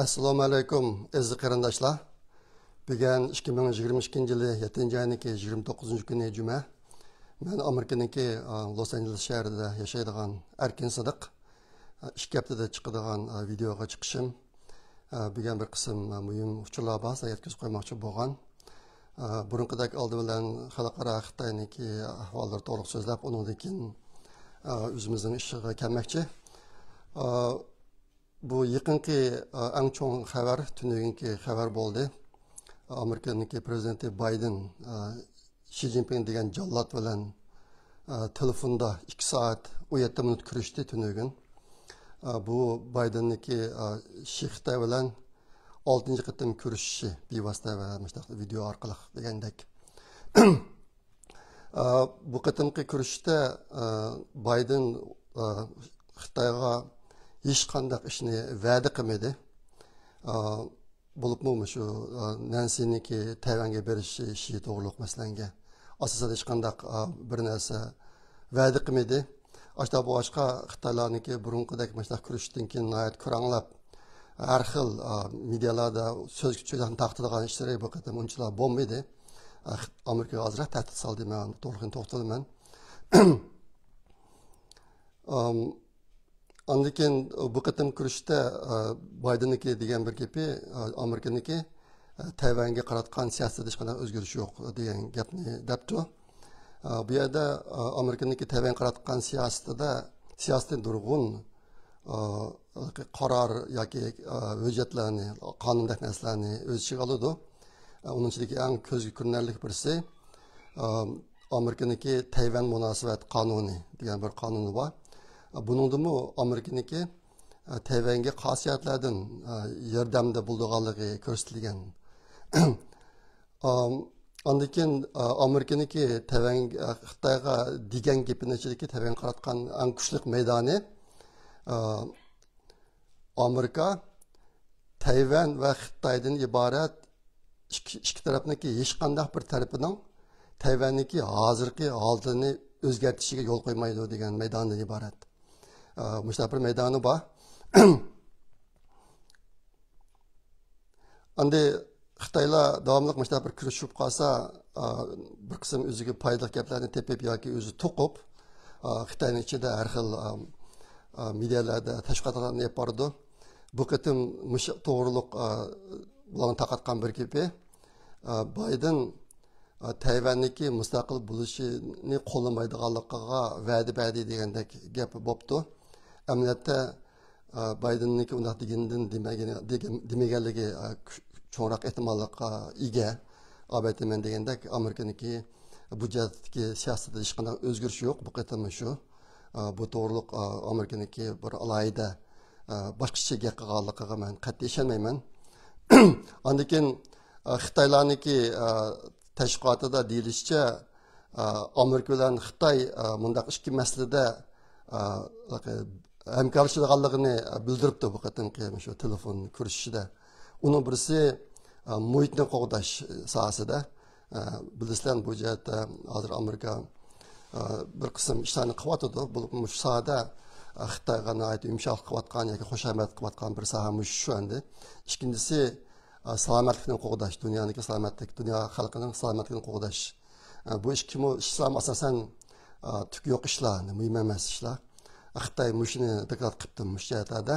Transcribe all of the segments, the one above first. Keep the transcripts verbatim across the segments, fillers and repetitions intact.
ئەسسالامۇ ئەلەيكۇم، ئەزىز قېرىنداشلار. بۈگۈن ئىككى مىڭ يىگىرمە ئىككىنچى يىلى يەتتىنچى ئاينىڭكى يىگىرمە توققۇزىنچى كۈنى جۈمە. مەن ئامېرىكىنىڭكى، ئا، لوس ئانژېلېس شەھىرىدە ياشايدىغان ئەركىن سىدىق. ئا، ئىككى ھەپتىدە چىقىدىغان، ئا، ۋىدېئوغا چىقىشىم. ئا، بۈگۈن بىر قىسىم، ئا، مۇھىم ئۇچۇرلار بار، سىلەرگە يەتكۈزۈپ قويماقچى بولغان. ئا، بۇرۇنقىدەك ئالدى بىلەن خەلقئارا خىتاينىڭكى ئەھۋاللىرى توغرۇلۇق سۆزلەپ، ئۇنىڭدىن كېيىن، ئا، ئۆزىمىزنىڭ ئىشىغا كەلمەكچى. ئا، بۇ يېقىنقى، ئا، ئەڭ چوڭ خەۋەر، تۈنۈگۈنكى خەۋەر بولدى. ئامېرىكىنىڭكى پرېزىدېنتى بايدېن، ئا، شى جىنپىڭ دېگەن جاللات بىلەن، ئا، تېلېفوندا ئىككى سائەت ئون يەتتە مىنۇت كۆرۈشتى تۈنۈگۈن. ئا، بۇ بايدېننىڭكى، ئا، شى خىتاي بىلەن ئالتىنچى قېتىم كۆرۈشۈشى بىۋاسىتە ۋە مۇشۇنداق ۋىدېئو ئارقىلىق دېگەندەك. ئا، بۇ قېتىمقى كۆرۈشۈشتە، ئا، بايدېن، ئا، خىتايغا ھېچقانداق ئىشنى ۋەدە قىلمىدى. ئا، بولۇپمۇ مۇشۇ، ئا، نەنسىنىڭكى تەيۋەنگە بېرىشى توغرۇلۇق مەسىلەنگە ئاساسەن ھېچقانداق، ئا، بىر نەرسە ۋەدە قىلمىدى. ئاشۇنداق بولغاچقا خىتايلارنىڭكى بۇرۇنقىدەك مۇشۇنداق كۆرۈشۈشتىن كېيىن ناھايىتى كۆرەڭلەپ، ھەر خىل، ئا، مېدىيالاردا سۆزگە چۆلەكنى تارقىتىدىغان ئىشلىرى بۇ قېتىم ئۇنچىلا بولمىدى. ئا، خىت-، ئامېرىكىغا ئازراق تەھدىت سالدى، مەن توغرىلىقىنى توختىلىمەن. ئام، ئاندىن كېيىن بۇ قېتىم كۆرۈشۈشتە، ئا، بايدېننىڭكى دېگەن بىر گېپى، ئا، ئامېرىكىنىڭكى، ئا، تەيۋەنگە قاراتقان سىياسىتىدە ھېچقانداق ئۆزگىرىش يوق دېگەن گەپنى دەپتۇ. ئا، بۇ يەردە، ئا، ئامېرىكىنىڭكى تەيۋەنگە قاراتقان سىياسىتىدە، سىياسىتى نۇرغۇن، ئا، قارار ياكى، ئا، ھۆججەتلەرنى، قانۇندەك نەرسىلەرنى ئۆز ئىچىگە ئالىدۇ. ئا، ئۇنىڭ ئىچىدىكى ئەڭ كۆزگە كۆرۈنەرلىك بىرسى، ئا، ئامېرىكىنىڭكى تەيۋەن مۇناسىۋەت قانۇنى دېگەن بىر قانۇنى بار. ئا، بۇنىڭدىمۇ ئامېرىكىنىڭكى، ئا، تەيۋەنگە قاسىيەتلەردىن، ئا، ياردەمدە بولىدىغانلىقى كۆرسىتىلگەن. ئام-، ئاندىن كېيىن، ئا، ئامېرىكىنىڭكى تەيۋەن، ئا، خىتايغا دېگەن گېپىنىڭ ئىچىدىكى تەيۋەنگە قاراتقان ئەڭ كۈچلۈك مەيدانى، ئا، ئامېرىكا تەيۋەن ۋە خىتايدىن ئىبارەت ئىككى، ئىككى تەرەپنىڭكى ھېچقانداق بىر تەرىپىنىڭ تەيۋەننىڭكى ھازىرقى ھالىتىنى ئۆزگەرتىشىگە يول قويمايدۇ دېگەن مەيداندىن ئىبارەت. ئا، مۇشۇنداق بىر مەيدانى بار. ئەمدى خىتايلار داۋاملىق مۇشۇنداق بىر كۆرۈشۈپ قالسا، ئا، بىر قىسىم ئۆزىگە پايدىلىق گەپلەرنى تېپىپ ياكى ئۆزى توقۇپ، ئا، خىتاينىڭ ئىچىدە ھەر خىل، ئا، ئا، مېدىيالاردا تەشۋىقاتلارنى ئېلىپ بارىدۇ. بۇ قېتىم مۇشۇ توغرۇلۇق، ئا، بۇلارنىڭ تارقاتقان بىر گېپى، ئا، بايدېن، ئا، تەيۋەننىڭكى مۇستەقىل بولۇشىنى قوللىمايدىغانلىقىغا ۋەدە بەردى دېگەندەك گەپ بوپتۇ. ئەمەلىيەتتە، ئا، بايدېننىڭكى ئۇنداق دېگىنىدىن دېمەگىنى، دېگەن-، دېمىگەنلىكى، ئا، كۈ-، چوڭراق ئېھتىماللىققا ئىگە. ئەلۋەتتە، مەن دېگەندەك، ئامېرىكىنىڭكى بۇ جەھەتتىكى سىياسىتىدە ھېچقانداق ئۆزگىرىش يوق. بۇ قېتىممۇ شۇ. ئا، بۇ توغرۇلۇق، ئا، ئامېرىكىنىڭكى بىر ئالاھىدە، ئا، باشقىچە گەپ قىلغانلىقىغا مەن قەتئىي ئىشەنمەيمەن. ئاندىن كېيىن، ئا، خىتايلارنىڭكى، ئا، تەشۋىقاتىدا دېيىلىشىچە، ئا، ئامېرىكا بىلەن خىتاي، ئا، مۇنداق ئىككى مەسىلىدە، ئا، ھەمكارلىشىدىغانلىقىنى بىلدۈرۈپتۇ بۇ قېتىمقى شۇ تېلېفون كۆرۈشۈشىدە. ئۇنىڭ بىرسى، ئا، مۇھىتنى قوغداش ساھەسىدە. ئا، بىلىسىلەر، بۇ جەھەتتە ھازىر ئامېرىكا، ئا، بىر قىسىم ئىشلارنى قىلىۋاتىدۇ. بولۇپمۇ مۇشۇ ساھەدە، ئا، خىتايغا ناھايىتى يۇمشاقلىق قىلىۋاتقان ياكى خۇشامەت قىلىۋاتقان بىر ساھە مۇشۇ شۇ ئەمدى. ئىككىنچىسى، ئا، سالامەتلىكنى قوغداش، دۇنيانىڭكى سالامەتلىك، دۇنيا خەلقىنىڭ سالامەتلىكىنى قوغداش. ئا، بۇ ئىككىمۇ ئىشلار ئاساسەن، ئا، تۈكى يوق ئىشلار، مۇھىم ئەمەس ئىشلار. خىتاي مۇشۇنى دوكلات قىپتۇ، مۇشۇ جەھەتلەردە،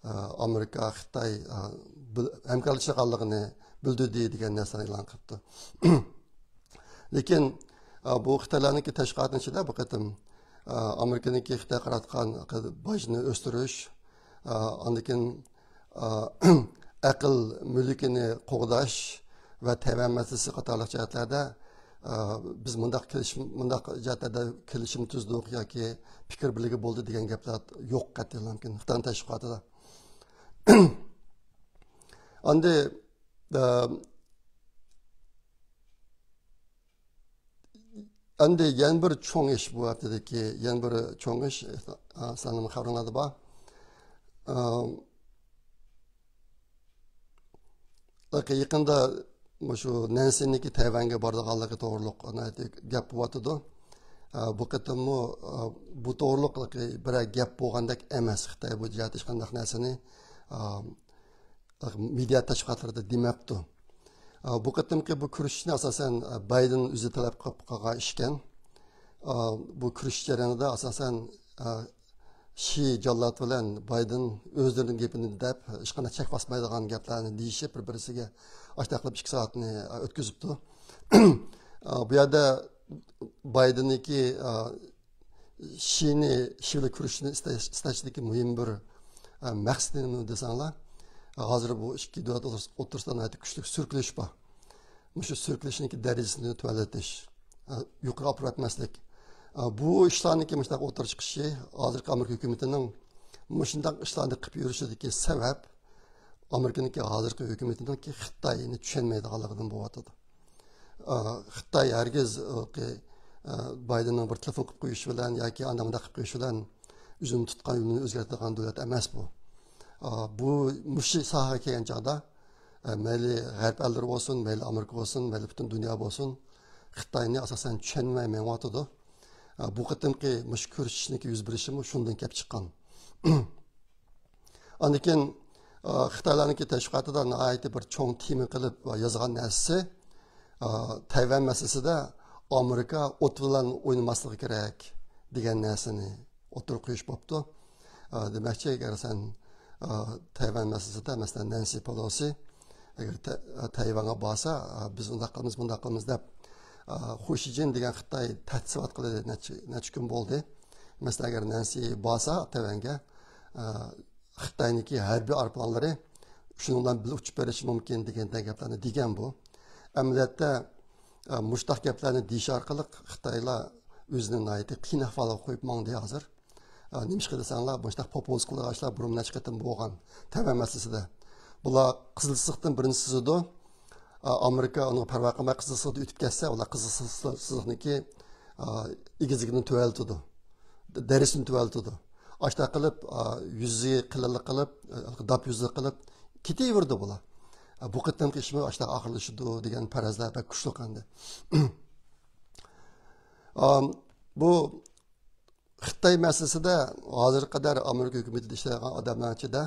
ئا، ئامېرىكا، خىتاي، ئا، بىل-، ھەمكارلىشىدىغانلىقىنى بىلدۈردى دېگەن نەرسىنى ئېلان قىپتۇ. لېكىن، ئا، بۇ خىتايلارنىڭكى تەشۋىقاتىنىڭ ئىچىدە بۇ قېتىم، ئا، ئامېرىكىنىڭكى خىتايغا قاراتقان باجنى ئۆستۈرۈش، ئا، ئاندىن كېيىن، ئا، ئەقىل مۈلكىنى قوغداش ۋە تەيۋەن مەسىلىسى قاتارلىق جەھەتلەردە، ئا، بىز مۇنداق كېلىشىم، مۇنداق جەھەتلەردە كېلىشىم تۈزدۇق ياكى پىكىر بىرلىكى بولدى دېگەن گەپلەر يوق قەتئىيلا مۇمكىن خىتاينىڭ تەشۋىقاتىدا. ئاندى، ئا، ئەمدى يەنە بىر چوڭ ئىش، بۇ ھەپتىدىكى يەنە بىر چوڭ ئىش، ئا، سىلەرنىڭ خەۋىرىڭلاردا بار. ئا، يېقىندا مۇشۇ نەنسىنىڭكى تەيۋەنگە بارىدىغانلىقى توغرۇلۇق ناھايىتى گەپ بولۇۋاتىدۇ. ئا، بۇ قېتىممۇ، ئا، بۇ توغرۇلۇق بىرەر گەپ بولغاندەك ئەمەس. خىتاي بۇ جەھەتتە ھېچقانداق نەرسىنى، ئا، مېدىيا تەشۋىقاتلىرىدا دېمەپتۇ. ئا، بۇ قېتىمقى بۇ كۆرۈشۈشنى ئاساسەن، ئا، بايدېن ئۆزى تەلەپ قىلىپ قىلغان ئىشكەن. ئا، بۇ كۆرۈشۈش جەريانىدا ئاساسەن، ئا، شى جاللات بىلەن بايدېن ئۆزلىرىنىڭ گېپىنى دەپ، ھېچقانداق چەك باسمايدىغان گەپلەرنى دېيىشىپ، بىر-بىرسىگە ئاشتاق قىلىپ ئىككى سائەتنى، ئا، ئۆتكۈزۈپتۇ. ئا، بۇ يەردە بايدېننىڭكى، ئا، شىنى، شى بىلەن كۆرۈشۈشنى ئىستەش-، ئىستەشتىكى مۇھىم بىر، ئا، مەقسىتى نېمە دېسەڭلار، ھازىر بۇ ئىككى دۆلەت ئوتتۇرىسىدا ناھايىتى كۈچلۈك سۈركىلىش بار. مۇشۇ سۈركىلىشنىڭكى دەرىجىسىنى تۆۋەنلىتىش، ئا، يۇقىرى ئاپىرىۋەتمەسلىك. ئا، بۇ ئىشلارنىڭكى مۇشۇنداق ئوتتۇرىغا چىقىشى ھازىرقى ئامېرىكا ھۆكۈمىتىنىڭ مۇشۇنداق ئىشلارنى قىلىپ يۈرۈشىدىكى سەۋەب ئامېرىكىنىڭكى ھازىرقى ھۆكۈمىتىنىڭكى خىتاينى چۈشەنمەيدىغانلىقىدىن بولۇۋاتىدۇ. ئا، خىتاي ھەرگىز، ئا، بايدېننىڭ بىر تېلېفون قىلىپ قويۇشى بىلەن ياكى ئانداق مۇنداق قىلىپ قويۇشى بىلەن ئۆزىنىڭ تۇتقان يولىنى ئۆزگەرتىدىغان دۆلەت ئەمەس بۇ. ئا، بۇ مۇشۇ ساھەگە كەلگەن چاغدا، ئا، مەيلى غەرب ئەللىرى بولسۇن، مەيلى ئامېرىكا بولسۇن، مەيلى پۈتۈن دۇنيا بولسۇن، خىتاينى ئاساسەن چۈشەنمەي مېڭىۋاتىدۇ. ئا، بۇ قېتىمقى مۇشۇ كۆرۈشۈشنىڭكى يۈز بېرىشىمۇ شۇندىن كېلىپ چىققان. ئاندىن كېيىن، ئا، خىتايلارنىڭكى تەشۋىقاتىدا ناھايىتى بىر چوڭ تېما قىلىپ يازغان نەرسىسى، ئا، تەيۋەن مەسىلىسىدە ئامېرىكا ئوت بىلەن ئوينىماسلىقى كېرەك دېگەن نەرسىنى ئوتتۇرىغا قويۇش بوپتۇ. ئا، دېمەكچى، ئەگەر سەن، ئا، تەيۋەن مەسىلىسىدە، مەسىلەن، نەنسى پېلوسى، ئەگەر تە-، تەيۋەنگە بارسا، ئا، بىز ئۇنداق قىلىمىز، مۇنداق قىلىمىز دەپ، ئا، خۇ شىجىن دېگەن خىتاي تەھدىت سېلىۋاتقىلى نەچچە، نەچچە كۈن بولدى. مەسىلەن، ئەگەر نەنسى بارسا تەيۋەنگە، ئا، خىتاينىڭكى ھەربىي ئايروپىلانلىرى شۇنىڭ بىلەن بىللە ئۇچۇپ بېرىشى مۇمكىن دېگەندەك گەپلەرنى دېگەن بۇ. ئەمەلىيەتتە، ئا، مۇشۇنداق گەپلەرنى دېيىش ئارقىلىق خىتايلار ئۆزىنى ناھايىتى قىيىن ئەھۋالغا قويۇپ ماڭدى ھازىر. ئا، نېمىشقا دېسەڭلار، مۇشۇنداق پوپۇلىست قىلغان ئىشلار بۇرۇن نەچچە قېتىم بولغان تەيۋەن مەسىلىسىدە. بۇلار قىزىل سىزىقتىن بىرنى سىزىدۇ. ئا، ئامېرىكا ئۇنىڭغا پەرۋا قىلماي قىزىل سىزىقنى ئۆتۈپ كەتسە، ئۇلار قىزىل سىزىق-، سىزىقنىڭكى، ئا، ئېگىزلىكىنى تۆۋەنلىتىدۇ. دەرىجىسىنى تۆۋەنلىتىدۇ. ئاشۇنداق قىلىپ، ئا، يۈزى قېلىنلىق قىلىپ، ئا، داپ يۈزلۈك قىلىپ كېتىۋېرىدۇ بۇلار. ئا، بۇ قېتىمقى ئىشمۇ ئاشۇنداق ئاخىرلىشىدۇ دېگەن پەرەزلەر بەك كۈچلۈك ئەمدى. ئام، بۇ خىتاي مەسىلىسىدە ھازىرغا قەدەر ئامېرىكا ھۆكۈمىتىدە ئىشلەيدىغان ئادەملەرنىڭ ئىچىدە،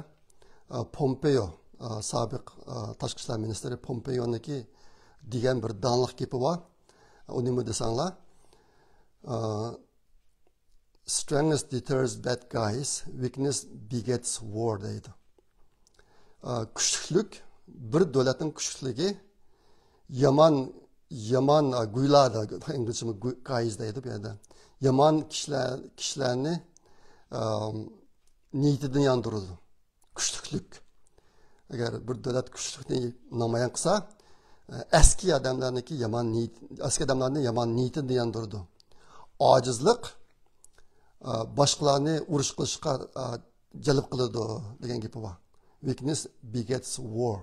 ئا، پومپېيو، ئا، سابىق، ئا، تاشقى ئىشلار مىنىستىرى پومپېيونىڭكى دېگەن بىر داڭلىق گېپى بار. ئۇ نېمە دېسەڭلار، ئا، «Strength deters bad guys, weakness begets war» دەيدۇ. ئا، كۈچلۈكلۈك، بىر دۆلەتنىڭ كۈچلۈكلۈكى يامان، يامان، ئا، گۇيلار، ئىنگلىزچىمۇ گۇ-، guys دەيدۇ بۇ يەردە. يامان كىشىلەر، كىشىلەرنى، ئام، نىيىتىدىن ياندۇرىدۇ. كۈچلۈكلۈك. ئەگەر بىر دۆلەت كۈچلۈكلۈكنى نامايان قىلسا، ئە، ئەسكى ئادەملەرنىڭكى يامان نىيىت، ئەسكى ئادەملەرنى يامان نىيىتىدىن ياندۇرىدۇ. ئاجىزلىق، ئە، باشقىلارنى ئۇرۇش قىلىشقا، ئە، جەلپ قىلىدۇ دېگەن گېپى بار. «Weakness begets war».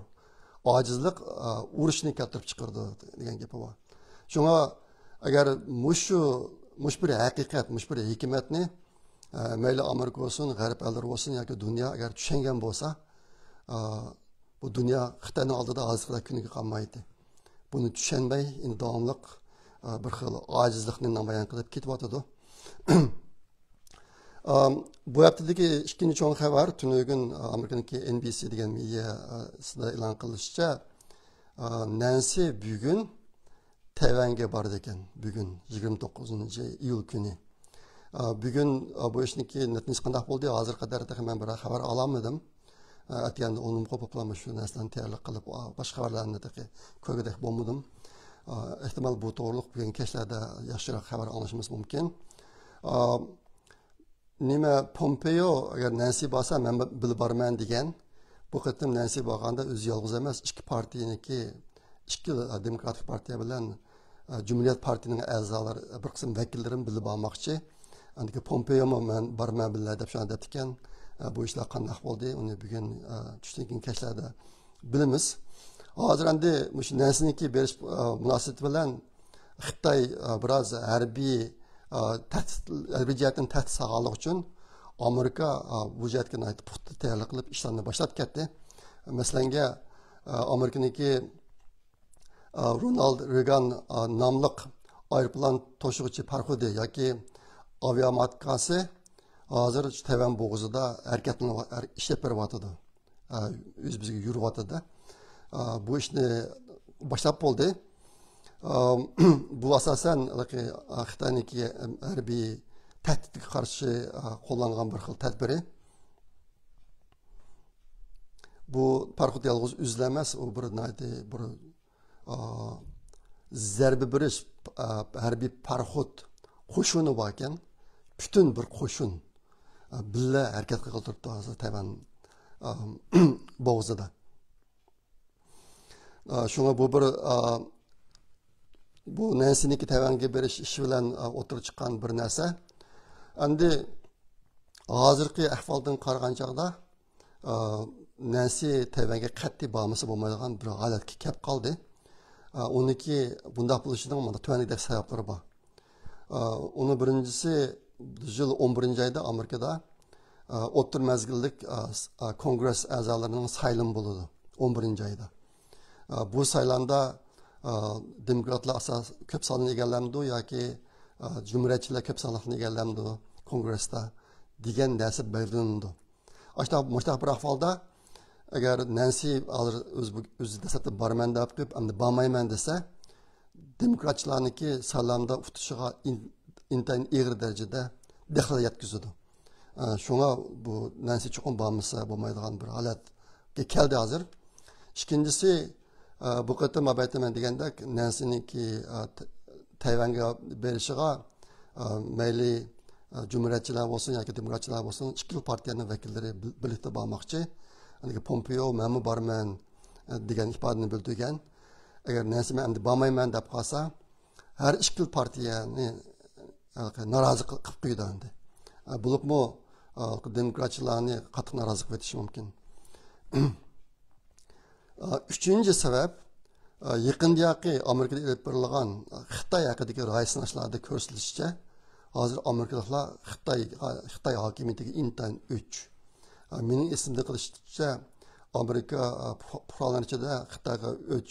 ئاجىزلىق، ئە، ئۇرۇشنى كەلتۈرۈپ چىقىرىدۇ دېگەن گېپى بار. شۇڭا ئەگەر مۇشۇ، مۇشۇ بىر ھەقىقەت، مۇشۇ بىر ھېكمەتنى، ئە، مەيلى ئامېرىكا بولسۇن، غەرب ئەللىرى بولسۇن ياكى دۇنيا ئەگەر چۈشەنگەن بولسا، ئە، بۇ دۇنيا خىتاينىڭ ئالدىدا ھازىرقىدەك كۈنگە قالمايتتى. بۇنى چۈشەنمەي، ئەمدى داۋاملىق، ئە، بىر خىل ئاجىزلىقنى نامايان قىلىپ كېتىۋاتىدۇ. ئام، بۇ ھەپتىدىكى ئىككىنچى چوڭ خەۋەر، تۈنۈگۈن، ئا، ئامېرىكىنىڭكى ئېن بى سى دېگەن مېدىياسىدا ئېلان قىلىشىچە، ئا، نەنسى بۈگۈن تەيۋەنگە بارىدىكەن، بۈگۈن يىگىرمە توققۇزىنچى ئىيۇل كۈنى. ئا، بۈگۈن، ئا، بۇ ئىشنىڭكى نەتىجىسى قانداق بولدى؟ ھازىرغا قەدەر تېخى مەن بىر خەۋەر ئالالمىدىم. ئەتىگەندە ئۇنىمۇ قوپۇپلامۇ شۇ نەرسىلەرنى تەييارلىق قىلىپ، باشقا خەۋەرلەرنى تېخى كۆرگۈدەك بولمىدىم. ئېھتىمال، بۇ توغرۇلۇق بۈگۈن كەچلەردە ياخشىراق خەۋەر ئاڭلىشىمىز مۇمكىن. نېمە، پومپېيو، «ئەگەر نەنسى بارسا، مەن بىللە بارىمەن» دېگەن. بۇ قېتىم نەنسى بارغاندا ئۆزى يالغۇز ئەمەس، ئىككى پارتىيىنىڭكى، ئىككى دېموكراتىك پارتىيە بىلەن ئە، جۇمھۇرىيەت پارتىيىنىڭ ئەزالىرى، بىر قىسىم ۋەكىللىرىمۇ بىللە بارماقچى. ئاندىكى پومپېيومۇ مەن بارىمەن بىللە دەپ شۇنداق دەپتىكەن. ئە، بۇ ئىشلار قانداق بولدى؟ ئۇنى بۈگۈن، ئە، چۈشتىن كېيىن كەچلەردە بىلىمىز. ھازىر ئەمدى مۇشۇ نەنسىنىڭكى بېرىش، ئە، مۇناسىۋىتى بىلەن خىتاي، ئە، بىراز ھەربىي، ئە، تەھدىت، ھەربىي جەھەتتىن تەھدىت سالغانلىقى ئۈچۈن ئامېرىكا، ئە، بۇ جەھەتكە ناھايىتى پۇختا تەييارلىق قىلىپ ئىشلارنى باشلاپ كەتتى. مەسىلەنگە، ئە، ئامېرىكىنىڭكى ئا، رونالد رېگان، ئا، ناملىق ئايروپىلان توشۇغۇچى پاراخوتى ياكى ئاۋىئاماتكاسى ھازىر تەيۋەن بوغۇزىدا ھەرىكەتلىنىۋ-، ھەر-، ئىشلەپ بېرىۋاتىدۇ. ئۆز بىزگە يۈرۈۋاتىدۇ. بۇ ئىشنى باشلاپ بولدى. بۇ ئاساسەن خىتاينىڭكى ھەربىي تەھدىتكە قارشى قوللانغان بىر خىل تەدبىرى. بۇ پاراخوت يالغۇز ئۆزىلا ئەمەس، ئۇ بىر ناھايىتى بىر زەربە بېرىش ھەربىي پاراخوت قوشۇنى باركەن، پۈتۈن بىر قوشۇن بىللە ھەرىكەت قىلغىلى تۇرۇپتۇ ھازىر تەيۋەن بوغۇزىدا. شۇڭا بۇ بىر بۇ نەنسىنىڭكى تەيۋەنگە بېرىش ئىشى بىلەن ئوتتۇرىغا چىققان بىر نەرسە. ئەمدى ھازىرقى ئەھۋالدىن قارىغان چاغدا نەنسى تەيۋەنگە قەتئىي بارمىسا بولمايدىغان بىر ھالەتكە كەپ قالدى. ئۇنىڭكى بۇنداق بولۇشىنىڭ مانا تۆۋەندىكىدەك سەۋەبلىرى بار. ئۇنىڭ بىرىنچىسى، بۇ يىل ئون بىرىنچى ئايدا ئامېرىكىدا ئوتتۇرا مەزگىللىك كونگرېس ئەزالىرىنىڭ سايلىمى بولىدۇ، ئون بىرىنچى ئايدا. بۇ سايلامدا دېموكراتلار ئاساس كۆپ ساننى ئىگىلەمدۇ ياكى جۇمھۇرىيەتچىلەر كۆپ سانلىقنى ئىگىلەمدۇ كونگرېستا دېگەن نەرسە بەلگىلىنىدۇ. ئاشتا مۇشتاق بىر ئەھۋالدا، ئەگەر نەنسى ھازىر ئۆزى، ئۆزى دەسلەپتە بارىمەن دەپ قويۇپ، ئەمدى بارمايمەن دېسە، دېموكراتچىلارنىڭكى سايلامدا ئۇتۇشىغا ئىن-، ئىنتايىن ئېغىر دەرىجىدە دەخلى يەتكۈزىدۇ. ئە، شۇڭا بۇ نەنسى چوقۇم بارمىسا بولمايدىغان بىر ھالەتكە كەلدى ھازىر. ئىككىنچىسى، ئە، بۇ قېتىم ئەلۋەتتە مەن دېگەندەك نەنسىنىڭكى، ئە، تەيۋەنگە بېرىشىغا، ئە، مەيلى، ئە، جۇمھۇرىيەتچىلەر بولسۇن ياكى دېموكراتچىلار بولسۇن، ئىككىلا پارتىيەنىڭ ۋەكىللىرى بىل-، بىرلىكتە بارماقچى. يەنى پومپېئو مەنمۇ بارىمەن، ئە، دېگەن ئىپادىنى بىلدۈرگەن. ئەگەر نەنسى مەن ئەمدى بارمايمەن دەپ قالسا، ھەر ئىككىلا پارتىيەنى، ئە، نارازى قىل-، قىلىپ قويىدۇ ئەمدى. ئە، بولۇپمۇ، ئە، دېموكراتچىلارنى قاتتىق نارازى قىلىپ ئېتىشى مۇمكىن. ئۈچىنچى سەۋەب، يېقىندىياقى ئامېرىكىدا ئېلىپ بېرىلغان خىتاي ھەققىدىكى رايى سىناشلاردا كۆرسىتىلىشىچە، ھازىر ئامېرىكىلىقلار خىتاي، خىتاي ھاكىمىيىتىگە ئىنتايىن ئۆچ. مېنىڭ ئېسىمدە قېلىشىچە، ئامېرىكا پۇقرالىرى ئىچىدە خىتايغا ئۆچ،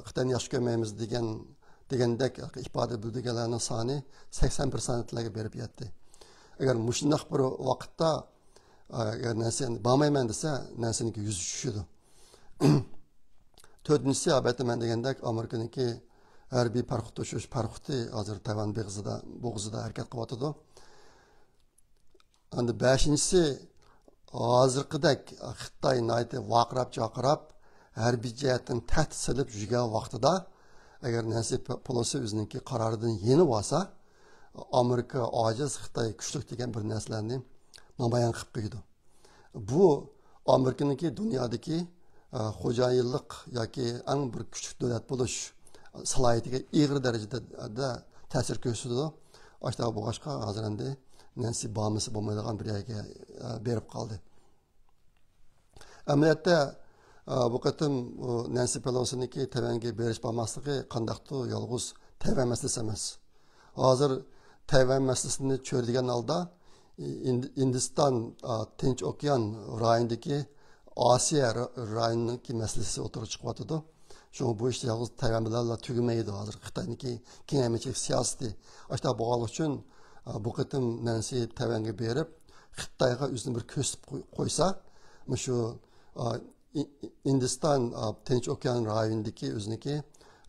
خىتاينى ياخشى كۆرمەيمىز دېگەن، دېگەندەك ئىپادە بىلدۈرگەنلەرنىڭ سانى سەكسەن پىرسەنتلەرگە بېرىپ يەتتى. ئەگەر مۇشۇنداق بىر ۋاقىتتا ئەگەر نەنسى بارمايمەن دېسە، نەنسىنىڭكى يۈزى چۈشىدۇ. تۆتىنچىسى، ئەلۋەتتە مەن دېگەندەك ئامېرىكىنىڭكى ھەربىي پاراخوت توشۇش پاراخوتى ھازىر تەيۋەن بېغىزىدا، بوغۇزىدا ھەرىكەت قىلىۋاتىدۇ. ئەمدى بەشىنچىسى، ھازىرقىدەك خىتاي ناھايىتى ۋارقىراپ جارقىراپ، ھەربىي جەھەتتىن تەھدىت سېلىپ يۈرگەن ۋاقتىدا، ئەگەر نەنسى پېلوسى ئۆزىنىڭكى قارارىدىن يېنىۋالسا، ئامېرىكا ئاجىز، خىتاي كۈچلۈك دېگەن بىر نەرسىلەرنى نامايان قىلىپ قويىدۇ. بۇ ئامېرىكىنىڭكى دۇنيادىكى، ئە، خوجايىنلىق ياكى ئەڭ بىر كۈچلۈك دۆلەت بولۇش سالاھىيىتىگە ئېغىر دەرىجىدە تەسىر كۆرسىتىدۇ. ئاشۇنداق بولغاچقا، ھازىر ئەمدى نەنسى بارمىسا بولمايدىغان بىر يەرگە، ئە، بېرىپ قالدى. ئەمەلىيەتتە، ئە، بۇ قېتىم بۇ نەنسى پېلوسىنىڭكى تەيۋەنگە بېرىش بارماسلىقى قانداقتۇر يالغۇز تەيۋەن مەسىلىسى ئەمەس. ھازىر تەيۋەن مەسىلىسىنى چۆرىدىگەن ھالدا، ئىند-، ھىندىستان، ئا، تىنچ ئوكيان رايونىدىكى ئاسىيا را-، رايونىنىڭكى مەسىلىسى ئوتتۇرىغا چىقىۋاتىدۇ. شۇڭا بۇ ئىش يالغۇز تەيۋەن بىلەنلا تۈگىمەيدۇ. ھازىر خىتاينىڭكى كېڭەيمىچىلىك سىياسىتى. ئاشۇنداق بولغانلىقى ئۈچۈن، ئا، بۇ قېتىم نەنسى تەيۋەنگە بېرىپ، خىتايغا ئۆزىنى بىر كۆرسىتىپ قوي-، قويسا، مۇشۇ، ئا، ئى-، ئى-، ھىندىستان، ئا، تىنچ ئوكيان رايونىدىكى ئۆزىنىڭكى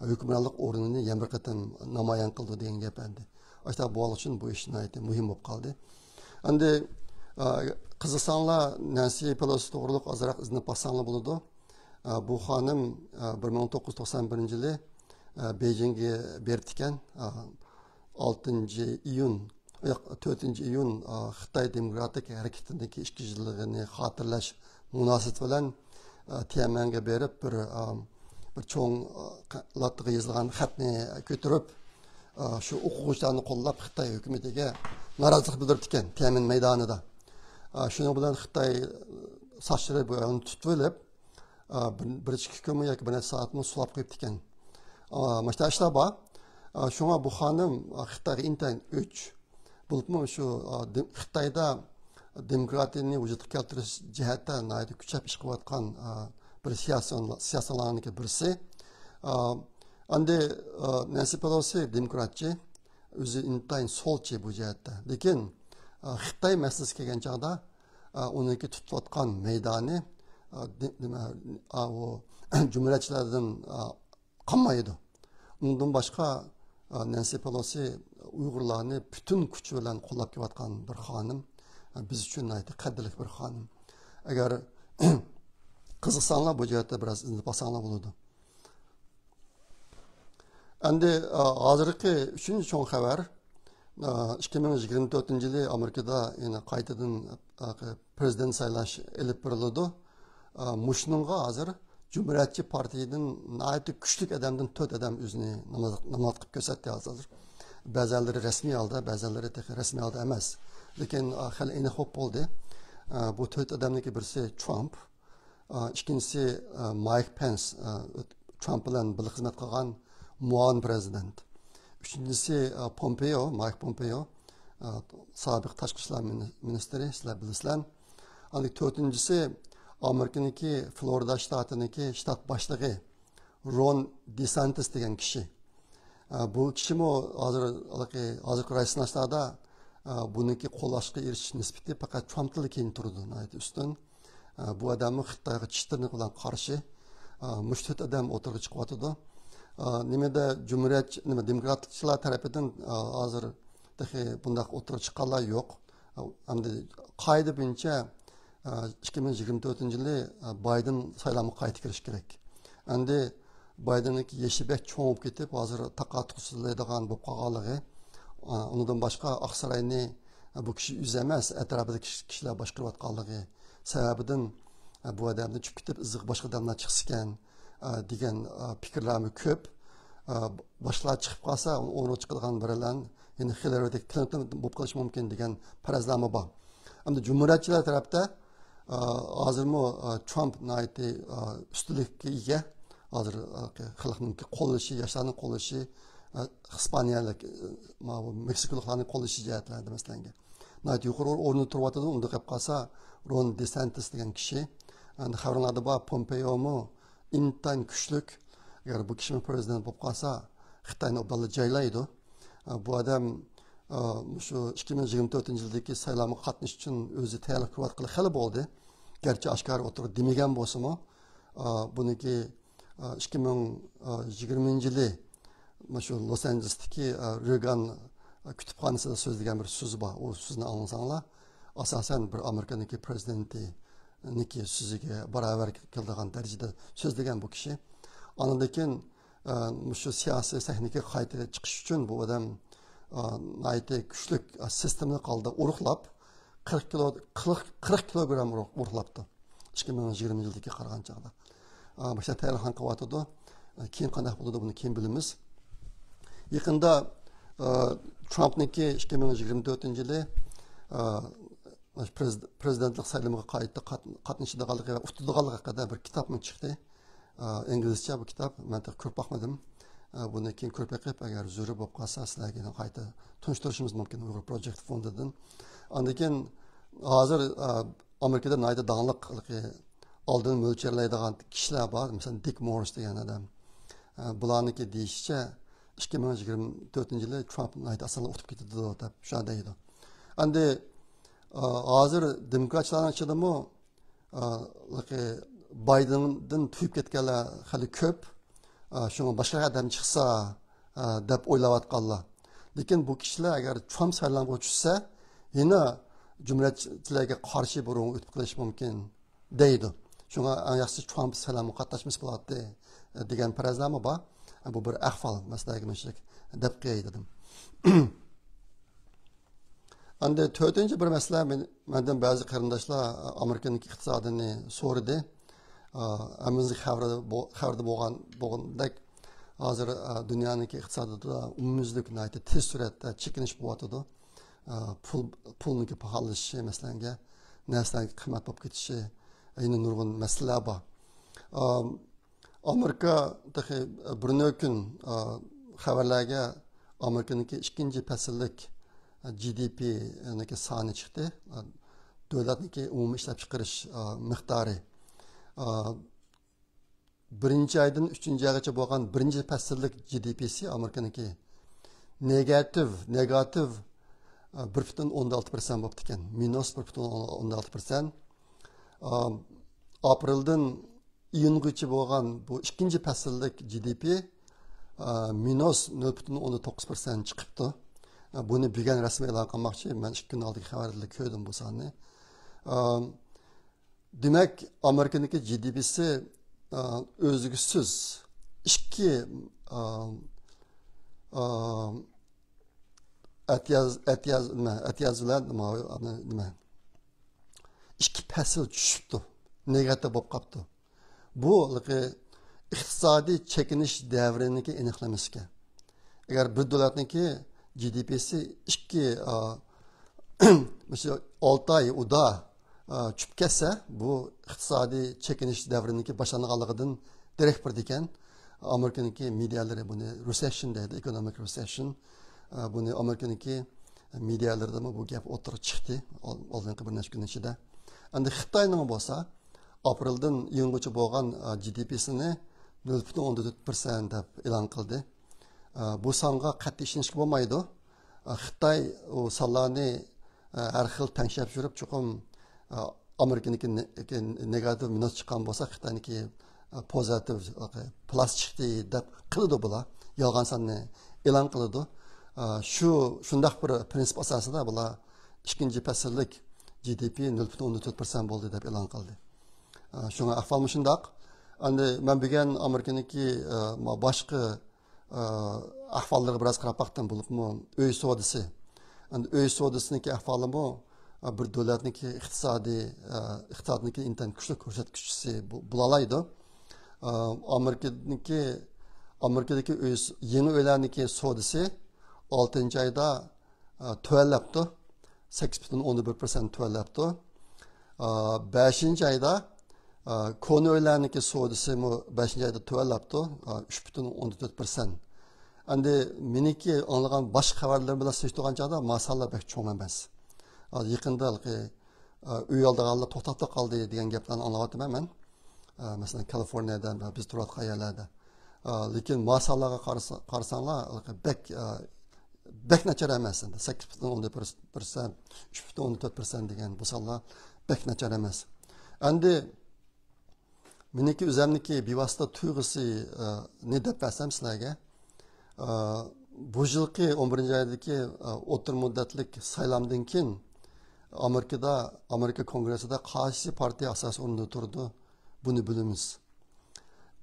ھۆكۈمرانلىق ئورنىنى يەنە بىر قېتىم نامايان قىلىدۇ دېگەن گەپ ئەمدى. ئاشۇنداق بولغانلىقى ئۈچۈن بۇ ئىش ناھايىتى مۇھىم بولۇپ قالدى. ئەمدى، ئا، قىزىقساڭلار، نەنسى پېلوسى توغرۇلۇق ئازراق ئىزدىنىپ باقساڭلار بولىدۇ. ئا، بۇ خانىم، ئا، بىر مىڭ توققۇز يۈز توقسان بىرىنچى يىلى، ئا، بېيجىڭگە بېرىپتىكەن. ئا، ئالتىنچى ئىيۇن، ياق، تۆتىنچى ئىيۇن، ئا، خىتاي دېموكراتىك ھەرىكىتىنىڭكى ئىككى يۈز يىللىقىنى خاتىرىلەش مۇناسىۋىتى بىلەن، ئا، تيەنئەنمەنگە بېرىپ، بىر، ئا، بىر چوڭ، ئا، لاتتىغا يېزىلغان خەتنى كۆتۈرۈپ، ئا، شۇ ئوقۇغۇچىلارنى قوللاپ خىتاي ھۆكۈمىتىگە نارازىلىق بىلدۈرۈپتىكەن تيەنئەنمەن مەيدانىدا. ئا، شۇنىڭ بىلەن خىتاي ساقچىلىرى بۇ ئايالنى تۇتۇۋېلىپ، ئا، بىر، بىر ئىككى كۈنمۇ ياكى بىر نەچچە سائەتمۇ سولاپ قويۇپتىكەن. ئا، مۇشۇنداق ئىشلار بار. ئا، شۇڭا بۇ خانىم، ئا، خىتايغا ئىنتايىن ئۆچ. بولۇپمۇ شۇ، ئا، دېم-، خىتايدا دېموكراتىيىنى ۋۇجۇدقا كەلتۈرۈش جەھەتتە ناھايىتى كۈچەپ ئىش قىلىۋاتقان، ئا، بىر سىياسىيون-، سىياسىيونلارنىڭكى بىرسى. ئا، ئەمدى، ئا، نەنسى پېلوسى دېموكراتچى، ئۆزى ئىنتايىن سولچى بۇ جەھەتتە. لېكىن، ئا، خىتاي مەسىلىسىگە كەلگەن چاغدا، ئا، ئۇنىڭكى تۇتۇۋاتقان مەيدانى، ئا، دى-، نېمە، ئا، ئۇ جۇمھۇرىيەتچىلەردىن، ئا، قالمايدۇ. ئۇنىڭدىن باشقا، ئا، نەنسى پېلوسى ئۇيغۇرلارنى پۈتۈن كۈچى بىلەن قوللاپ كېلىۋاتقان بىر خانىم. ئا، بىز ئۈچۈن ناھايىتى قەدىرلىك بىر خانىم. ئەگەر قىزىقساڭلار، بۇ جەھەتتە بىراز ئىزدىنىپ باقساڭلار بولىدۇ. ئەمدى، ئا، ھازىرقى ئۈچىنچى چوڭ خەۋەر. ئا، ئىككى مىڭ يىگىرمە تۆتىنچى يىلى ئامېرىكىدا يەنە قايتىدىن، ئا، پرېزىدېنت سايلاش ئېلىپ بېرىلىدۇ. ئا، مۇشۇنىڭغا ھازىر جۇمھۇرىيەتچى پارتىيىدىن ناھايىتى كۈچلۈك ئادەمدىن تۆت ئادەم ئۆزىنى نامزات، نامزات قىلىپ كۆرسەتتى ھازىر. بەزەنلىرى رەسمىي ھالدا، بەزەنلىرى تېخى رەسمىي ھالدا ئەمەس. لېكىن، ئا، خېلى ئېنىق بولۇپ بولدى. ئا، بۇ تۆت ئادەمنىڭكى بىرسى ترامپ، ئا، ئىككىنچىسى، ئا، مايك پېنس، ئا، ترامپ بىلەن بىللە خىزمەت قىلغان مۇئاۋىن پرېزىدېنت. ئۈچىنچىسى، ئا، پومپېيو، مايك پومپېيو، ئا، سابىق تاشقى ئىشلار مىنى-، مىنىستىرى، سىلەر بىلىسىلەر. ئاندىن تۆتىنچىسى، ئامېرىكىنىڭكى فلورىدا شتاتىنىڭكى شتات باشلىقى رون دېسانتىس دېگەن كىشى. ئا، بۇ كىشىمۇ ھازىر، ھازىرقى رايسىناشلاردا، ئا، بۇنىڭكى قوللاشقا ئېرىشىش نىسبىتى پەقەت ترامپتىنلا كېيىن تۇرىدۇ، ناھايىتى ئۈستۈن. ئا، بۇ ئادەممۇ خىتايغا چىش تىرنىقى بىلەن قارشى. ئا، مۇشۇ تۆت ئادەم ئوتتۇرىغا چىقىۋاتىدۇ. ئا، نېمىدە جۇمھۇرىيەتچى، نېمە، دېموكراتچىلار تەرىپىدىن، ئا، ھازىر تېخى بۇنداق ئوتتۇرىغا چىققانلار يوق. ئا، ئەمدى قائىدە بويىچە، ئا، ئىككى مىڭ يىگىرمە تۆتىنچى يىلى، ئا، بايدېن سايلامغا قايتا كىرىشى كېرەك. ئەمدى بايدېننىڭكى يېشى بەك چوڭ بولۇپ كېتىپ، ھازىر تاقا-تۇقسىزلايدىغان بولۇپ قالغانلىقى، ئۇنىڭدىن باشقا ئاقساراينى بۇ كىشى ئۆزى ئەمەس، ئەتراپىدىكى كىشى-، كىشىلەر باشقۇرۇۋاتقانلىقى سەۋەبىدىن، بۇ ئادەمدىن چۈشۈپ كېتىپ، ئىزىغا باشقا ئادەملەر چىقسىكەن، دېگەن پىكىرلەرمۇ كۆپ. باشقىلار چىقىپ قالسا، ئۇنىڭ ئورنىغا چىقىدىغان بىرەيلەن يەنە خىلارىدەك كلىنتون بولۇپ قېلىشى مۇمكىن دېگەن پەرەزلەرمۇ بار. ئەمدى جۇمھۇرىيەتچىلەر تەرەپتە، ئا، ھازىرمۇ، ئا، ترامپ ناھايىتى، ئا، ئۈستۈنلۈككە ئىگە. ھازىر، ئا، خەلقنىڭ قوللىشى، ياشلارنىڭ قوللىشى، ئا، ئىسپانىيەلىك، ئا، ماۋۇ مېكسىكولۇقلارنىڭ قوللىشى جەھەتلەردە مەسىلەنگە ناھايىتى يۇقىرى ئورۇندا تۇرۇۋاتىدۇ. ئۇنداق قىلىپ قالسا، رون دېسانتىس دېگەن كىشى، ئەمدى خەۋەرلەردە بار، پومپېيومۇ ئىنتايىن كۈچلۈك. ئەگەر بۇ كىشىمۇ پرېزىدېنت بولۇپ قالسا، خىتاينى ئوبدانلا جايلايدۇ. ئا، بۇ ئادەم، ئا، مۇشۇ ئىككى مىڭ يىگىرمە تۆتىنچى يىلدىكى سايلامغا قاتنىشىش ئۈچۈن ئۆزى تەييارلىق كۆرۈۋاتقىلى خېلى بولدى. گەرچە ئاشكارا ئوتتۇرىغا دېمىگەن بولسىمۇ، ئا، بۇنىڭكى، ئا، ئىككى مىڭ يىگىرمىنچى يىلى مۇشۇ لوس ئانژېلېستىكى، ئا، رېگان، ئا، كۇتۇپخانىسىدا سۆزلىگەن بىر سۆزى بار. ئۇ سۆزنى ئاڭلىساڭلار، ئاساسەن بىر ئامېرىكىنىڭكى پرېزىدېنتىنىڭكى سۆزىگە باراۋەر كېلىدىغان دەرىجىدە سۆزلىگەن بۇ كىشى. ئاندىن كېيىن، ئە، مۇشۇ سىياسىي سەھنىگە قايتا چىقىش ئۈچۈن بۇ ئادەم، ئە، ناھايىتى كۈچلۈك، ئە، سىستېمىلىق ھالدا ئۇرۇقلاپ، قىرىق كىلو، قىرىق، قىرىق كىلوگرام ئۇرۇق-، ئۇرۇقلاپتۇ. ئىككى مىڭ يىگىرمە يىلدىكى قارىغان چاغدا. ئە، مۇشۇ تەييارلىق قىلىۋاتىدۇ. ئە، كېيىن قانداق بولىدۇ، بۇنى كېيىن بىلىمىز. يېقىندا، ئە، ترامپنىڭكى ئىككى مىڭ يىگىرمە تۆتىنچى يىلى، ئە، پرېز-، پرېزىدېنتلىق سايلىمىغا قايتا قات-، قاتنىشىدىغانلىقى ۋە ئۇتىدىغانلىقى ھەققىدە بىر كىتابمۇ چىقتى. ئا، ئىنگلىزچە بۇ كىتاب، مەن تېخى كۆرۈپ باقمىدىم. ئا، بۇنى كېيىن كۆرۈپ بېقىپ، ئەگەر زۆرۈر بولۇپ قالسا، سىلەرگە قايتا تونۇشتۇرۇشىمىز مۇمكىن ئۇيغۇر پروجېكت فوندىدىن. ئاندىن كېيىن ھازىر، ئا، ئامېرىكىدا ناھايىتى داڭلىق ئالدىن مۆلچەرلەيدىغان كىشىلەر بار. مەسىلەن، دىك موررىس دېگەن ئادەم. ئا، بۇلارنىڭكى دېيىشىچە، ئىككى مىڭ يىگىرمە تۆتىنچى يىلى ترامپ ناھايىتى ئاسانلا ئۇتۇپ كېتىدۇ دەپ شۇنداق دەيدۇ. ئەمدى، ئا، ھازىر دېموكراتچىلارنىڭ ئىچىدىمۇ، ئا، بايدېندىن تويۇپ كەتكەنلەر خېلى كۆپ. ئا، شۇڭا باشقا ئادەم چىقسا، ئا، دەپ ئويلاۋاتقانلار. لېكىن بۇ كىشىلەر ئەگەر ترامپ سايلامغا چۈشسە، يەنە جۇمھۇرىيەتچىلەرگە قارشى بۇرۇنغا ئۆتۈپ قېلىشى مۇمكىن دەيدۇ. شۇڭا ئەڭ ياخشىسى ترامپ سايلامغا قاتناشمىسا بولاتتى، دېگەن پەرەزلەرمۇ بار. بۇ بىر ئەھۋال، مەسىلىگە مۇشۇ دەپ قوياي دېدىم. ئەمدى تۆتىنچى بىر مەسىلە، مەن-، مەندىن بەزى قېرىنداشلار ئامېرىكىنىڭ ئىقتىسادىنى سورىدى. ئا، ھەممىمىز خەۋەردە بو-، خەۋەردە بولغان، بولغاندەك، ھازىر، ئا، دۇنيانىڭكى ئىقتىسادىدا ئومۇميۈزلۈك ناھايىتى تېز سۈرئەتتە چېكىنىش بولۇۋاتىدۇ. ئا، پۇل، پۇلنىڭكى پاھالىشىشى، مەسىلەنگە، نەرسىلەرنىڭ قىممەت بولۇپ كېتىشى، يەنە نۇرغۇن مەسىلىلەر بار. ئا، ئامېرىكا تېخى بىر نۆ كۈن، ئا، خەۋەرلەرگە ئامېرىكىنىڭكى ئىككىنچى پەسىللىك جى دى پىنىڭكى سانى چىقتى. ئا، دۆلەتنىڭكى ئومۇمىي ئىشلەپچىقىرىش، ئا، مىقدارى. ئا، بىرىنچى ئايدىن ئۈچىنچى ئايغىچە بولغان بىرىنچى پەسىللىك جى دى پىسى ئامېرىكىنىڭكى نېگاتىپ، نېگاتىپ، ئا، بىر پۈتۈن ئوندىن ئالتە پىرسەنت بوپتىكەن. مىنۇس بىر پۈتۈن ئوندىن ئالتە پىرسەنت. ئا، ئاپرېلدىن ئىيۇنغىچە بولغان بۇ ئىككىنچى پەسىللىك جى دى پى، ئا، مىنۇس نۆل پۈتۈن ئوندىن توققۇز پىرسەنت چىقىپتۇ. ئا، بۇنى بۈگۈن رەسمىي ئېلان قىلماقچى. مەن ئىككى كۈن ئالدىدىكى خەۋەردىلا كۆردۈم بۇ ساننى. ئا، دېمەك، ئامېرىكىنىڭكى جى دى پىسى، ئا، ئۈزلۈكسىز ئىككى، ئا، ئا، ئەتىياز، ئەتىياز، نېمە، ئەتىياز بىلەن نېمە، نېمە، ئىككى پەسىل چۈشۈپتۇ، نېگاتىپ بولۇپ قاپتۇ. بۇ ھېلىقى ئىقتىسادىي چېكىنىش دەۋرىنىڭكى ئېنىقلىمىسى ئىكەن. ئەگەر بىر دۆلەتنىڭكى جى دى پىسى ئىككى، ئا، مۇشۇ ئالتە ئاي ئۇدا، ئا، چۈشۈپ كەتسە، بۇ ئىقتىسادىي چېكىنىش دەۋرىنىڭكى باشلانغانلىقىدىن دېرەك بېرىدىكەن. ئامېرىكىنىڭكى مېدىيالىرى بۇنى رېسېشن دەيدۇ، ئېكونومىك رېسېشن. ئا، بۇنى ئامېرىكىنىڭكى مېدىيالىرىدىمۇ بۇ گەپ ئوتتۇرىغا چىقتى ئال-، ئالدىنقى بىر نەچچە كۈن ئىچىدە. ئەمدى خىتاينىڭ بولسا ئاپرېلدىن ئىيۇنغىچە بولغان، ئا، جى دى پىسىنى نۆل پۈتۈن ئوندىن تۆت پىرسەنت دەپ ئېلان قىلدى. ئا، بۇ سانغا قەتئىي ئىشىنىشكە بولمايدۇ. ئا، خىتاي ئۇ سانلارنى، ئا، ھەر خىل تەڭشەپ يۈرۈپ، چوقۇم، ئا، ئامېرىكىنىڭكى نې-، نېگاتىپ مىنۇس چىققان بولسا، خىتاينىڭكى، ئا، پوزىتىپ، ئا، پلاس چىقتى دەپ قىلىدۇ بۇلار. يالغان ساننى ئېلان قىلىدۇ. ئا، شۇ، شۇنداق بىر پىرىنسىپ ئاساسىدا بۇلار ئىككىنچى پەسىللىك جى دى پى نۆل پۈتۈن ئوندىن تۆت پىرسەنت بولدى دەپ ئېلان قىلدى. ئا، شۇڭا ئەھۋال مۇشۇنداق. ئەمدى مەن بۈگۈن ئامېرىكىنىڭكى، ئا، ما-، باشقا، ئا، ئەھۋاللىرىغا بىراز قاراپ باقتىم، بولۇپمۇ ئۆي سودىسى. ئەمدى ئۆي سودىسىنىڭكى ئەھۋالىمۇ، ئا، بىر دۆلەتنىڭكى ئىقتىسادىي، ئا، ئىقتىسادنىڭكى ئىنتايىن كۈچلۈك كۆرسەتكۈچىسى بو-، بولالايدۇ. ئا، ئامېرىكىنىڭكى، ئامېرىكىدىكى ئۆي س-، يېڭى ئۆيلەرنىڭكى سودىسى ئالتىنچى ئايدا، ئا، تۆۋەنلەپتۇ. سەككىز پۈتۈن ئوندىن بىر پىرسەنت تۆۋەنلەپتۇ. ئا، بەشىنچى ئايدا، ئا، كونا ئۆيلەرنىڭكى سودىسىمۇ بەشىنچى ئايدا تۆۋەنلەپتۇ. ئا، ئۈچ پۈتۈن ئوندىن تۆت پىرسەنت. ئەمدى مېنىڭكى ئاڭلىغان باشقا خەۋەرلەر بىلەن سېلىشتۇرغان چاغدا ما سانلار بەك چوڭ ئەمەس. ئا، يېقىندا ھېلىقى، ئا، ئۆي ئالىدىغانلار توختاپلا قالدى دېگەن گەپلەرنى ئاڭلاۋاتىمەن مەن. ئا، مەسىلەن، كالىفورنىيەدە ۋە بىز تۇرۇۋاتقان يەرلەردە. ئا، لېكىن ما سانلارغا قارىسا-، قارىساڭلار، بەك، ئا، بەك ناچار ئەمەس ئەمدى. سەككىز پۈتۈن ئوندىن بىر پىرسەنت، ئۈچ پۈتۈن ئوندىن تۆت پىرسەنت دېگەن بۇ سانلار بەك ناچار ئەمەس. ئەمدى مېنىڭكى ئۆزەمنىڭكى بىۋاسىتە تۇيغۇسى، ئا، نى دەپ بەرسەم سىلەرگە. ئا، بۇ يىلقى ئون بىرىنچى ئايدىكى، ئا، ئوتتۇرا مۇددەتلىك سايلامدىن كېيىن ئامېرىكىدا، ئامېرىكا كونگرېسسىدا قايسى پارتىيە ئاساسىي ئورۇندا تۇرىدۇ، بۇنى بىلىمىز.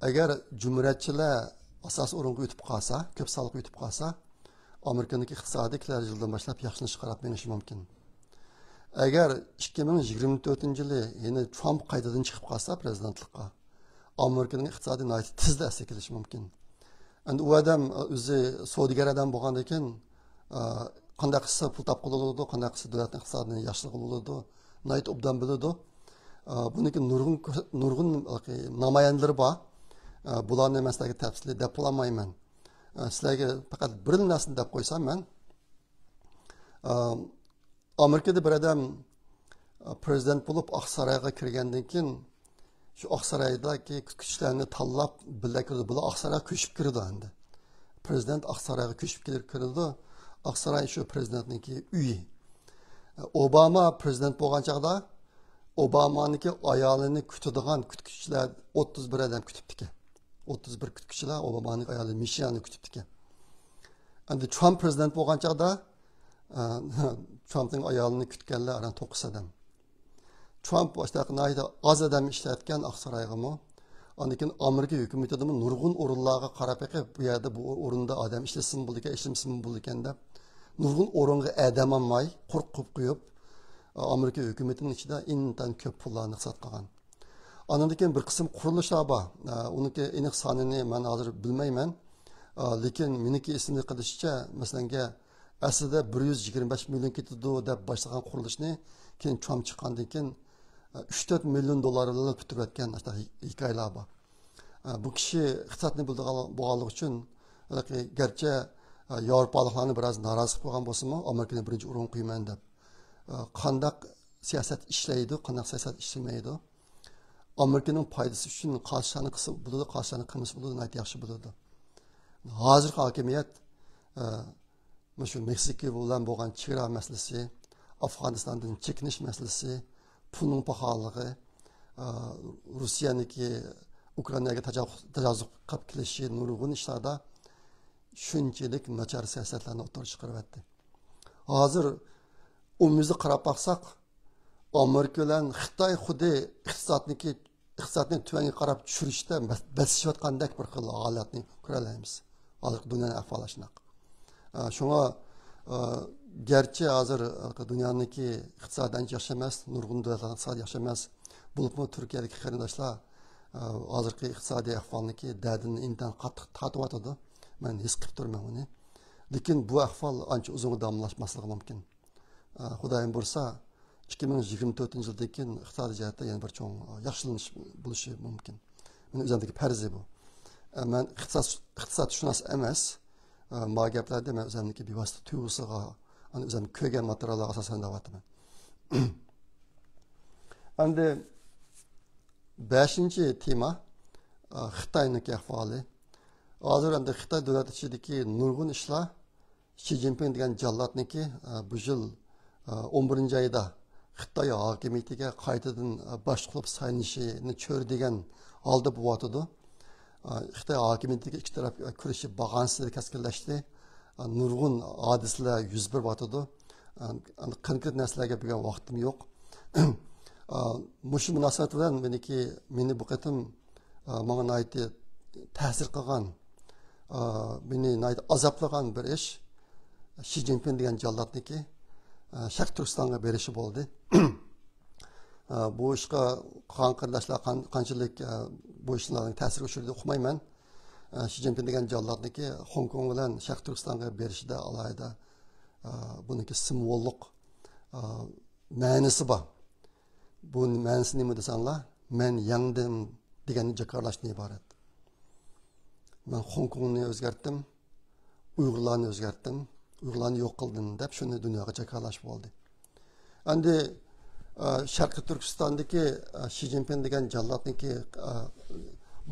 ئەگەر جۇمھۇرىيەتچىلەر ئاساسىي ئورۇنغا ئۆتۈپ قالسا، كۆپ سانلىققا ئۆتۈپ قالسا، ئامېرىكىنىڭكى ئىقتىسادى كېلەر يىلدىن باشلاپ ياخشىلىنىشقا قاراپ مېڭىشى مۇمكىن. ئەگەر ئىككى مىڭ يىگىرمە تۆتىنچى يىلى يەنە ترامپ قايتىدىن چىقىپ قالسا پىرېزىدېنتلىققا، ئامېرىكىنىڭ ئىقتىسادى ناھايىتى تېزلا ئەسلىگە كېلىشى مۇمكىن. ئەمدى ئۇ ئادەم، ئۆزى سودىگەر ئادەم بولغاندىن كېيىن، ئا، قانداق قىلسا پۇل تاپقىلى بولىدۇ، قانداق قىلسا دۆلەتنىڭ ئىقتىسادىنى ياخشىلىغىلى بولىدۇ، ناھايىتى ئوبدان بىلىدۇ. ئا، بۇنىڭكى نۇرغۇن، نۇرغۇن نامايەندىلىرى بار. ئا، بۇلارنى مەن سىلەرگە تەپسىلىي دەپ بولالمايمەن. ئا، سىلەرگە پەقەت بىر نەرسىنى دەپ قويسام مەن. ئا، ئامېرىكىدا بىر ئادەم، ئا، پىرېزىدېنت بولۇپ ئاقسارايغا كىرگەندىن كېيىن، شۇ ئاقسارايدىكى كۈتكۈچىلەرنى تاللاپ بىللە كىرىدۇ. بۇلار ئاقسارايغا كۆچۈپ كىرىدۇ ئەمدى. پىرېزىدېنت ئاقسارايغا كۆچۈپ كىر-، كىرىدۇ. ئاقساراي شۇ پىرېزىدېنتنىڭكى ئۆيى. ئوباما پىرېزىدېنت بولغان چاغدا ئوبامانىڭكى ئايالىنى كۈتىدىغان كۈتكۈچىلەر ئوتتۇز بىر ئادەم كۈتۈپتىكەن. ئوتتۇز بىر كۈتكۈچىلەر ئوبامانىڭ ئايالى مىشېلنى كۈتۈپتىكەن. ئەمدى ترامپ پىرېزىدېنت بولغان چاغدا، ئە، ترامپنىڭ ئايالىنى كۈتكەنلەر ئاران توققۇز ئادەم. ترامپ باشتاق ناھايىتى ئاز ئادەم ئىشلەتكەن ئاقسارايغىمۇ. ئاندىن كېيىن ئامېرىكا ھۆكۈمىتىدىمۇ نۇرغۇن ئورۇنلارغا قاراپ بېقىپ، بۇ يەردە بۇ ئورۇندا ئادەم ئىشلىسىمۇ بولىدىكەن، ئىشلىمىسىمۇ بولىدىكەن دەپ، نۇرغۇن ئورۇنغا ئادەم ئالماي، قۇرۇق قويۇپ قويۇپ، ئامېرىكا ھۆكۈمىتىنىڭ ئىچىدە ئىنتايىن كۆپ پۇللارنى ئىقتىساد قىلغان. ئاندىن كېيىن بىر قىسىم قۇرۇلۇشلار بار. ئۇنىڭكى ئېنىق سانىنى مەن ھازىر بىلمەيمەن. لېكىن مېنىڭكى ئېسىمدە قېلىشىچە، مەسىلەنگە، ئەسلىدە بىر يۈز يىگىرمە بەش مىليون كېتىدۇ دەپ باشلىغان قۇرۇلۇشنى كېيىن ترامپ چىققاندىن كېيىن، ئۈچ تۆت مىليون دوللار بىلەن پۈتتۈرۈۋەتكەن ھېكايىلەر بار. بۇ كىشى ئىقتىسادنى بىلىدىغان بولغانلىقى ئۈچۈن، گەرچە ياۋروپالىقلارنى بىراز نارازى قىلىپ قويغان بولسىمۇ، ئامېرىكىنى بىرىنچى ئورۇنغا قويىمەن دەپ، قانداق سىياسەت ئىشلەيدۇ، قانداق سىياسەت ئىشلىمەيدۇ، ئامېرىكىنىڭ پايدىسى ئۈچۈن قايسى ئىشلارنى قىلسا بولىدۇ، قايسى ئىشلارنى قىلمىسا بولىدۇ، ناھايىتى ياخشى بىلىدۇ. ھازىرقى ھاكىمىيەت، ئە، مۇشۇ مېكسىكا بىلەن بولغان چېگرا مەسىلىسى، ئافغانىستاندىن چېكىنىش مەسىلىسى، پۇلنىڭ پاخاللىقى، ئا، روسىيەنىڭكى ئۇكرائىناغا تاجاۋۇز، تاجاۋۇز قىلىپ كېلىشى نۇرغۇن ئىشلاردا شۇنچىلىك ناچار سىياسەتلەرنى ئوتتۇرىغا چىقىرىۋەتتى. ھازىر ئومۇميۈزلۈك قاراپ باقساق، ئامېرىكا بىلەن خىتاي خۇددى ئىقتىسادنىكى، ئىقتىسادنى تۆۋەنگە قاراپ چۈشۈرۈشتە بەس-، بەسلىشىۋاتقاندەك بىر خىل ھالەتنى كۆرەلەيمىز. ھازىرقى دۇنيانىڭ ئەھۋالى شۇنداق. ئا، شۇڭا، ئا، گەرچە ھازىر، ئا، دۇنيانىڭكى ئىقتىسادى ئانچە ياخشى ئەمەس، نۇرغۇن دۆلەتلەرنىڭ ئىقتىسادى ياخشى ئەمەس، بولۇپمۇ تۈركىيەدىكى قېرىنداشلار، ئا، ھازىرقى ئىقتىسادىي ئەھۋالنىڭكى دەردىنى ئىنتايىن قاتتىق تارتىۋاتىدۇ. مەن ھېس قىلىپ تۇرىمەن ئۇنى. لېكىن بۇ ئەھۋال ئانچە ئۇزۇنغا داۋاملاشماسلىقى مۇمكىن. ئا، خۇدايىم بۇيرۇسا، ئىككى مىڭ يىگىرمە تۆتىنچى يىلدىن كېيىن ئىقتىسادىي جەھەتتە يەنە بىر چوڭ، ئا، ياخشىلىنىش بولۇشى مۇمكىن. مېنىڭ ئۆزۈمدىكى پەرىزى بۇ. ئا، مەن ئىقتىساد، ئىقتىسادشۇناس ئەمەس. ئا، ما گەپلەردە مەن ئۆزۈمدىكى بىۋاسىتە تۇيغۇسىغا، ئاندىن ئۆزۈم كۆرگەن ماتېرىياللارغا ئاساسەن دەۋاتىمەن. ئەمدى بەشىنچى تېما، ئا، خىتاينىڭكى ئەھۋالى. ھازىر ئەمدى خىتاي دۆلەت ئىچىدىكى نۇرغۇن ئىشلار شى جىنپىڭ دېگەن جاللاتنىڭكى، ئە، بۇ يىل، ئە، ئون بىرىنچى ئايدا خىتاي ھاكىمىيىتىگە قايتىدىن، ئە، باشقۇرۇپ سايلىنىشىنى چۆرىدىگەن ھالدا بولۇۋاتىدۇ. ئە، خىتاي ھاكىمىيىتىدىكى ئىككى تەرەپ، ئە، كۈرىشى باغانسىزدا كەسكىنلەشتى. ئە، نۇرغۇن ھادىسىلەر يۈز بېرىۋاتىدۇ. ئە، ئەمدى كونكرېت نەرسىلەرگە بۈگۈن ۋاقتىم يوق. ئە، مۇشۇ مۇناسىۋەت بىلەن مېنىڭكى، مېنى بۇ قېتىم، ئە، ماڭا ناھايىتى تەسىر قىلغان، ئا، مېنى ناھايىتى ئازابلىغان بىر ئىش، شى جىنپىڭ دېگەن جاللاتنىڭكى، ئا، شەرقىي تۈركىستانغا بېرىشى بولدى. ئا، بۇ ئىشقا قالغان قېرىنداشلار قان-، قانچىلىك، ئا، بۇ ئىشلارنىڭ تەسىرىگە ئۇچرىدى ئۇقمايمەن. ئا، شى جىنپىڭ دېگەن جاللاتنىڭكى خوڭكوڭ بىلەن شەرقىي تۈركىستانغا بېرىشىدە ئالاھىدە، ئا، بۇنىڭكى سىمۋوللۇق، ئا، مەنىسى بار. بۇ مەنىسى نېمە دېسەڭلار، «مەن يەڭدىم» دېگەننى جاكارلاشتىن ئىبارەت. «مەن خوڭكوڭنى ئۆزگەرتتىم، ئۇيغۇرلارنى ئۆزگەرتتىم، ئۇيغۇرلارنى يوق قىلدىم» دەپ شۇنى دۇنياغا جاكارلاش بولدى. ئەمدى، ئە، شەرقىي تۈركىستاندىكى، ئە، شى جىنپىڭ دېگەن جاللاتنىڭكى، ئە،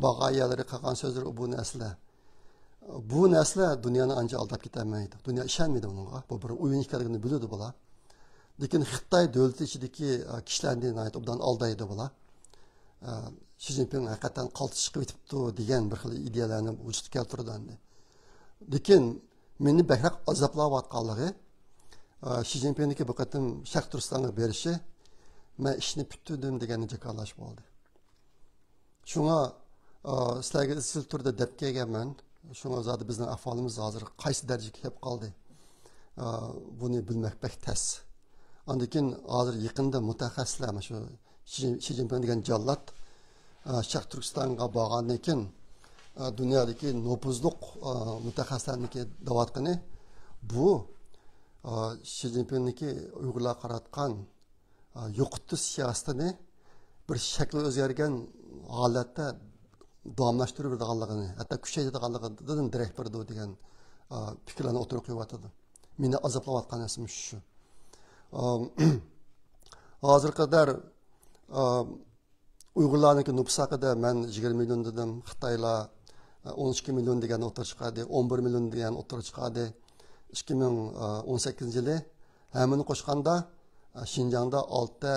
بارغان يەرلىرى، قىلغان سۆزلىرى، بۇ نەرسىلەر. بۇ نەرسىلەر دۇنيانى ئانچە ئالداپ كېتەلمەيدۇ. دۇنيا ئىشەنمەيدۇ بۇنىڭغا. بۇ بىر ئويۇن ئىكەنلىكىنى بىلىدۇ بۇلار. لېكىن خىتاي دۆلىتى ئىچىدىكى، ئە، كىشىلەرنى ناھايىتى ئوبدان ئالدايدۇ بۇلار. ئە، شى جىنپىڭ ھەقىقەتەن قالتىس چىقىۋېتىپتۇ دېگەن بىر خىل ئىدىيەلەرنى ۋۇجۇدقا كەلتۈرىدۇ ئەمدى. لېكىن مېنى بەكرەك ئازابلاۋاتقانلىقى، ئە، شى جىنپىڭنىڭكى بۇ قېتىم شەرقىي تۈركىستانغا بېرىشى، «مەن ئىشنى پۈتتۈردۈم» دېگەننى جاكارلاش بولدى. شۇڭا، ئا، سىلەرگە ئىزچىل تۈردە دەپ كەلگەنمەن. شۇڭا زادى بىزنىڭ ئەھۋالىمىز ھازىر قايسى دەرىجىگە كېلىپ قالدى؟ ئا، بۇنى بىلمەك بەك تەس. ئاندىن كېيىن ھازىر يېقىندا مۇتەخەسسىسلەر، مانا شۇ شى، شى جىنپىڭ دېگەن جاللات، ئا، شەرقىي تۈركىستانغا بارغاندىن كېيىن، ئا، دۇنيادىكى نوپۇزلۇق، ئا، مۇتەخەسسىسلەرنىڭكى دەۋاتقىنى بۇ، ئا، شى جىنپىڭنىڭكى ئۇيغۇرلارغا قاراتقان ئا، يوقىتىش سىياسىتىنى بىر شەكلى ئۆزگەرگەن ھالەتتە داۋاملاشتۇرۇۋېرىدىغانلىقىنى، ھەتتا كۈچەيتىدىغانلىقىدىن دېرەك بېرىدۇ دېگەن، ئا، پىكىرلەرنى ئوتتۇرىغا قويۇۋاتىدۇ. مېنى ئازابلاۋاتقان نەرسە مۇشۇ شۇ. ئا، ھازىرغا قەدەر، ئا، ئۇيغۇرلارنىڭكى نوپۇس ھەققىدە مەن يىگىرمە مىليون دېدىم، خىتايلار، ئا، ئون ئىككى مىليون دېگەننى ئوتتۇرىغا چىقاردى، ئون بىر مىليون دېگەننى ئوتتۇرىغا چىقاردى. ئىككى مىڭ ئون سەككىزىنچى يىلى ھەممىنى قوشقاندا، شىنجاڭدا ئالتە،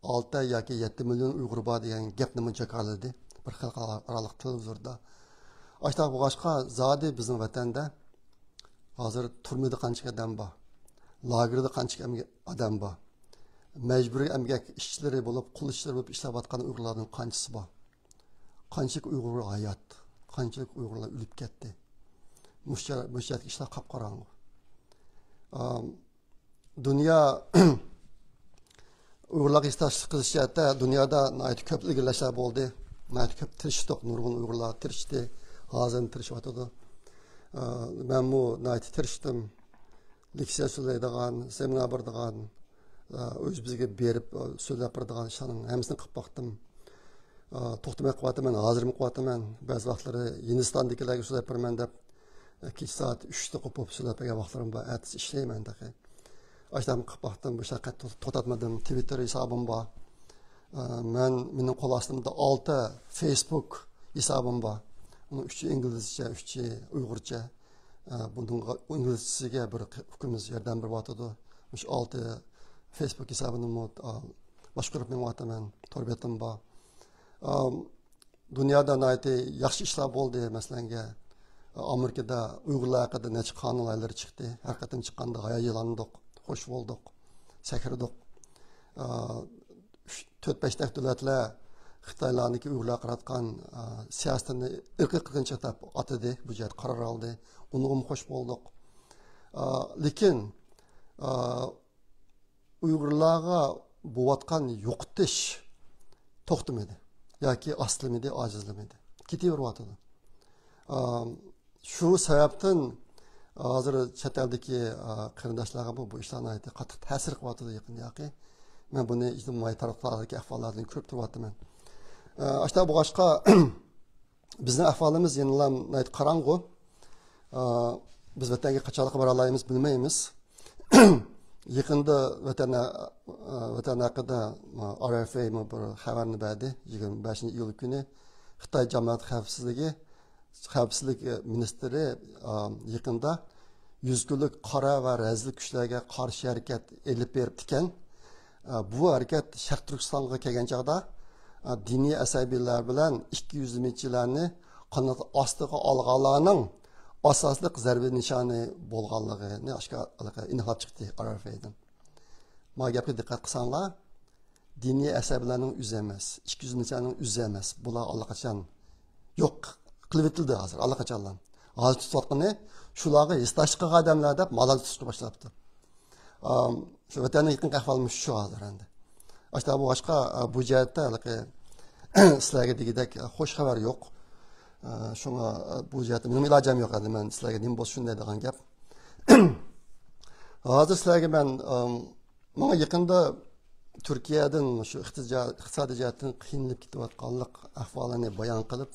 ئالتە ياكى يەتتە مىليون ئۇيغۇر بار دېگەن گەپنىمۇ جاكارلىدى بىر خەلقئارالىق تېلېۋىزوردا. ئاشۇنداق بولغاچقا، زادى بىزنىڭ ۋەتەندە ھازىر تۈرمىدە قانچىلىك ئادەم بار؟ لاگېردا قانچىلىك ئەمگە-، ئادەم بار؟ مەجبۇرىي ئەمگەك ئىشچىلىرى بولۇپ، قۇل ئىشچىلىرى بولۇپ ئىشلەۋاتقان ئۇيغۇرلارنىڭ قانچىسى بار؟ قانچىلىك ئۇيغۇر ھايات؟ قانچىلىك ئۇيغۇرلار ئۆلۈپ كەتتى؟ مۇشۇ، مۇشۇ يەردىكى ئىشلار قاپقاراڭغۇ. ئام، دۇنيا ئۇيغۇرلارغا ھېسداشلىق قىلىش جەھەتتە دۇنيادا ناھايىتى كۆپ ئىلگىرىلەشلەر بولدى. ناھايىتى كۆپ تىرىشتۇق، نۇرغۇن ئۇيغۇرلار تىرىشتى، ھازىرمۇ تىرىشىۋاتىدۇ. ئا، مەنمۇ ناھايىتى تىرىشتىم. لېكسىيە سۆزلەيدىغان، سېمىنار بېرىدىغان، ئا، ئۆز بىزگە بېرىپ، ئا، سۆزلەپ بېرىدىغان ئىشلارنىڭ ھەممىسىنى قىلىپ باقتىم. ئا، توختىماي قىلىۋاتىمەن، ھازىرمۇ قىلىۋاتىمەن. بەزى ۋاقىتلىرى ھىندىستاندىكىلەرگە سۆزلەپ بېرىمەن دەپ، ئا، كېچە سائەت ئۈچتە قوپۇپ سۆزلەپ بەرگەن ۋاقىتلىرىم بار. ئەتىسى ئىشلەيمەن تېخى. ئاشۇنداق قىلىپ باقتىم، بۇ ئىشلارنى قەتئىي توختاتمىدىم. تىۋىتتېر ھېسابىم بار. ئا، مەن، مېنىڭ قول ئاستىمدا ئالتە فېيسبۇك ھېسابىم بار. ئۇنىڭ ئۈچى ئىنگلىزچە، ئۈچى ئۇيغۇرچە. ئا، بۇنىڭغا، ئىنگلىزچىسىگە بىر ئۇكىمىز ياردەم بېرىۋاتىدۇ. مۇشۇ ئالتە فېيسبۇك ھېسابىنىمۇ، ئا، باشقۇرۇپ مېڭىۋاتىمەن. تور بېتىم بار. ئام، دۇنيادا ناھايىتى ياخشى ئىشلار بولدى. مەسىلەنگە، ئامېرىكىدا ئۇيغۇرلار ھەققىدە نەچچە قانۇن لايىھەلىرى چىقتى. ھەر قېتىم چىققاندا ھاياجانلاندۇق، خوش بولدۇق، سەكرىدۇق. ئا، ئۈچ، تۆت، بەشتەك دۆلەتلەر خىتايلارنىڭكى ئۇيغۇرلارغا قاراتقان، ئا، سىياسىتىنى ئىرقىي قىرغىنچىلىق دەپ ئاتىدى. بۇ جەھەتتە قارار ئالدى. ئۇنىڭغىمۇ خوش بولدۇق. ئا، لېكىن، ئا، ئۇيغۇرلارغا بولۇۋاتقان يوقىتىش توختىمىدى ياكى ئاستىلىمىدى، ئاجىزلىمىدى. كېتىۋېرىۋاتىدۇ. ئا، شۇ سەۋەبتىن ھازىر چەت ئەلدىكى، ئا، قېرىنداشلارغىمۇ بۇ ئىشلار ناھايىتى قاتتىق تەسىر قىلىۋاتىدۇ يېقىندا ياقى. مەن بۇنى ئىجتىمائىي تارماقلاردىكى ئەھۋاللاردىن كۆرۈپ تۇرۇۋاتىمەن. ئا، ئاشۇنداق بولغاچقا، بىزنىڭ ئەھۋالىمىز يەنىلا ناھايىتى قاراڭغۇ. ئا، بىز ۋەتەنگە قاچانلىققا بارالايمىز بىلمەيمىز. يېقىندا ۋەتەن، ئا، ۋەتەن ھەققىدە، ئا، ئار ئېف ئەي بىر خەۋەرنى بەردى. يىگىرمە بەشىنچى ئىيۇل كۈنى خىتاي جامائەت خەۋپسىزلىكى، خەۋپسىزلىك مىنىستىرى، ئا، يېقىندا يۈز كۈنلۈك قارا ۋە رەزىل كۈچلەرگە قارشى ھەرىكەت ئېلىپ بېرىپتىكەن. ئا، بۇ ھەرىكەت شەرقىي تۈركىستانغا كەلگەن چاغدا، ئا، دىنىي ئەسەبىيلەر بىلەن ئىككى يۈزلىمىچىلەرنى قانات ئاستىغا ئالغانلارنىڭ ئاساسلىق زەربە نىشانى بولغانلىقىنى ئاشكارا، ئېنىقلاپ چىقتى ئار ئېف ئەيدىن. ما گەپكە دىققەت قىلساڭلار، دىنىي ئەسەبىيلەرنىڭ ئۆزى ئەمەس، ئىككى يۈزلىمىچىلەرنىڭ ئۆزى ئەمەس. بۇلار ئاللىقاچان يوق قىلىۋېتىلدى ھازىر، ئاللىقاچانلا. ھازىر تۇتۇۋاتقىنى شۇلارغا ھېسداشلىق قىلغان ئادەملەر دەپ مالال تۇتۇشقا باشلاپتۇ. ئام، شۇ ۋەتەننىڭ يېقىنقى ئەھۋالى مۇشۇ ھازىر ئەمدى. ئاشۇنداق بولغاچقا، ئا، بۇ جەھەتتە ھېلىقى سىلەرگە دېگۈدەك خوش خەۋەر يوق. ئا، شۇڭا، ئا، بۇ جەھەتتە مېنىڭ ئىلاجىم يوق ئەمدى. مەن سىلەرگە نېمە بولسا شۇنى دەيدىغان گەپ. ھازىر سىلەرگە مەن، ئام، ماڭا يېقىندا تۈركىيەدىن شۇ ئىقتىجا-، ئىقتىسادىي جەھەتتىن قىينىلىپ كېتىۋاتقانلىق ئەھۋالىنى بايان قىلىپ،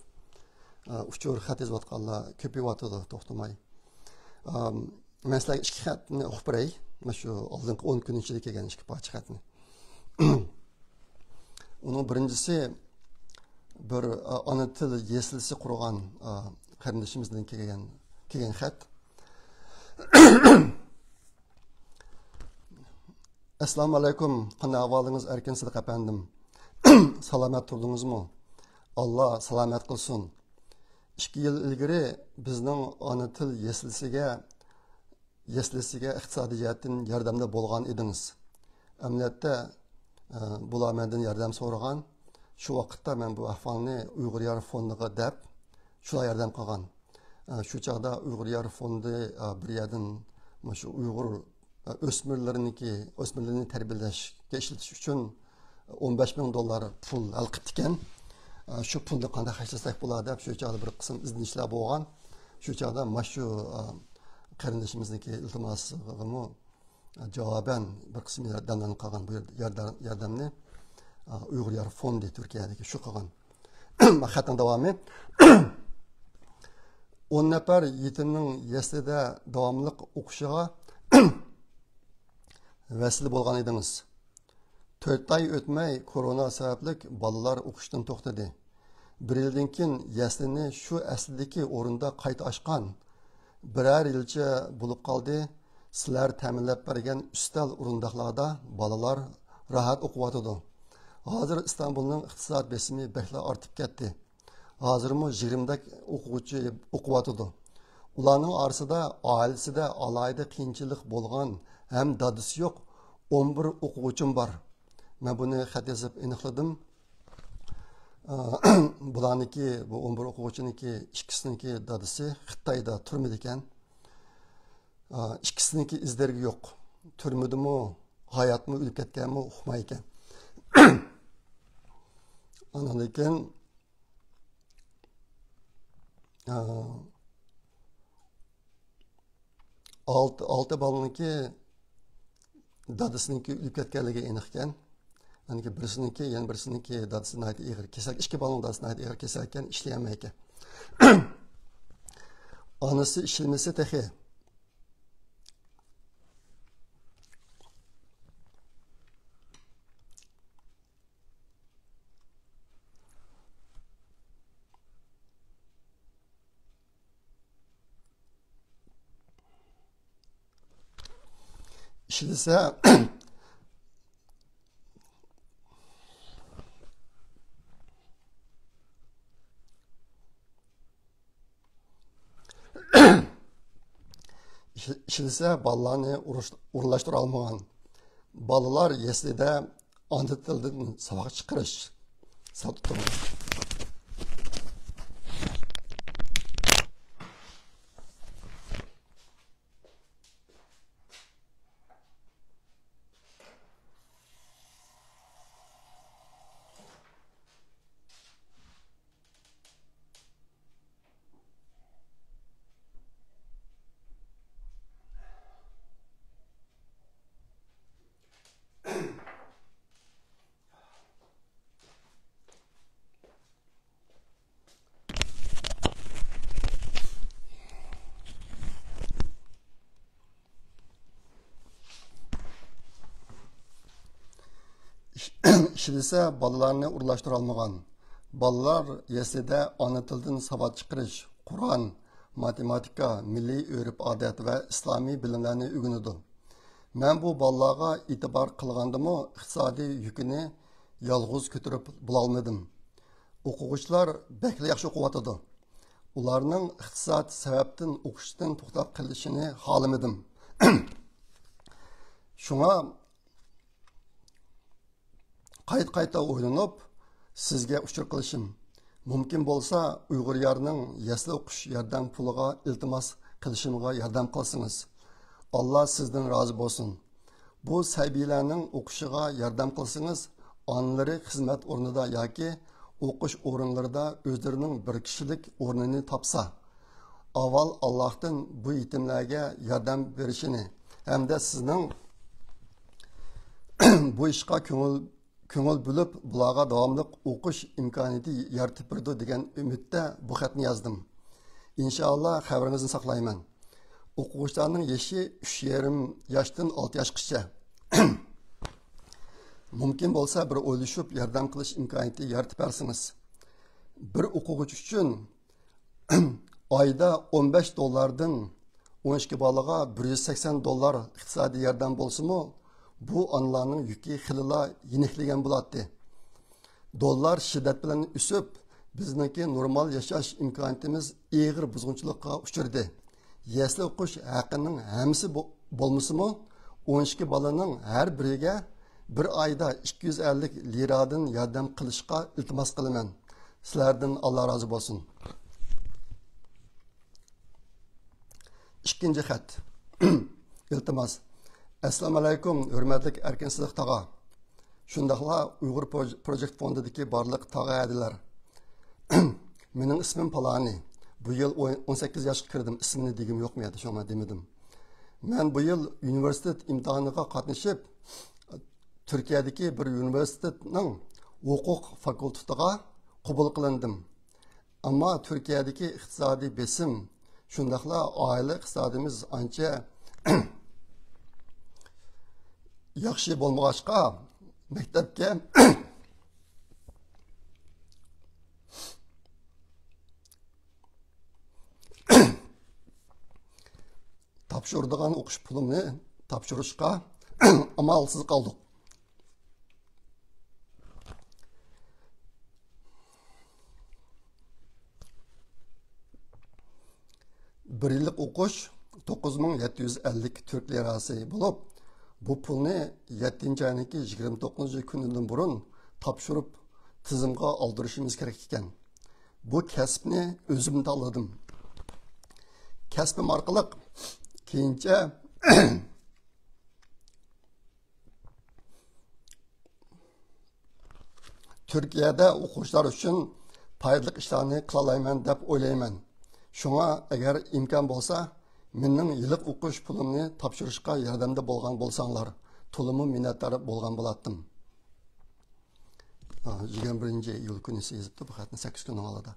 ئا، ئۇچۇر خەت يېزىۋاتقانلار كۆپىيىۋاتىدۇ توختىماي. ئام، مەن سىلەرگە ئىككى خەتنى ئوقۇپ بېرەي. مانا شۇ ئالدىنقى ئون كۈن ئىچىدە كەلگەن ئىككى پارچە خەتنى. ئۇنىڭ بىرىنچىسى بىر، ئا، ئانا تىل يەسلىسى قۇرغان، ئا، قېرىندىشىمىزدىن كەلگەن، كەلگەن خەت. ئەسسالامۇ ئەلەيكۇم، قانداق ئەھۋالىڭىز ئەركىن سىدىق ئەپەندىم؟ سالامەت تۇردىڭىزمۇ؟ ئاللا سالامەت قىلسۇن. ئىككى يىل ئىلگىرى بىزنىڭ ئانا تىل يەسلىسىگە، يەسلىسىگە ئىقتىسادىي جەھەتتىن ياردەمدە بولغان ئىدىڭىز. ئەمەلىيەتتە، ئە، بۇلار مەندىن ياردەم سورىغان. شۇ ۋاقىتتا مەن بۇ ئەھۋالنى ئۇيغۇر يار فوندىغا دەپ، شۇلار ياردەم قىلغان. ئە، شۇ چاغدا ئۇيغۇر يار فوندى، ئە، بىر يەردىن مۇشۇ ئۇيغۇر، ئە، ئۆسمۈرلىرىنىڭكى، ئۆسمۈرلىرىنى تەربىيەلەشكە ئىشلىتىش ئۈچۈن ئون بەش مىڭ دوللار پۇل ھەل قىپتىكەن. ئە، شۇ پۇلنى قانداق خەجلىسەك بولار دەپ، شۇ چاغدا بىر قىسىم ئىزدىنىشلەر بولغان. شۇ چاغدا مانا شۇ، ئە، قېرىندىشىمىزنىڭكى ئىلتىماسىغىمۇ جاۋابەن بىر قىسىم ياردەملەرنى قىلغان. بۇ ياردەم-، ياردەمنى، ئا، ئۇيغۇر يار فوندى تۈركىيەدىكى شۇ قىلغان. خەتنىڭ داۋامى. ئون نەپەر يېتىمنىڭ يەسلىدە داۋاملىق ئوقۇشىغا ۋەسىلە بولغان ئىدىڭىز. تۆت ئاي ئۆتمەي كورونا سەۋەبلىك بالىلار ئوقۇشتىن توختىدى. بىر يىلدىن كېيىن يەسلىنى شۇ ئەسلىدىكى ئورۇندا قايتا ئاچقان. بىرەر يىلچە بولۇپ قالدى. سىلەر تەمىنلەپ بەرگەن ئۈستەل ئورۇنداقلاردا بالىلار راھەت ئوقۇۋاتىدۇ. ھازىر ئىستانبۇلنىڭ ئىقتىساد بېسىمى بەكلا ئارتىپ كەتتى. ھازىرمۇ يىگىرمىدەك ئوقۇغۇچى ئوقۇۋاتىدۇ. ئۇلارنىڭ ئارىسىدا ئائىلىسىدە ئالاھىدە قىيىنچىلىق بولغان ھەم دادىسى يوق ئون بىر ئوقۇغۇچىم بار. مەن بۇنى خەت يېزىپ ئېنىقلىدىم. ئا، بۇلارنىڭكى، بۇ ئون بىر ئوقۇغۇچىنىڭكى ئىككىسىنىڭكى دادىسى خىتايدا تۈرمىدە ئىكەن. ئا، ئىككىسىنىڭكى ئىز دېرىكى يوق. تۈرمىدىمۇ، ھاياتمۇ، ئۆلۈپ كەتكەنمۇ ئۇقمايدىكەن. ئاندىن كېيىن، ئا، ئالتە، ئالتە بالىنىڭكى دادىسىنىڭكى ئۆلۈپ كەتكەنلىكى ئېنىق ئىكەن. يەنى بىرسىنىڭكى، يەنە بىرسىنىڭكى دادىسى ناھايىتى ئېغىر كېسەل، ئىككى بالىنىڭ دادىسى ناھايىتى ئېغىر كېسەل ئىكەن، ئىشلىيەلمەيدىكەن. ئانىسى ئىشلىمىسە تېخى. ئىشلىسە، ئىشلىسە بالىلارنى ئورۇنلاشتۇرالمىغان. بالىلار يەسلىدە ئانا تىلدىن ساۋاق چىقىرىش. ساۋاق چىقىرىش. ئىشلىسە بالىلارنى ئورۇنلاشتۇرالمىغان. بالىلار يەسلىدە ئانا تىلدىن ساۋات چىقىرىش، قۇرئان، ماتېماتىكا، مىللىي ئۆرپ-ئادەت ۋە ئىسلامىي بىلىملەرنى ئۆگىنىدۇ. مەن بۇ بالىلارغا ئېتىبار قىلغاندىمۇ ئىقتىسادىي يۈكىنى يالغۇز كۆتۈرۈپ بولالمىدىم. ئوقۇغۇچىلار بەكلا ياخشى ئوقۇۋاتىدۇ. ئۇلارنىڭ ئىقتىساد سەۋەبتىن ئوقۇشتىن توختاپ قېلىشىنى خالىمىدىم. شۇڭا قايتا-قايتا ئويلىنىپ، سىزگە ئۇچۇر قىلىشىم. مۇمكىن بولسا، ئۇيغۇر يارنىڭ يەسلى ئوقۇش ياردەم پۇلىغا ئىلتىماس قىلىشىمغا ياردەم قىلسىڭىز. ئاللا سىزدىن رازى بولسۇن. بۇ سەبىيلەرنىڭ ئوقۇشىغا ياردەم قىلسىڭىز، ئانىلىرى خىزمەت ئورنىدا ياكى ئوقۇش ئورۇنلىرىدا ئۆزلىرىنىڭ بىر كىشىلىك ئورنىنى تاپسا، ئاۋۋال ئاللاھتىن بۇ يېتىملەرگە ياردەم بېرىشىنى ھەمدە سىزنىڭ بۇ ئىشقا كۆڭۈل، كۆڭۈل بۆلۈپ، بۇلارغا داۋاملىق ئوقۇش ئىمكانىيىتى يارىتىپ بېرىدۇ دېگەن ئۈمىدتە بۇ خەتنى يازدىم. ئىنشائاللا، خەۋىرىڭىزنى ساقلايمەن. ئوقۇغۇچىلارنىڭ يېشى ئۈچ يېرىم ياشتىن ئالتە ياشقىچە. مۇمكىن بولسا، بىر ئويلىشىپ ياردەم قىلىش ئىمكانىيىتى يارىتىپ بەرسىڭىز. بىر ئوقۇغۇچى ئۈچۈن ئايدا ئون بەش دوللاردىن ئون ئىككى بالىغا بىر يۈز سەكسەن دوللار ئىقتىسادىي ياردەم بولسىمۇ، بۇ ئانىلارنىڭ يۈكى خېلىلا يېنىكلىگەن بولاتتى. دوللار شىددەت بىلەن ئۆسۈپ، بىزنىڭكى نورمال ياشاش ئىمكانىيىتىمىز ئېغىر بۇزغۇنچىلىققا ئۇچرىدى. يەسلى ئوقۇش ھەققىنىڭ ھەممىسى بو-، بولمىسىمۇ، ئون ئىككى بالىنىڭ ھەر بىرىگە بىر ئايدا ئىككى يۈز ئەللىك لىرادىن ياردەم قىلىشقا ئىلتىماس قىلىمەن. سىلەردىن ئاللا رازى بولسۇن. ئىككىنچى خەت. ئىلتىماس. ئەسسالامۇئەلەيكۇم، ھۆرمەتلىك ئەركىن سىدىق تاغا. شۇنداقلا ئۇيغۇر پروج-، پروجېكت فوندىدىكى بارلىق تاغا ھەدىلەر. مېنىڭ ئىسمىم پالانى. بۇ يىل ئون، ئون سەككىز ياشقا كىردىم. ئىسمىنى دېگۈم يوق مەيەردە، شۇڭا دېمىدىم. مەن بۇ يىل ئۇنىۋېرسىتېت ئىمتىھانىغا قاتنىشىپ، تۈركىيەدىكى بىر ئۇنىۋېرسىتېتنىڭ ھوقۇق فاكۇلتېتىغا قوبۇل قىلىندىم. ئەمما تۈركىيەدىكى ئىقتىسادىي بېسىم، شۇنداقلا ئائىلە ئىقتىسادىمىز ئانچە ياخشى بولمىغاچقا، مەكتەپكە تاپشۇرىدىغان ئوقۇش پۇلىمنى تاپشۇرۇشقا ئامالسىز قالدۇق. بىر يىللىق ئوقۇش توققۇز مىڭ يەتتە يۈز ئەللىك تۈرك لىراسى بولۇپ، بۇ پۇلنى يەتتىنچى ئاينىڭكى يىگىرمە توققۇزىنچى كۈنىدىن بۇرۇن تاپشۇرۇپ، تىزىمغا ئالدۇرۇشىمىز كېرەك ئىكەن. بۇ كەسىپنى ئۆزۈم تاللىدىم. كەسپىم ئارقىلىق كېيىنچە تۈركىيەدە ئوقۇغۇچىلار ئۈچۈن پايدىلىق ئىشلارنى قىلالايمەن دەپ ئويلايمەن. شۇڭا ئەگەر ئىمكان بولسا، مېنىڭ يىللىق ئوقۇش پۇلۇمنى تاپشۇرۇشقا ياردەمدە بولغان بولساڭلار، تولىمۇ مىننەتدار بولغان بولاتتىم. ئا، يىگىرمە بىرىنچى ئىيۇل كۈنى يېزىپتۇ بۇ خەتنى، سەككىز كۈننىڭ ئالدىدا.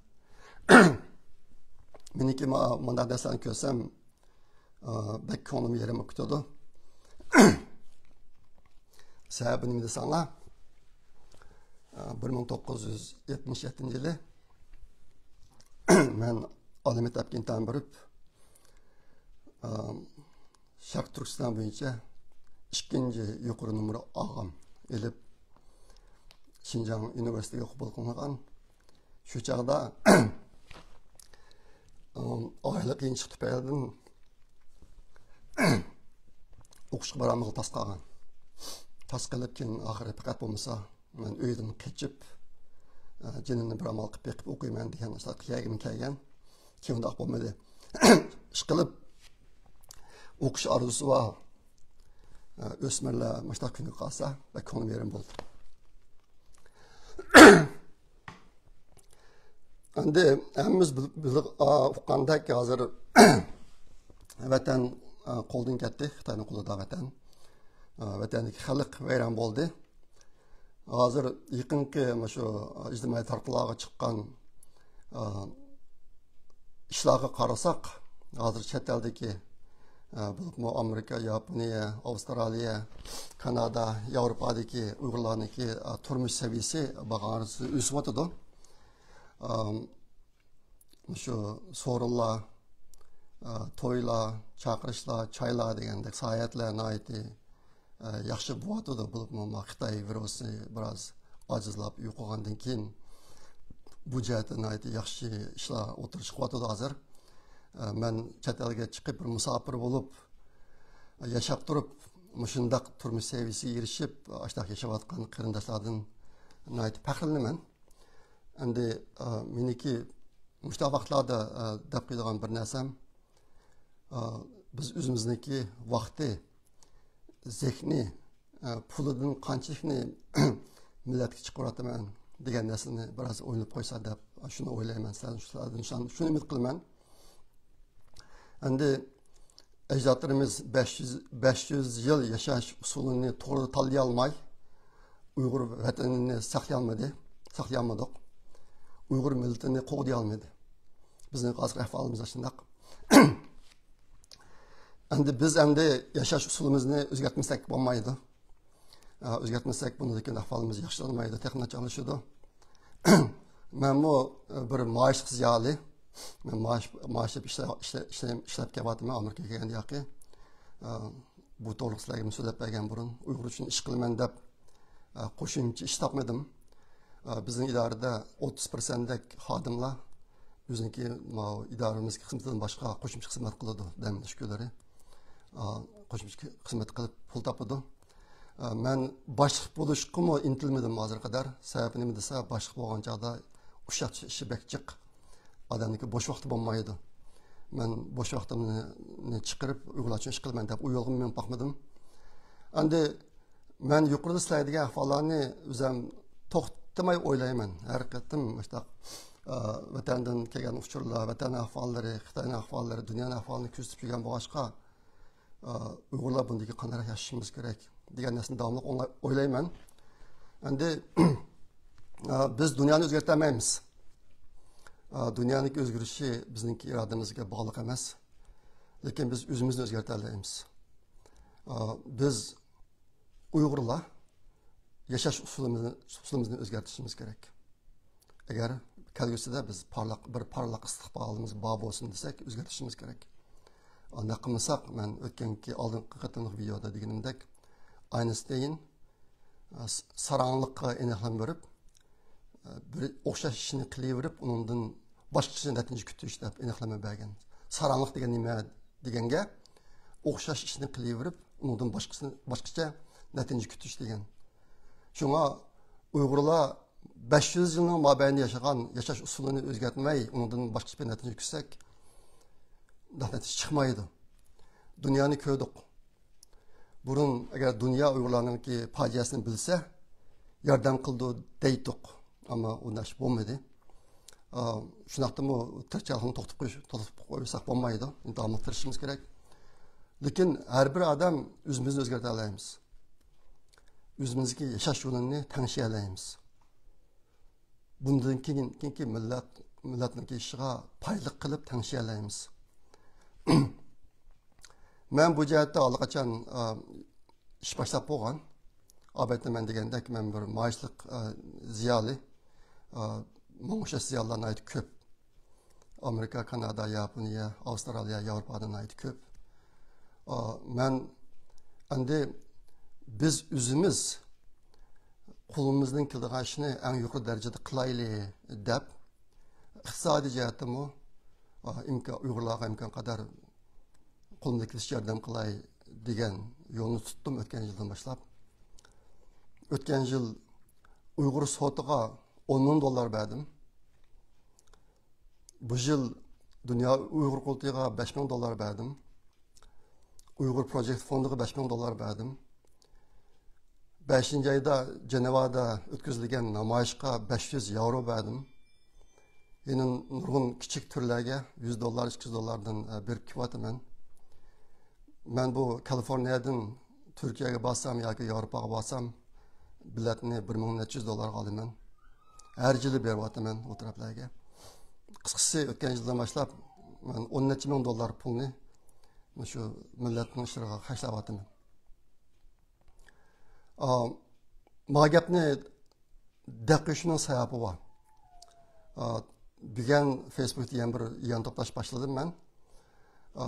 مېنىڭكى ما-، مۇنداق نەرسىلەرنى كۆرسەم، ئا، بەك كۆڭلۈم يېرىم بولۇپ كېتىدۇ. سەۋەبى نېمە دېسەڭلار، ئا، بىر مىڭ توققۇز يۈز يەتمىش يەتتىنچى يىلى مەن ئالىي مەكتەپكە ئىمتىھان بېرىپ، ئا، شەرقىي تۈركىستان بويىچە ئىككىنچى يۇقىرى نومۇر ئالغان، ئېلىپ، شىنجاڭ ئۇنىۋېرسىتېتىگە قوبۇل قىلىنغان. شۇ چاغدا ئائىلە قىيىنچىلىق تۈپەيلىدىن، ئوقۇشقا بارالمىغىلى تاس قالغان. تاس قېلىپ، كېيىن ئاخىرى پەقەت بولمىسا مەن ئۆيدىن قېچىپ، ئە، جېنىمنى بىر ئامال قىلىپ بېقىپ ئوقۇيمەن دېگەن ئاشۇنداق يەرگىمۇ كەلگەن. كېيىن ئۇنداق بولمىدى. ئىشقىلىپ، ئوقۇش ئارزۇسى بار، ئە، ئۆسمۈرلەر مۇشۇنداق كۈنگە قالسا بەك كۆڭلۈم يېرىم بولدى. ئەمدى ھەممىمىز بىل-، بىل-، ئا، ئۇققاندەك، ھازىر ۋەتەن، ئا، قولدىن كەتتى، خىتاينىڭ قولىدا ۋەتەن. ئا، ۋەتەندىكى خەلق ۋەيران بولدى. ھازىر يېقىنقى مۇشۇ ئىجتىمائىي تاراتقۇلارغا چىققان، ئا، ئىشلارغا قارىساق، ھازىر چەت ئەلدىكى، ئا، بولۇپمۇ ئامېرىكا، ياپونىيە، ئاۋسترالىيە، كانادا، ياۋروپادىكى ئۇيغۇرلارنىڭكى، ئا، تۇرمۇش سەۋىيىسى بارغانسېرى ئۆسۈۋاتىدۇ. ئا، مۇشۇ سورۇنلار، ئا، تويلار، چاقىرىشلار، چايلار دېگەندەك ساياھەتلەر ناھايىتى، ئا، ياخشى بولۇۋاتىدۇ. بولۇپمۇ ما خىتاي ۋىرۇسى بىراز ئاجىزلاپ يوقىغاندىن كېيىن بۇ جەھەتتە ناھايىتى ياخشى ئىشلار ئوتتۇرىغا چىقىۋاتىدۇ ھازىر. ئا، مەن چەت ئەلگە چىقىپ بىر مۇساپىر بولۇپ، ئا، ياشاپ تۇرۇپ، مۇشۇنداق تۇرمۇش سەۋىيىسىگە ئېرىشىپ، ئاشۇنداق ياشاۋاتقان قېرىنداشلاردىن ناھايىتى پەخىرلىنىمەن. ئەمدى، ئا، مېنىڭكى مۇشۇنداق ۋاقىتلاردا، ئا، دەپ قويىدىغان بىر نەرسەم، ئا، بىز ئۆزىمىزنىڭكى ۋاقتى، زېھنى، ئا، پۇلىدىن قانچىلىكنى مىللەتكە چىقىرىۋاتىمەن دېگەن نەرسىنى بىراز ئويلىنىپ قويسا دەپ، شۇنى ئويلايمەن. سىلەردىن شۇ-، شۇنى ئۈمىد قىلىمەن. ئەمدى ئەجدادلىرىمىز بەش يۈز، بەش يۈز يىل ياشاش ئۇسۇلىنى توغرا تاللىيالماي، ئۇيغۇر ۋەتىنىنى ساقلىيالمىدى، ساقلىيالمىدۇق. ئۇيغۇر مىللىتىنى قوغدىيالمىدى. بىزنىڭ ھازىر ئەھۋالىمىز شۇنداق. ئەمدى بىز ئەمدى ياشاش ئۇسۇلىمىزنى ئۆزگەرتمىسەك بولمايدۇ. ئە، ئۆزگەرتمىسەك، بۇندىن كېيىن ئەھۋالىمىز ياخشىلانمايدۇ، تېخى ناچارلىشىدۇ. مەنمۇ، ئە، بىر مائاشلىق زىيالىي. مەن مائاش، مائاش ئېلىپ ئىشلە-، ئىشلە-، ئىشلە-، ئىشلەپ كېلىۋاتىمەن ئامېرىكىغا كەلگەندىن كېيىن. ئە، بۇ توغرىلىق سىلەرگە سۆزلەپ بەرگەن بۇرۇن. ئۇيغۇر ئۈچۈن ئىش قىلىمەن دەپ، ئە، قوشۇمچە ئىش تاپمىدىم. ئە، بىزنىڭ ئىدارىدە ئوتتۇز پىرسەنتتەك خادىملار ئۆزىنىڭكى ماۋۇ ئىدارىمىزگە خىزمىتىدىن باشقا قوشۇمچە خىزمەت قىلىدۇ، دەم ئېلىش كۈنلىرى. ئە، قوشۇمچە خىزمەت قىلىپ پۇل تاپىدۇ. ئە، مەن باشلىق بولۇشقىمۇ ئىنتىلمىدىم ھازىرغا قەدەر. سەۋەبى نېمە دېسە، باشلىق بولغان چاغدا ئۇششاق ئىشى بەك جىق. ئادەمنىڭكى بوش ۋاقتى بولمايدۇ. مەن بوش ۋاقتىمنى چىقىرىپ، ئۇيغۇرلار ئۈچۈن ئىش قىلىمەن دەپ، ئۇ يولغا مېڭىپ باقمىدىم. ئەمدى مەن يۇقىرىدا سىلەرگە دېگەن ئەھۋاللارنى ئۆزۈم توختىماي ئويلايمەن. ھەر قېتىم مۇشۇنداق، ئە، ۋەتەندىن كەلگەن ئۇچۇرلار، ۋەتەن ئەھۋاللىرى، خىتاينىڭ ئەھۋاللىرى، دۇنيانىڭ ئەھۋالىنى كۆزىتىپ يۈرگەن بولغاچقا، ئا، ئۇيغۇرلار بۇندىكى قانداق ياشىشىمىز كېرەك دېگەن نەرسىنى داۋاملىق ئوڭلاي-، ئويلايمەن. ئەمدى، ئا، بىز دۇنيانى ئۆزگەرتەلمەيمىز. ئا، دۇنيانىڭكى ئۆزگىرىشى بىزنىڭكى ئىرادىمىزگە باغلىق ئەمەس. لېكىن بىز ئۆزىمىزنى ئۆزگەرتەلەيمىز. ئا، بىز ئۇيغۇرلار ياشاش ئۇسۇلىمىزنى، ئۇسۇلىمىزنى ئۆزگەرتىشىمىز كېرەك. ئەگەر كەلگۈسىدە بىز پارلاق، بىر پارلاق ئىستىقبالىمىز بار بولسۇن دېسەك، ئۆزگەرتىشىمىز كېرەك. ئانداق قىلمىساق، مەن ئۆتكەنكى ئالدىنقى قېتىملىق ۋىدېيودا دېگىنىمدەك، ئاينىستېين، ئە، س-، ساراڭلىققا ئېنىقلىما بېرىپ، ئە، بىر ئوخشاش ئىشنى قىلىۋېرىپ، ئۇنىڭدىن باشقىچە نەتىجە كۈتۈش دەپ ئېنىقلىما بەرگەن. ساراڭلىق دېگەن نېمە دېگەنگە، ئوخشاش ئىشنى قىلىۋېرىپ، ئۇنىڭدىن باشقىسىنى، باشقىچە نەتىجە كۈتۈش دېگەن. شۇڭا ئۇيغۇرلار بەش يۈز يىلنىڭ مابەينىدە ياشىغان ياشاش ئۇسۇلىنى ئۆزگەرتمەي، ئۇنىڭدىن باشقىچە بىر نەتىجە كۈتسەك، نەتىجە چىقمايدۇ. دۇنيانى كۆردۇق. بۇرۇن ئەگەر دۇنيا ئۇيغۇرلارنىڭكى پاجىئەسىنى بىلسە، ياردەم قىلىدۇ دەيتتۇق. ئەمما ئۇنداق ئىش بولمىدى. ئا، شۇنداقتىمۇ تىرىشچانلىقنى توختىتىپ قويۇش، توختىتىپ قويساق بولمايدۇ. داۋاملىق تىرىشىشىمىز كېرەك. لېكىن ھەر بىر ئادەم ئۆزىمىزنى ئۆزگەرتەلەيمىز. ئۆزىمىزدىكى ياشاش يولىنى تەڭشىيەلەيمىز. بۇندىن كېيىن، كېيىنكى مىللەت، مىللەتنىڭكى ئىشىغا پايدىلىق قىلىپ تەڭشىيەلەيمىز. مەن بۇ جەھەتتە ئاللىقاچان، ئا، ئىش باشلاپ بولغان. ئالبەتتە، مەن دېگەندەك، مەن بىر مائاشلىق، ئا، زىيالىي. ئا، ماڭا ئوخشاش زىيالىيلار ناھايىتى كۆپ. ئامېرىكا، كانادا، ياپونىيە، ئاۋسترالىيە، ياۋروپادا ناھايىتى كۆپ. ئا، مەن ئەمدى بىز ئۆزىمىز قولىمىزدىن كېلىدىغان ئىشنى ئەڭ يۇقىرى دەرىجىدە قىلايلى دەپ، ئىقتىسادىي جەھەتتىمۇ، ئا، ئىمكان، ئۇيغۇرلارغا ئىمكان قەدەر قولۇمدىن كېلىشىچە ياردەم قىلاي دېگەن يولنى تۇتتۇم ئۆتكەن يىلدىن باشلاپ. ئۆتكەن يىل ئۇيغۇر سوتىغا ئون مىڭ دوللار بەردىم. بۇ يىل دۇنيا ئۇيغۇر قۇرۇلتىيىغا بەش مىڭ دوللار بەردىم. ئۇيغۇر پروجېكت فوندىغا بەش مىڭ دوللار بەردىم. بەشىنچى ئايدا جەنۋادا ئۆتكۈزۈلگەن نامايىشقا بەش يۈز ياۋرو بەردىم. يەنە نۇرغۇن كىچىك تۈرلەرگە يۈز دوللار، ئىككى يۈز دوللاردىن، ئە، بېرىپ كېلىۋاتىمەن. مەن بۇ كالىفورنىيەدىن تۈركىيەگە بارسام ياكى ياۋروپاغا بارسام، بېلەتنى بىر مىڭ نەچچە يۈز دوللارغا ئالىمەن. ھەر يىلى بېرىۋاتىمەن ئۇ تەرەپلەرگە. قىسقىسى، ئۆتكەن يىلدىن باشلاپ مەن ئون نەچچە مىڭ دوللار پۇلنى مۇشۇ مىللەتنىڭ ئىشلىرىغا خەجلەۋاتىمەن. ئا، ما گەپنى دەپ قويۇشنىڭ سەۋەبى بار. ئا، بۈگۈن فېيسبۇكتا يەنە بىر يىغىن توپلاش باشلىدىم مەن. ئا،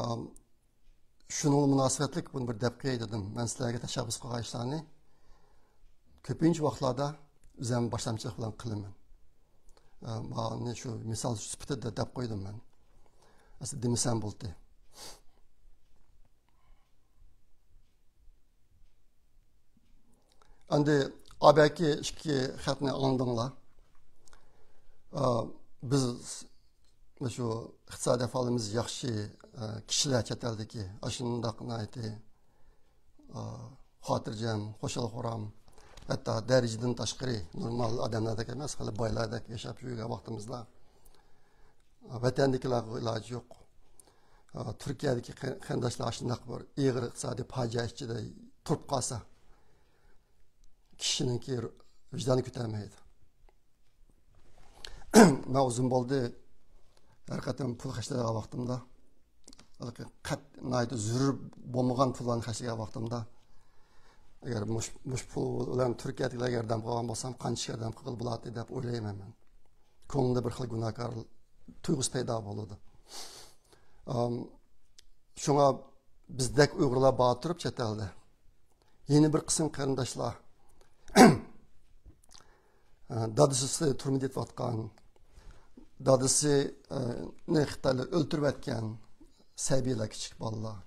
شۇنىڭغا مۇناسىۋەتلىك بۇنى بىر دەپ قوياي دېدىم. مەن سىلەرگە تەشەببۇس قىلغان ئىشلارنى كۆپىنچە ۋاقىتلاردا ئۆزۈم باشلامچىلىق بىلەن قىلىمەن. ئا، مانى شۇ مىسال سۈپىتىدە دەپ قويدۇم مەن. ئەسلى دېمىسەم بولدى. ئەندى ئابەكى ئىككى خەتنى ئاڭلىدىڭلار. ئا، بىز مۇشۇ ئىقتىسادىي ئەھۋالىمىز ياخشى، ئا، كىشىلەر چەت ئەلدىكى ئاشۇنداق ناھايىتى، ئا، خاتىرجەم، خۇشال-خۇرام، ھەتتا دەرىجىدىن تاشقىرى نورمال ئادەملەردەك ئەمەس، خېلى بايلاردەك ياشاپ يۈرگەن ۋاقتىمىزدا، ۋەتەندىكىلەرگە ئىلاجى يوق. تۈركىيەدىكى قېرىنداشلار شۇنداق بىر ئېغىر ئىقتىسادىي پاجىئە ئىچىدە تۇرۇپ قالسا، كىشىنىڭكى ۋىجدانى كۆتەرمەيدۇ. مەن ئۇزۇن بولدى، ھەر قېتىم پۇل خەجلەيدىغان ۋاقتىمدا، قەت-، ناھايىتى زۆرۈر بولمىغان پۇللارنى خەجلىگەن ۋاقتىمدا، ئەگەر مۇش-، مۇشۇ پۇل بىلەن تۈركىيەدىكىلەرگە ياردەم قىلغان بولسام، قانچە ياردەم قىلغىلى بولاتتى دەپ ئويلايمەن مەن. كۆڭلۈمدە بىر خىل گۇناھكار تۇيغۇسى پەيدا بولىدۇ. ئام، شۇڭا بىزدەك ئۇيغۇرلار بار تۇرۇپ چەت ئەلدە. يەنە بىر قىسىم قېرىنداشلار، دادىسى تۈرمىدە يېتىۋاتقان، دادىسىنى خىتايلار ئۆلتۈرۈۋەتكەن سەبىيلەر، كىچىك بالىلار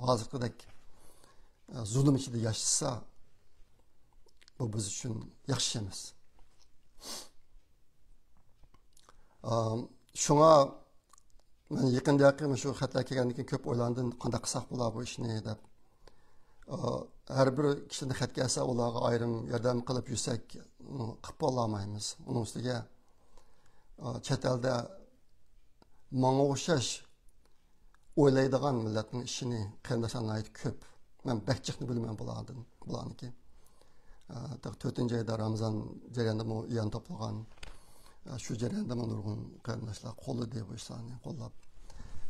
ھازىرقىدەك زۇلۇم ئىچىدە ياشىسا، بۇ بىز ئۈچۈن ياخشى ئەمەس. ئام، شۇڭا مەن يېقىندىكى مۇشۇ خەتلەر كەلگەندىن كېيىن كۆپ ئويلاندىم، قانداق قىلساق بولا بۇ ئىشنى دەپ. ئا، ھەر بىر كىشىدىن خەت كەلسە، ئۇلارغا ئايرىم ياردەم قىلىپ يۈرسەك، ئۇنى قىلىپ بولالمايمىز. ئۇنىڭ ئۈستىگە، ئا، چەت ئەلدە ماڭا ئوخشاش ئويلايدىغان مىللەتنىڭ ئىشىنى قېرىنداشلار ناھايىتى كۆپ. مەن بەك جىقنى بىلىمەن بۇلاردىن، بۇلارنىڭكى. ئە، تۆتىنچى ئايدا رامىزان جەريانىدىمۇ يىغىن توپلىغان. ئە، شۇ جەرياندىمۇ نۇرغۇن قېرىنداشلار قوللىدى بۇ ئىشلارنى، قوللاپ.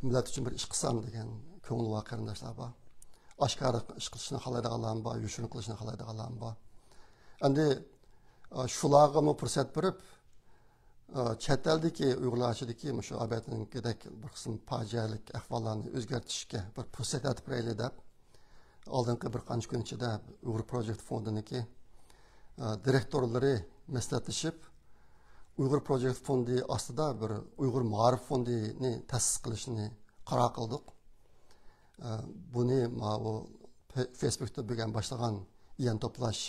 مىللەت ئۈچۈن بىر ئىش قىلسام دېگەن كۆڭلى بار قېرىنداشلار بار. ئاشكارا ئىش قىلىشنى خالايدىغانلارمۇ بار، يوشۇرۇن قىلىشنى خالايدىغانلارمۇ بار. ئەمدى، ئە، شۇلارغىمۇ پۇرسەت بېرىپ، ئە، چەت ئەلدىكى ئۇيغۇرلار ئىچىدىكى مۇشۇ ئابەتنىڭكىدەك بىر قىسىم پاجىئەلىك ئەھۋاللارنى ئۆزگەرتىشكە بىر پۇرسەت يارىتىپ بېرەيلى دەپ، ئالدىنقى بىر قانچە كۈن ئىچىدە ئۇيغۇر پروجېكت فوندىنىڭكى، ئە، دىرېكتورلىرى مەسلىھەتلىشىپ، ئۇيغۇر پروجېكت فوندى ئاستىدا بىر ئۇيغۇر مائارىپ فوندىنى تەسىس قىلىشنى قارار قىلدۇق. ئە، بۇنى ماۋۇ فېيسبۇكتا بۈگۈن باشلىغان يىغىن توپلاش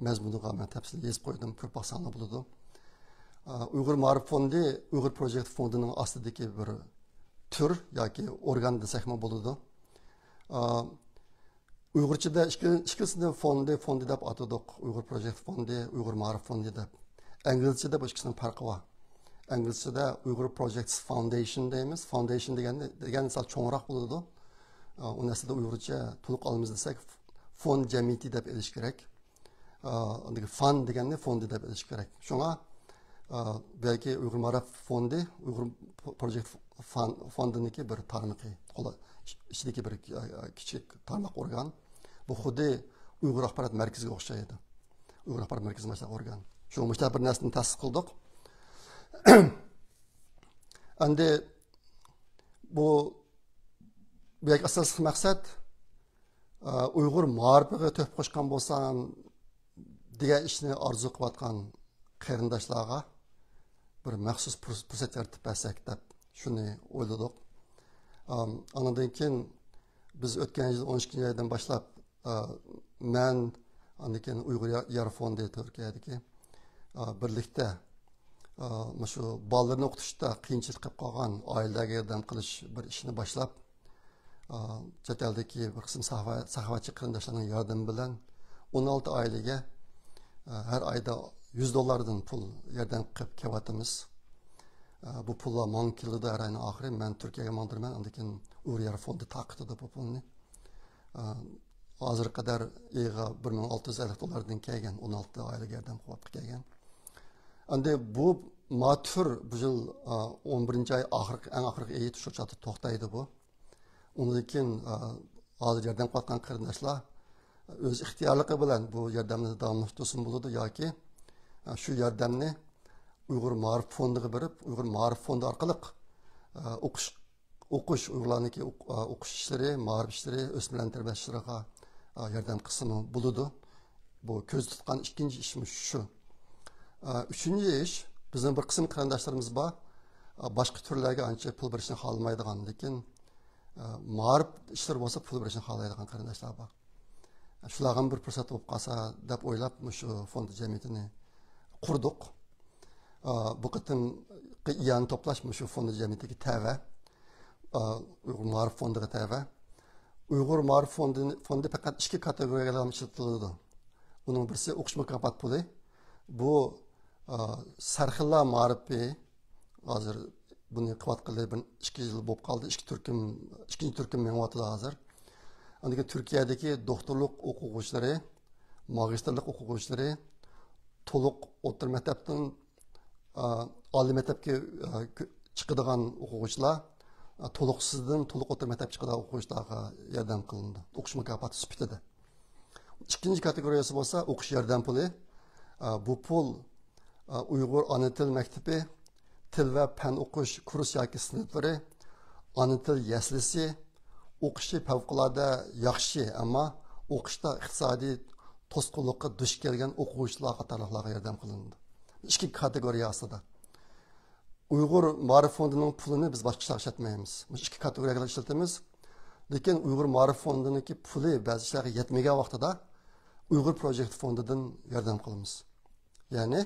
مەزمۇنىغا مەن تەپسىلىي يېزىپ قويدۇم، كۆرۈپ باقساڭلار بولىدۇ. ئۇيغۇر مائارىپ فوندى ئۇيغۇر پروجېكت فوندىنىڭ ئاستىدىكى بىر تۈر ياكى ئورگان دېسەكمۇ بولىدۇ. ئۇيغۇرچىدا ئىككى، ئىككىسىنى فوندى، فوندى دەپ ئاتىدۇق. ئۇيغۇر پروجېكت فوندى، ئۇيغۇر مائارىپ فوندى دەپ. ئىنگلىزچىدە بۇ ئىككىسىنىڭ پەرقى بار. ئىنگلىزچىدە ئۇيغۇر پروجېكتس فاوندېيشن دەيمىز. فاوندېيشن دېگەن، دېگەن سەل چوڭراق بولىدۇ. ئۇنى ئەسلىدە ئۇيغۇرچە تولۇق ئالىمىز دېسەك، فوند جەمئىيىتى دەپ ئېلىش كېرەك. ئا، ئاندىكى فان دېگەننى فوندى دەپ ئېلىش كېرەك. شۇڭا، ئا، بەلكى ئۇيغۇر مائارىپ فوندى، ئۇيغۇر پروجېكت فان-، فوندىنىڭكى بىر تارمىقى، قولا-، ئىچىدىكى بىر، ئا، كىچىك تارماق ئورگان. بۇ خۇددى ئۇيغۇر ئاخبارات مەركىزىگە ئوخشايدۇ. ئۇيغۇر ئاخبارات مەركىزى مۇشۇنداق ئورگان. شۇ مۇشۇنداق بىر نەرسىنى تەسىس قىلدۇق. ئەمدى بۇ، بۇ يەردىكى ئاساسلىق مەقسەت، ئۇيغۇر مائارىپىغا تۆھپە قوشقان بولسام دېگەن ئىشنى ئارزۇ قىلىۋاتقان قېرىنداشلارغا بىر مەخسۇس پۇرس-، پۇرسەت يارىتىپ بەرسەك دەپ شۇنى ئويلىدۇق. ئام، ئانىڭدىن كېيىن، بىز ئۆتكەن يىل ئون ئىككىنچى ئايدىن باشلاپ، ئا، مەن، ئاندىن كېيىن ئۇيغۇر يا-، يار فوندى تۈركىيەدىكى، ئا، بىرلىكتە، ئا، مۇشۇ بالىلىرىنى ئوقۇتۇشتا قىيىنچىلىق قىلىپ قالغان ئائىلىلەرگە ياردەم قىلىش بىر ئىشنى باشلاپ، ئا، چەت ئەلدىكى بىر قىسىم ساخاۋە-، ساخاۋەتچى قېرىنداشلارنىڭ ياردىمى بىلەن ئون ئالتە ئائىلىگە، ئا، ھەر ئايدا يۈز دوللاردىن پۇل ياردەم قىلىپ كېلىۋاتىمىز. ئا، بۇ پۇللار ماڭا كېلىدۇ ھەر ئاينىڭ ئاخىرى. مەن تۈركىيەگە ماڭدۇرىمەن، ئاندىن كېيىن ئۇيغۇر يار فوندى تارقىتىدۇ بۇ پۇلنى. ئا، ھازىرغا قەدەر ئېيىغا بىر مىڭ ئالتە يۈز ئەللىك دوللاردىن كەلگەن، ئون ئالتە ئائىلىگە ياردەم قىلىپ كەلگەن. ئەندى بۇ ماتۇر بۇ يىل، ئا، ئون بىرىنچى ئاي ئاخىرقى، ئەڭ ئاخىرقى ئېيى شۇ چاغدا توختايدۇ بۇ. ئۇنىڭدىن كېيىن، ئا، ھازىر ياردەم قىلىۋاتقان قېرىنداشلار ئۆز ئىختىيارلىقى بىلەن بۇ ياردەمنى داۋاملاشتۇرسىمۇ بولىدۇ ياكى، ئا، شۇ ياردەمنى ئۇيغۇر مائارىپ فوندىغا بېرىپ، ئۇيغۇر مائارىپ فوندى ئارقىلىق، ئا، ئوقۇش، ئوقۇش، ئۇيغۇرلارنىڭكى ئوق-، ئا، ئوقۇش ئىشلىرى، مائارىپ ئىشلىرى، ئۆسمۈرلەرنى تەربىيەلەش ئىشلىرىغا، ئا، ياردەم قىلسىمۇ بولىدۇ. بۇ كۆزدە تۇتقان ئىككىنچى ئىشمۇ شۇ. ئا، ئۈچىنچى ئىش، بىزنىڭ بىر قىسىم قېرىنداشلىرىمىز بار. ئا، باشقا تۈرلەرگە ئانچە پۇل بېرىشنى خالىمايدىغان، لېكىن، ئا، مائارىپ ئىشلىرى بولسا پۇل بېرىشنى خالايدىغان قېرىنداشلار بار. شۇلارغا بىر پۇرسەت بولۇپ قالسا دەپ ئويلاپ، مۇشۇ فوند جەمئىيىتىنى قۇردۇق. ئا، بۇ قېتىمقى ئىئانە توپلاش مۇشۇ فوند جەمئىيىتىگە تەۋە. ئا، ئۇيغۇر مائارىپ فوندىغا تەۋە. ئۇيغۇر مائارىپ فوندى، فوندى پەقەت ئىككى كاتېگورىيەگە ئىشلىتىلىدۇ. ئۇنىڭ بىرسى ئوقۇش مۇكاپات پۇلى. بۇ، ئا، سەرخىللار مائارىپى، ھازىر بۇنى قىلىۋاتقىلى بىر ئىككى يىل بولۇپ قالدى. ئىككى تۈركۈم، ئىككىنچى تۈركۈم مېڭىۋاتىدۇ ھازىر. ئاندىن كېيىن تۈركىيەدىكى دوختۇرلۇق ئوقۇغۇچىلىرى، ماگىستىرلىق ئوقۇغۇچىلىرى، تولۇق ئوتتۇرا مەكتەپتىن، ئا، ئالىي مەكتەپكە، ئا، كۆ-، چىقىدىغان ئوقۇغۇچىلار، ئا، تولۇقسىزدىن تولۇق ئوتتۇرا مەكتەپكە چىقىدىغان ئوقۇغۇچىلارغا ياردەم قىلىنىدۇ، ئوقۇش مۇكاپاتى سۈپىتىدە. ئىككىنچى كاتېگورىيەسى بولسا ئوقۇش ياردەم پۇلى. ئا، بۇ پۇل، ئا، ئۇيغۇر ئانا تىل مەكتىپى، تىل ۋە پەن ئوقۇش كۇرس ياكى سىنىپلىرى، ئانا تىل يەسلىسى، ئوقۇشى پەۋقۇلئاددە ياخشى، ئەمما ئوقۇشتا ئىقتىسادىي توسقۇنلۇققا دۇچ كەلگەن ئوقۇغۇچىلار قاتارلىقلارغا ياردەم قىلىنىدۇ. ئىككى كاتېگورىيە ئاستىدا. ئۇيغۇر مائارىپ فوندىنىڭ پۇلىنى بىز باشقا ئىشلارغا ئىشلەتمەيمىز. مۇشۇ ئىككى كاتېگورىيەگە ئىشلىتىمىز. لېكىن ئۇيغۇر مائارىپ فوندىنىڭكى پۇلى بەزى ئىشلارغا يەتمىگەن ۋاقتىدا ئۇيغۇر پروجېكت فوندىدىن ياردەم قىلىمىز. يەنى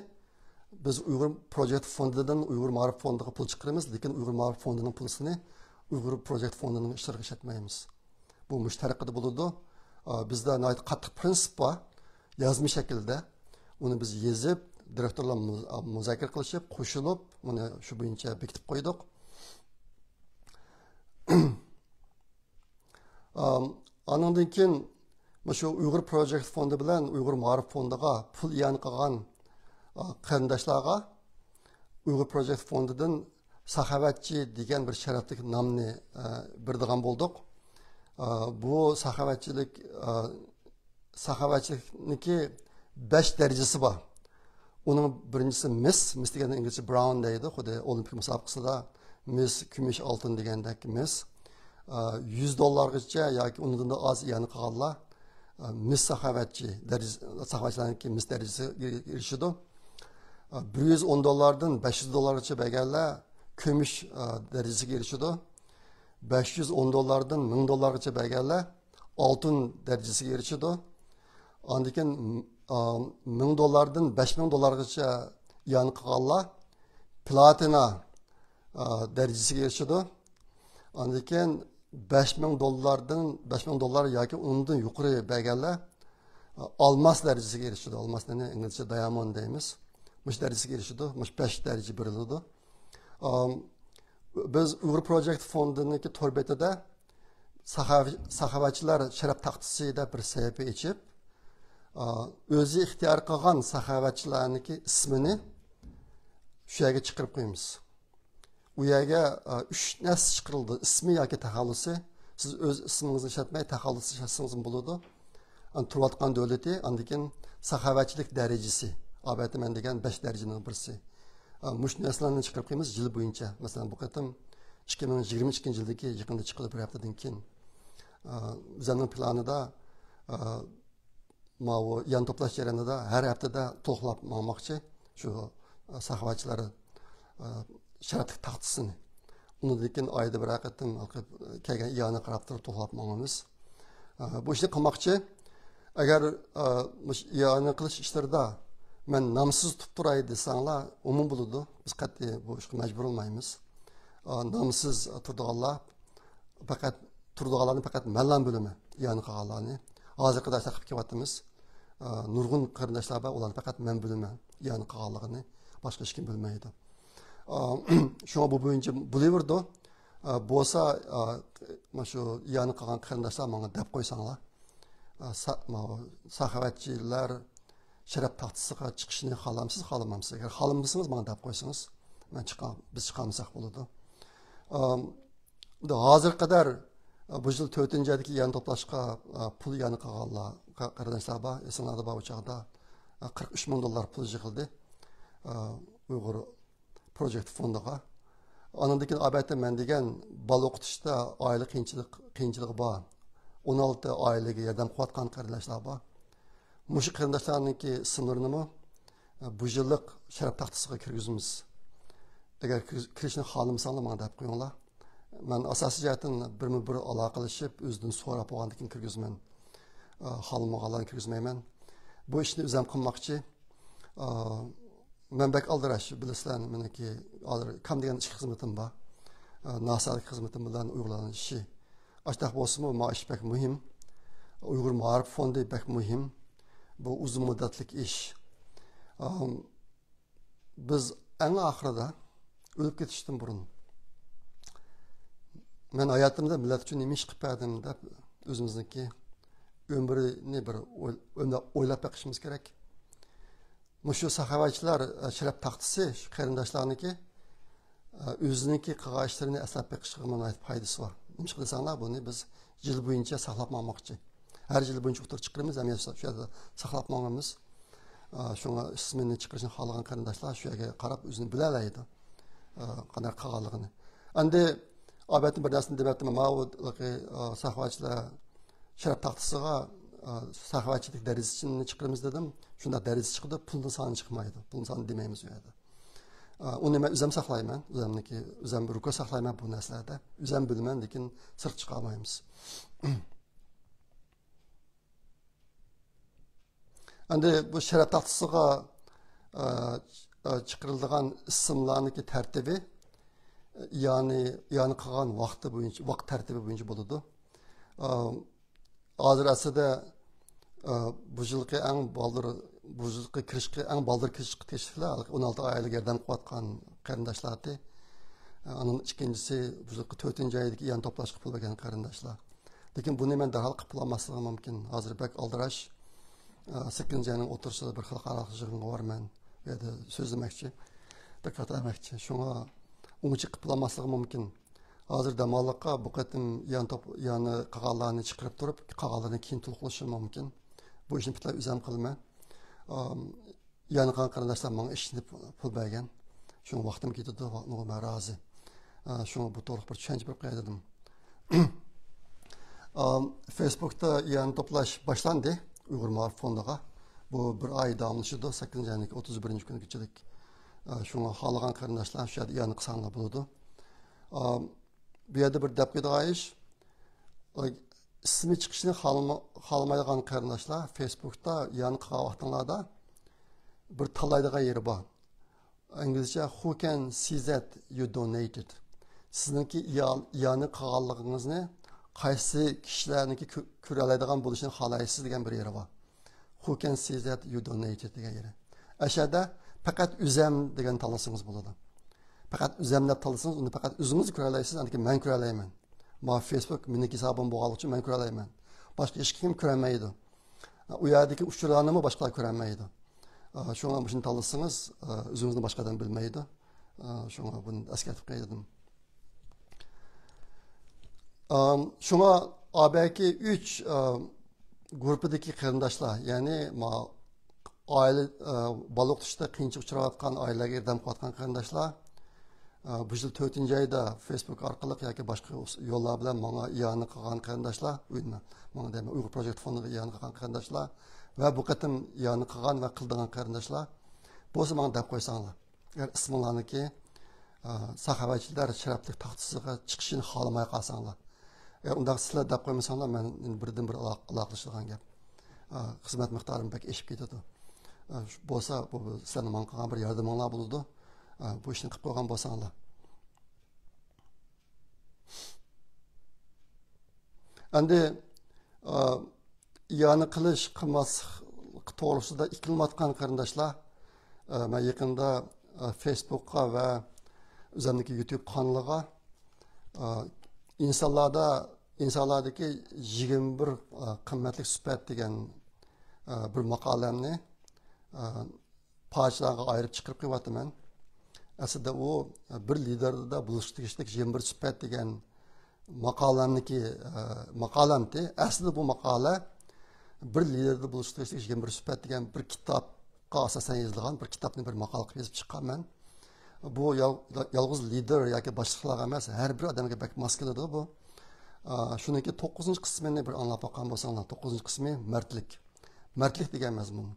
بىز ئۇيغۇر پروجېكت فوندىدىن ئۇيغۇر مائارىپ فوندىغا پۇل چىقىرىمىز، لېكىن ئۇيغۇر مائارىپ فوندىنىڭ پۇلىنى ئۇيغۇر پروجېكت فوندىنىڭ ئىشلىرىغا ئىشلەتمەيمىز. بۇ مۇشۇ تەرىقىدە بولىدۇ. ئا، بىزدە ناھايىتى قاتتىق پرىنسىپ بار، يازما شەكىلدە. ئۇنى بىز يېزىپ، دىرېكتورلار مۇز-، مۇزاكىرە قىلىشىپ، قوشۇلۇپ، ئۇنى شۇ بويىچە بېكىتىپ قويدۇق. ئام، ئانىڭدىن كېيىن مۇشۇ ئۇيغۇر پروجېكت فوندى بىلەن ئۇيغۇر مائارىپ فوندىغا پۇل ئىئانە قىلغان، ئا، قېرىنداشلارغا ئۇيغۇر پروجېكت فوندىدىن ساخاۋەتچى دېگەن بىر شەرەپلىك نامنى، ئا، بېرىدىغان بولدۇق. ئا، بۇ ساخاۋەتچىلىك، ئا، ساخاۋەتچىلىكنىڭكى بەش دەرىجىسى بار. ئۇنىڭ بىرىنچىسى مىس، مىس دېگەندە ئىنگلىزچە براون دەيدۇ، خۇددى ئولىمپىك مۇسابىقىسىدا مىس، كۈمۈش، ئالتۇن دېگەندەك مىس. ئا، يۈز دوللارغىچە ياكى ئۇنىڭدىن ئاز ئىئانە قىلغانلار، ئا، مىس ساخاۋەتچى دەرىجىسى، ساخاۋەتچىلەرنىڭكى مىس دەرىجىسىگە ئېرىشىدۇ. ئا، بىر يۈز ئون دوللاردىن بەش يۈز دوللارغىچە بەرگەنلەر كۈمۈش، ئا، دەرىجىسىگە ئېرىشىدۇ. بەش يۈز ئون دوللاردىن مىڭ دوللارغىچە بەرگەنلەر ئالتۇن دەرىجىسىگە ئېرىشىدۇ. ئاندىن كېيىن، ئا، مىڭ دوللاردىن بەش مىڭ دوللارغىچە ئىئانە قىلغانلار پلاتىنا، ئا، دەرىجىسىگە ئېرىشىدۇ. ئاندىن كېيىن بەش مىڭ دوللاردىن، بەش مىڭ دوللار ياكى ئۇنىڭدىن يۇقىرى بەرگەنلەر، ئا، ئالماس دەرىجىسىگە ئېرىشىدۇ. ئالماس، يەنى ئىنگلىزچە داياموند دەيمىز. مۇشۇ دەرىجىسىگە ئېرىشىدۇ. مۇشۇ بەش دەرىجە بېرىلىدۇ. ئام، بىز ئۇيغۇر پروجېكت فوندىنىڭكى تور بېتىدە ساخاۋ-، ساخاۋەتچىلەر شەرەپ تاختىسى دەپ بىر سەھىپە ئېچىپ، ئا، ئۆزى ئىختىيار قىلغان ساخاۋەتچىلەرنىڭكى ئىسمىنى شۇ يەرگە چىقىرىپ قويىمىز. ئۇ يەرگە، ئا، ئۈچ نەرسە چىقىرىلىدۇ: ئىسمى ياكى تەخەللۇسى. سىز ئۆز ئىسمىڭىزنى ئىشلەتمەي، تەخەللۇسنى ئىشلەتسىڭىزمۇ بولىدۇ. ئاندىن تۇرۇۋاتقان دۆلىتى، ئاندىن كېيىن ساخاۋەتچىلىك دەرىجىسى، ئاۋەتىمەن دېگەن بەش دەرىجىنىڭ بىرسى. ئا، مۇشۇ نەرسىلەرنى چىقىرىپ قويىمىز يىل بويىچە. مەسىلەن، بۇ قېتىم ئىككى مىڭ يىگىرمە ئىككىنچى يىلدىكى يېقىندا چىقىدۇ، بىر ھەپتىدىن كېيىن. ئا، بىزنىڭ پىلانىدا، ئا، ماۋۇ يان توپلاش جەريانىدا ھەر ھەپتىدە تولۇقلاپ ماڭماقچى شۇ، ئا، ساخاۋەتچىلەر، ئا، شەرەپلىك تاختىسىنى. ئۇنىڭدىن كېيىن ئايدا بىرەر قېتىم كەلگەن ئىئانىغا قاراپ تۇرۇپ توختاپ ماڭىمىز. بۇ ئىشنى قىلماقچى. ئەگەر مۇشۇ ئىئانە قىلىش ئىشلىرىدا مەن نامسىز تۇرۇپ تۇراي دېسەڭلار، ئومۇم بولىدۇ. بىز قەتئىي بۇ ئىشقا مەجبۇر بولمايمىز. نامسىز تۇرىدىغانلار پەقەت، تۇرىدىغانلارنى پەقەت مەنلا بىلىمەن، ئىئانە قىلغانلارنى. ھازىرقى دەرسلەر قىلىپ كېلىۋاتىمىز. نۇرغۇن قېرىنداشلار بار، ئۇلارنى پەقەت مەن بىلىمەن، ئىئانە قىلغانلىقىنى باشقا ھېچكىم بىلمەيدۇ. شۇڭا بۇ بويىچە بولۇۋېرىدۇ. بولسا، مانا شۇ ئىئانە قىلغان قېرىنداشلار ماڭا دەپ قويساڭلار، سا-، ماۋۇ ساخاۋەتچىلەر شەرەپ تاختىسىغا چىقىشنى خالامسىز، خالىمامسىز؟ ئەگەر خالىمىسىڭىز، ماڭا دەپ قويسىڭىز، مەن چىقا-، بىز چىقالمىساق بولىدۇ. ئەم، ھازىرغا قەدەر، ئە، بۇ يىل تۆتىنچى ئايدىكى ئىئانە توپلاشقا، ئە، پۇل ئىئانە قىلغانلار، قە-، قېرىنداشلار بار. ئېسىڭلاردا بار ئۇ چاغدا، ئە، قىرىق ئۈچ مىڭ دوللار پۇل يىغىلدى، ئە، ئۇيغۇر پروجېكت فوندىغا. ئانىڭدىن كېيىن ئەلۋەتتە مەن دېگەن بالا ئوقۇتۇشتا ئائىلە قىيىنچىلىق، قىيىنچىلىقى بار، ئون ئالتە ئائىلىگە ياردەم قىلىۋاتقان قېرىنداشلار بار. مۇشۇ قېرىنداشلارنىڭكى ئىسىملىرىنىمۇ، ئە، بۇ يىللىق شەرەپ تاختىسىغا كىرگۈزىمىز. ئەگەر كىر-، كىرىشنى خالىمىساڭلار، ماڭا دەپ قويۇڭلار. مەن ئاساسىي جەھەتتىن بىرمۇ بىر ئالاقىلىشىپ، ئۆزىدىن سوراپ بولغاندىن كېيىن كىرگۈزىمەن. ئە، خالىمىغانلارنى كىرگۈزمەيمەن. بۇ ئىشنى ئۆزۈم قىلماقچى. ئە، مەن بەك ئالدىراش، بىلىسىلەر، مېنىڭكى ھازىر كام دېگەن ئىككى خىزمىتىم بار. ئە، ناسالىق خىزمىتىم بىلەن ئۇيغۇرلارنىڭ ئىشى. ئاشتاق بولسىمۇ، مانا ئىش بەك مۇھىم. ئۇيغۇر مائارىپ فوندى بەك مۇھىم. بۇ ئۇزۇن مۇددەتلىك ئىش. ئام، بىز ئەڭ ئاخىرىدا ئۆلۈپ كېتىشتىن بۇرۇن، مەن ھاياتىمدا مىللەت ئۈچۈن نېمە ئىش قىلىپ بەردىم دەپ ئۆزىمىزنىڭكى ئۆمرىنى بىر ئوي-، ئويلا-، ئويلاپ بېقىشىمىز كېرەك. مۇشۇ ساخاۋەتچىلەر، ئە، شەرەپ تاختىسى شۇ قېرىنداشلارنىڭكى، ئە، ئۆزىنىڭكى قىلغان ئىشلىرىنى ئەسلەپ بېقىشىغا ناھايىتى پايدىسى بار. نېمىشقا دېسەڭلار، بۇنى بىز يىل بويىچە ساقلاپ ماڭماقچى. ھەر يىل بويىچە ئوتتۇرىغا چىقىرىمىز، ھەم شۇ يەردە ساقلاپ ماڭىمىز. ئە، شۇڭا ئىسمىنى چىقىرىشنى خالىغان قېرىنداشلار شۇ يەرگە قاراپ ئۆزىنى بىلەلەيدۇ، ئە، قانداق قىلغانلىقىنى. ئەمدى ئالبەتتە بىر نەرسىنى دېمەپتىمەن، ماۋۇ، ئە، ساخاۋەتچىلەر شەرەپ تاختىسىغا، ئە، ساخاۋەتچىلىك دەرىجىسىنى چىقىرىمىز دېدىم. شۇنداق دەرىجە چىقىدۇ، پۇلنىڭ سانى چىقمايدۇ. پۇلنىڭ سانى دېمەيمىز ئۇ يەردە. ئە، ئۇنى مەن ئۆزۈم ساقلايمەن. ئۆزۈمنىڭكى، ئۆزۈم رېكورد ساقلايمەن بۇ نەرسىلەردە. ئۆزۈم بىلىمەن، لېكىن سىرتقا چىقارمايمىز. ئەمدى بۇ شەرەپ تاختىسىغا، ئە، ئە، چىقىرىلىدىغان ئىسىملارنىڭكى تەرتىپى، ئىئانە، ئىئانە قىلغان ۋاقتى بويىچە، ۋاقىت تەرتىپى بويىچە بولىدۇ. ئە، ھازىر ئەسلىدە، ئە، بۇ يىلقى ئەڭ بالدۇر، بۇ يىلقى كىرىشكە، ئەڭ بالدۇر كىرىشكە تېگىشلىكلەر ئون ئالتە ئائىلىگە ياردەم قىلىۋاتقان قېرىنداشلار ئىدى. ئە، ئانىڭ ئىككىنچىسى، بۇ يىلقى تۆتىنچى ئايدىكى ئىئانە توپلاشقا پۇل بەرگەن قېرىنداشلار. لېكىن بۇنى مەن دەرھال قىلىپ بولالماسلىقىم مۇمكىن. ھازىر بەك ئالدىراش. ئە، سەككىزىنچى ئاينىڭ ئوتتۇرىسىدا بىر خەلقئارالىق يىغىنغا بارىمەن. ئۇ يەردە سۆزلىمەكچى، دوكلات بەرمەكچى. شۇڭا ئۇنچە قىلىپ بولالماسلىقىم مۇمكىن. ھازىر دەماللىققا بۇ قېتىم ئىئانە توپ-، ئىئانە قىلغانلارنى چىقىرىپ تۇرۇپ، قالغانلىرىنى كېيىن تولۇقلىشىم مۇمكىن. بۇ ئىشنى پۈتۈنلەي ئۆزۈم قىلىمەن. ئام، ئىئانە قىلغان قېرىنداشلار ماڭا ئىشىنىپ پۇل بەرگەن. شۇڭا ۋاقتىم كېتىدۇ، ۋاقتىڭغا مەن رازى. ئا، شۇڭا بۇ توغرىلىق بىر چۈشەنچە بېرىپ قوياي دېدىم. ئام، فېيسبۇكتا ئىئانە توپلاش باشلاندى ئۇيغۇر مائارىپ فوندىغا. بۇ بىر ئاي داۋاملىشىدۇ، سەككىزىنچى ئاينىڭ ئوتتۇز بىرىنچى كۈنىگىچىلىك. ئا، شۇڭا خالىغان قېرىنداشلار شۇ يەردە ئىئانە قىلساڭلار بولىدۇ. ئام، بۇ يەردە بىر دەپ قويىدىغان ئىش، ئىسمى چىقىشنى خالىما-، خالىمايدىغان قېرىنداشلار فېيسبۇكتا ئىئانە قىلغان ۋاقتىڭلاردا بىر تاللايدىغان يېرى بار. ئىنگلىزچە «Who can see that you donated»، سىزنىڭكى ئىئا-، ئىئانە قىلغانلىقىڭىزنى قايسى كىشىلەرنىڭكى كۆ-، كۆرەلەيدىغان بولۇشىنى خالايسىز دېگەن بىر يېرى بار. «Who can see that you donated» دېگەن يېرى. ئەشەدە پەقەت «ئۆزەم» دېگەن تاللىسىڭىز بولىدۇ. پەقەت «ئۆزەم» دەپ تاللىسىڭىز، ئۇنى پەقەت ئۆزىڭىز كۆرەلەيسىز، ئاندىن كېيىن مەن كۆرەلەيمەن. ماۋۇ فېيسبۇك مېنىڭ ھېسابىم بولغانلىقى ئۈچۈن مەن كۆرەلەيمەن. باشقا ھېچكىم كۆرەلمەيدۇ. ئۇ يەردىكى ئۇچۇرلارنىمۇ باشقىلار كۆرەلمەيدۇ. شۇڭا مۇشۇنى تاللىسىڭىز، ئۆزىڭىزنى باشقا ئادەم بىلمەيدۇ. شۇڭا بۇنى ئەسكەرتىپ قوياي دېدىم. ئام، شۇڭا ئابەكى ئۈچ، ئا، گۇرۇپپىدىكى قېرىنداشلار، يەنى ما-، ئائىلە، ئا، بالا ئوقۇتۇشتا قىيىنچىلىق ئۇچراۋاتقان ئائىلىلەرگە ياردەم قىلىۋاتقان قېرىنداشلار، ئا، بۇ يىل تۆتىنچى ئايدا فېيسبۇك ئارقىلىق ياكى باشقا ئۇس-، يوللار بىلەن ماڭا ئىئانە قىلغان قېرىنداشلار، ئۇ يەنى ماڭا دەيمەن، ئۇيغۇر پروجېكت فوندىغا ئىئانە قىلغان قېرىنداشلار ۋە بۇ قېتىم ئىئانە قىلغان ۋە قىلىدىغان قېرىنداشلار بولسا ماڭا دەپ قويساڭلار. ئەگەر ئىسمىڭلارنىڭكى، ئا، ساخاۋەتچىلەر شەرەپلىك تاختىسىغا چىقىشىنى خالىماي قالساڭلار. ئە، ئۇنداق سىلەر دەپ قويمىساڭلار، مەن بىردىن بىر ئالاق-، ئالاقىلىشىدىغان گەپ. ئا، خىزمەت مىقدارىم بەك ئېشىپ كېتىدۇ. ئا، شۇ بولسا، بۇ، بۇ سىلەرنىڭ ماڭا قىلغان بىر ياردىمىڭلار بولىدۇ. ئا، بۇ ئىشنى قىلىپ قويغان بولساڭلار. ئەمدى، ئا، ئىئانە قىلىش، قىلماسلىق توغرىسىدا ئىككىلىنىۋاتقان قېرىنداشلار، ئا، مەن يېقىندا، ئا، فېيسبۇكقا ۋە ئۆزۈمنىڭكى يۇتۇب قانىلىغا، ئا، ئىنسانلاردا، ئىنسانلاردىكى يىگىرمە بىر، ئا، قىممەتلىك سۈپەت دېگەن، ئا، بىر ماقالەمنى، ئا، پارچىلارغا ئايرىپ چىقىرىپ قويۇۋاتىمەن. ئەسلىدە ئۇ، بىر لىدېردا بولۇشقا تېگىشلىك يىگىرمە بىر سۈپەت دېگەن ماقالەمنىكى، ئە، ماقالەمتى. ئەسلىدە بۇ ماقالە بىر لىدېردا بولۇشقا تېگىشلىك يىگىرمە بىر سۈپەت دېگەن بىر كىتابقا ئاساسەن يېزىلغان بىر كىتابنى بىر ماقالە قىلىپ يېزىپ چىققانمەن. بۇ يال-، يالغۇز لىدېر ياكى باشلىقلارغا ئەمەس، ھەر بىر ئادەمگە بەك ماس كېلىدۇ بۇ. ئە، شۇنىڭكى توققۇزىنچى قىسمىنى بىر ئاڭلاپ باققان بولساڭلار، توققۇزىنچى قىسمى مەردلىك. مەردلىك دېگەن مەزمۇن.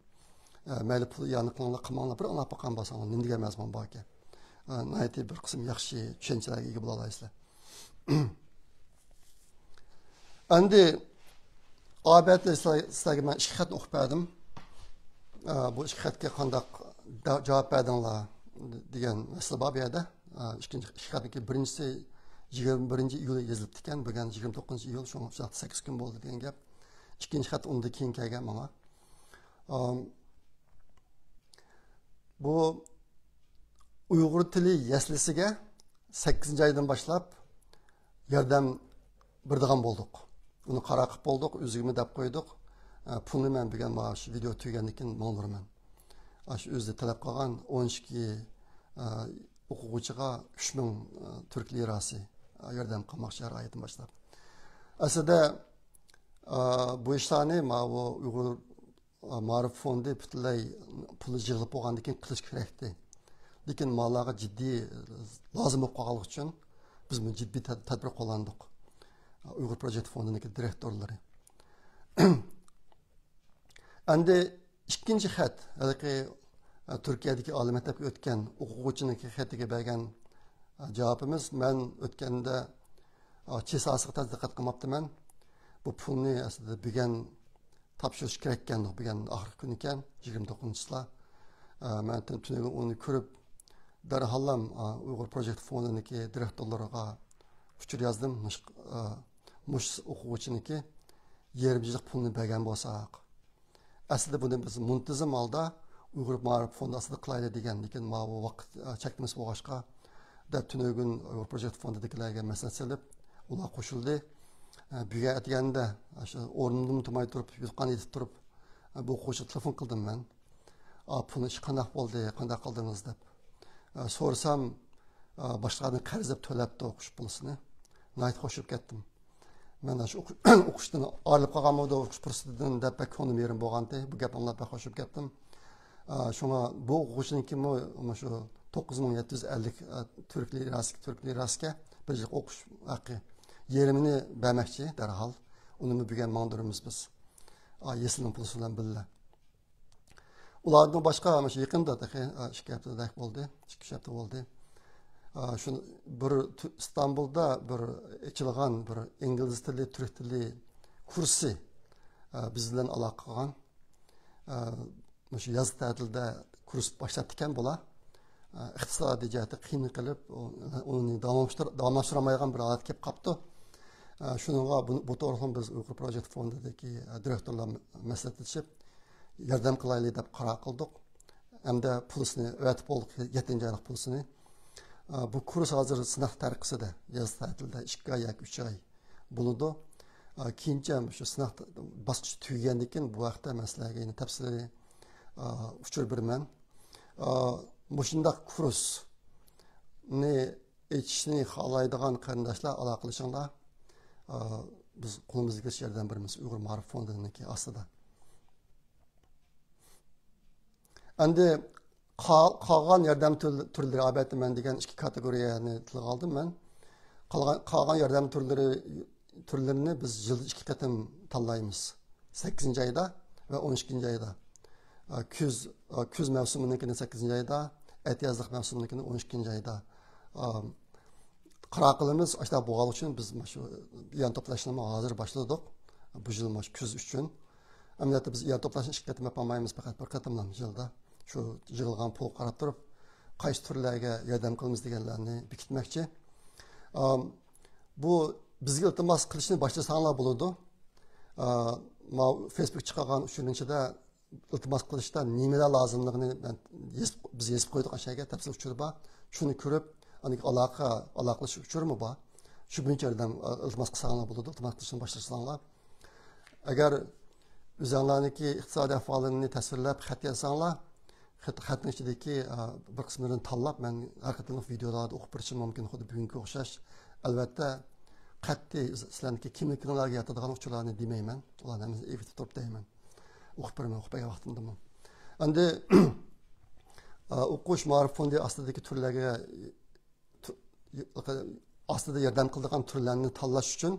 ئە، مەيلى پۇل ئىئانە قىلىڭلار، قىلماڭلار، بىر ئاڭلاپ باققان بولساڭلار، نېمە دېگەن مەزمۇن باركەن. ئە، ناھايىتى بىر قىسىم ياخشى چۈشەنچىلەرگە ئىگە بولالايسىلەر. ئەمدى ئابەتتە سىلەر-، سىلەرگە مەن ئىككى خەتنى ئوقۇپ بەردىم. ئە، بۇ ئىككى خەتكە قانداق دا-، جاۋاب بەردىڭلار دېگەن مەسىلە بار بۇ يەردە. ئە، ئىككىنچى، ئىككى خەتنىڭكى بىرىنچىسى يىگىرمە بىرىنچى ئىيۇل يېزىلىپتىكەن، بۈگۈن يىگىرمە توققۇزىنچى ئىيۇل، شۇڭا شۇ ھەقتە سەككىز كۈن بولدى دېگەن گەپ. ئىككىنچى خەت ئۇندىن كېيىن كەلگەن ماڭا. ئام، بۇ ئۇيغۇر تىلى يەسلىسىگە سەككىزىنچى ئايدىن باشلاپ ياردەم بېرىدىغان بولدۇق. ئۇنى قارار قىلىپ بولدۇق، ئۆزىگىمۇ دەپ قويدۇق. ئە، پۇلنى مەن بۈگۈن مانا شۇ ۋىدېئو تۈگىگەندىن كېيىن ماڭدۇرىمەن. ئاشۇ ئۆزى تەلەپ قىلغان ئون ئىككى، ئە، ئوقۇغۇچىغا ئۈچ مىڭ، ئە، تۈرك لىراسى، ئە، ياردەم قىلماقچى ھەر ئايدىن باشلاپ. ئەسلىدە، ئە، بۇ ئىشلارنى ماۋۇ ئۇيغۇر، ئە، مائارىپ فوندى پۈتۈنلەي پۇلى يىغىلىپ بولغاندىن كېيىن قىلىش كېرەكتى. لېكىن مالارغا جىددىي، ئە، لازىم بولۇپ قالغانلىقى ئۈچۈن بىز بۇنى جىددىي تەد-، تەدبىر قوللاندۇق. ئۇيغۇر پروجېكت فوندىنىڭكى دىرېكتورلىرى. ئەمدى ئىككىنچى خەت، ھېلىقى، ئە، تۈركىيەدىكى ئالىي مەكتەپكە ئۆتكەن ئوقۇغۇچىنىڭكى خېتىگە بەرگەن، ئە، جاۋابىمىز، مەن ئۆتكەندە، ئە، چىساسىغا تازا دىققەت قىلماپتىمەن. بۇ پۇلنى ئەسلىدە بۈگۈن تاپشۇرۇش كېرەككەن، بۈگۈن ئاخىرقى كۈن ئىكەن، يىگىرمە توققۇزىنچى چىسلا. ئە، مەن تۈ-، تۈنۈگۈن ئۇنى كۆرۈپ، دەرھاللام، ئە، ئۇيغۇر پروجېكت فوندىنىڭكى دىرېكتورلىرىغا ئۇچۇر يازدىم. مۇش-، ئە، مۇشۇ ئوقۇغۇچىنىڭكى يېرىم يىللىق پۇلنى بەرگەن بولساق. ئەسلىدە بۇنى بىز مۇنتىزىم ھالدا ئۇيغۇر مائارىپ فوندى ئاستىدا قىلايلى دېگەن، لېكىن ماۋۇ ۋاقىت، ئە، چەكلىمىسى بولغاچقا، دەپ تۈنۈگۈن ئۇيغۇر پروجېكت فوندىدىكىلەرگە مەسلىھەت سېلىپ، ئۇلار قوشۇلدى. ئە، بۈگۈن ئەتىگەندە، ئە، شۇ ئورنۇمدىن تۇرماي تۇرۇپ، يوتقان ئېتىپ تۇرۇپ، ئە، بۇ ئوقۇغۇچىغا تېلېفون قىلدىم مەن. ئا، پۇلنىڭ ئىشى قانداق بولدى، قانداق قىلدىڭىز دەپ. ئا، سورىسام، ئا، باشقىلاردىن قەرز دەپ تۆلەپتۇ ئوقۇش پۇلىسىنى. ناھايىتى خوش بولۇپ كەتتىم. مەن شۇ ئوقۇش-، ئوقۇشتىن ئايرىلىپ قالغانمىدۇ، ئوقۇش پۇرسىتىدىن دەپ بەك كۆڭلۈم يېرىم بولغانتى. بۇ گەپنى ئاڭلاپ بەك خوش بولۇپ كەتتىم. ئا، شۇڭا بۇ ئوقۇغۇچىنىڭكىمۇ مۇشۇ توققۇز مىڭ يەتتە يۈز ئەللىك، ئا، تۈرك لىراسى، تۈرك لىراسىگە بىر يىللىق ئوقۇش ھەققى يېرىمىنى بەرمەكچى دەرھال. ئۇنىمۇ بۈگۈن ماڭدۇرىمىز بىز. ئا، يېسىلنىڭ پۇلىسى بىلەن بىللە. ئۇلاردىن باشقا، مۇشۇ يېقىندا تېخى، ئىككى ھەپتىدەك بولدى، ئىككى، ئۈچ ھەپتە بولدى. شۇ بىر تۈ-، ئىستانبۇلدا بىر ئېچىلغان بىر ئىنگلىز تىلى، تۈرك تىلى كۇرسى، بىز بىلەن ئالاقە قىلغان. مۇشۇ ياز تەتىلدە كۇرس باشلاپتىكەن بۇلار. ئىقتىسادىي جەھەتتە قىيىن قېلىپ، ئۇ-، ئۇنى داۋاملاشتۇر-، داۋاملاشتۇرالمايدىغان بىر ھالەتكە كېلىپ قاپتۇ. شۇنىڭغا بۇ، بۇ توغرىلىق بىز ئۇيغۇر پروجېكت فوندىدىكى دىرېكتورلار مەسلىھەتلىشىپ، ياردەم قىلايلى دەپ قارار قىلدۇق. ھەمدە پۇلىسىنى ئەۋەتىپ بولدۇق، يەتتىنچى ئايلىق پۇلىسىنى. ئا، بۇ كۇرس ھازىر سىناق تەرىقىسىدە، ياز تەتىلدە ئىككى ئاي ياكى ئۈچ ئاي بولىدۇ. ئا، كېيىنچە شۇ سىناق باسقۇچى تۈگىگەندىن كېيىن بۇ ھەقتە مەن سىلەرگە يەنە تەپسىلىي، ئا، ئۇچۇر بېرىمەن. ئا، مۇشۇنداق كۇرسنى ئېچىشنى خالايدىغان قېرىنداشلار ئالاقىلىشىڭلار. ئا، بىز قولىمىزدىكىچە ياردەم بېرىمىز ئۇيغۇر مائارىپ فوندىنىڭكى ئاستىدا. ئەمدى قا-، قالغان ياردەم تۈر-، تۈرلىرى، ئەلۋەتتە، مەن دېگەن ئىككى كاتېگورىيەنى تىلغا ئالدىم مەن. قالغان، قالغان ياردەم تۈرلىرى، تۈرلىرىنى بىز يىلدا ئىككى قېتىم تاللايمىز. سەككىزىنچى ئايدا ۋە ئون ئىككىنچى ئايدا. ئا، كۈز، ئا، كۈز مەۋسۇمىنىڭكىنى سەككىزىنچى ئايدا، ئەتىيازلىق مەۋسۇمنىڭكىنى ئون ئىككىنچى ئايدا. ئا، قارار قىلىمىز، ئاشۇنداق بولغانلىقى ئۈچۈن بىز مانا شۇ يان توپلاشنى ھازىر باشلىدۇق. بۇ يىل مانا شۇ كۈز ئۈچۈن. ئەمەلىيەتتە بىز يان توپلاشنى ئىككى قېتىم ياپالمايمىز، پەقەت بىر قېتىملا يىلدا. شۇ يىغىلغان پۇلغا قاراپ تۇرۇپ، قايسى تۈرلەرگە ياردەم قىلىمىز دېگەنلەرنى بېكىتمەكچى. ئا، بۇ بىزگە ئىلتىماس قىلىشنى باشلىساڭلار بولىدۇ. ئا، ماۋۇ فېيسبۇك چىقارغان ئۇچۇرنىڭ ئىچىدە ئىلتىماس قىلىشتا نېمىلەر لازىملىقىنى مەن يېزىپ، بىز يېزىپ قويدۇق، ئاشۇ يەرگە تەپسىلىي ئۇچۇر بار. شۇنى كۆرۈپ، ئاندىن كېيىن ئالاقە، ئالاقىلىشىش ئۇچۇرىمۇ بار. شۇ بويىچە ياردەم، ئىلتىماس قىلساڭلار بولىدۇ، ئىلتىماس قىلىشنى باشلىساڭلار. ئەگەر ئۆزۈڭلارنىڭكى ئىقتىسادىي ئەھۋالىنى تەسۋىرلەپ خەت يازساڭلار، خەت، خەتنىڭ ئىچىدىكى، ئا، بىر قىسىملىرىنى تاللاپ، مەن ھەر قېتىملىق ۋىدېئولاردا ئوقۇپ بېرىشىم مۇمكىن، خۇددى بۈگۈنكىگە ئوخشاش. ئەلۋەتتە، قەتئىي سىلەرنىڭكى كىملىكىڭلارغا ياتىدىغان ئۇچۇرلارنى دېمەيمەن. ئۇلارنى ھەممىسىنى ئېيتىپ تۇرۇپ دەيمەن. ئوقۇپ بېرىمەن، ئوقۇپ بەرگەن ۋاقتىمدىمۇ. ئەمدى، ئا، ئوقۇش مائارىپ فوندى ئاستىدىكى تۈرلەرگە، تۈ-، ئاستىدا ياردەم قىلىدىغان تۈرلەرنى تاللاش ئۈچۈن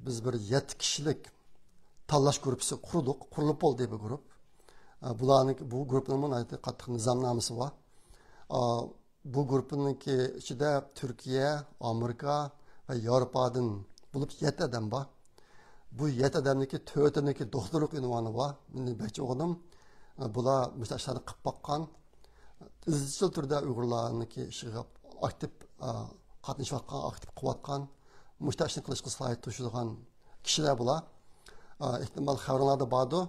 بىز بىر يەتتە كىشىلىك تاللاش گۇرۇپپىسى قۇردۇق. قۇرۇلۇپ بولدى بۇ گۇرۇپ. ئا، بۇلارنىڭ، بۇ گۇرۇپپىنىڭمۇ ناھايىتى قاتتىق نىزامنامىسى بار. ئا، بۇ گۇرۇپپىنىڭكى ئىچىدە تۈركىيە، ئامېرىكا ۋە ياۋروپادىن بولۇپ يەتتە ئادەم بار. بۇ يەتتە ئادەمنىڭكى تۆتىنىڭكى دوختۇرلۇق ئۇنۋانى بار. مېنىڭ بەك ئوغلۇم، بۇلار مۇشۇ ئىشلارنى قىلىپ باققان، ئىزچىل تۈردە ئۇيغۇرلارنىڭكى ئىشىغا ئاكتىپ، ئا، قاتنىشىۋاتقان، ئاكتىپ قىلىۋاتقان، مۇشۇ ئىشنى قىلىشقا سالاھىيەت توشىدىغان كىشىلەر بۇلار. ئا، ئېھتىمال خەۋىرىڭلاردا باردۇر.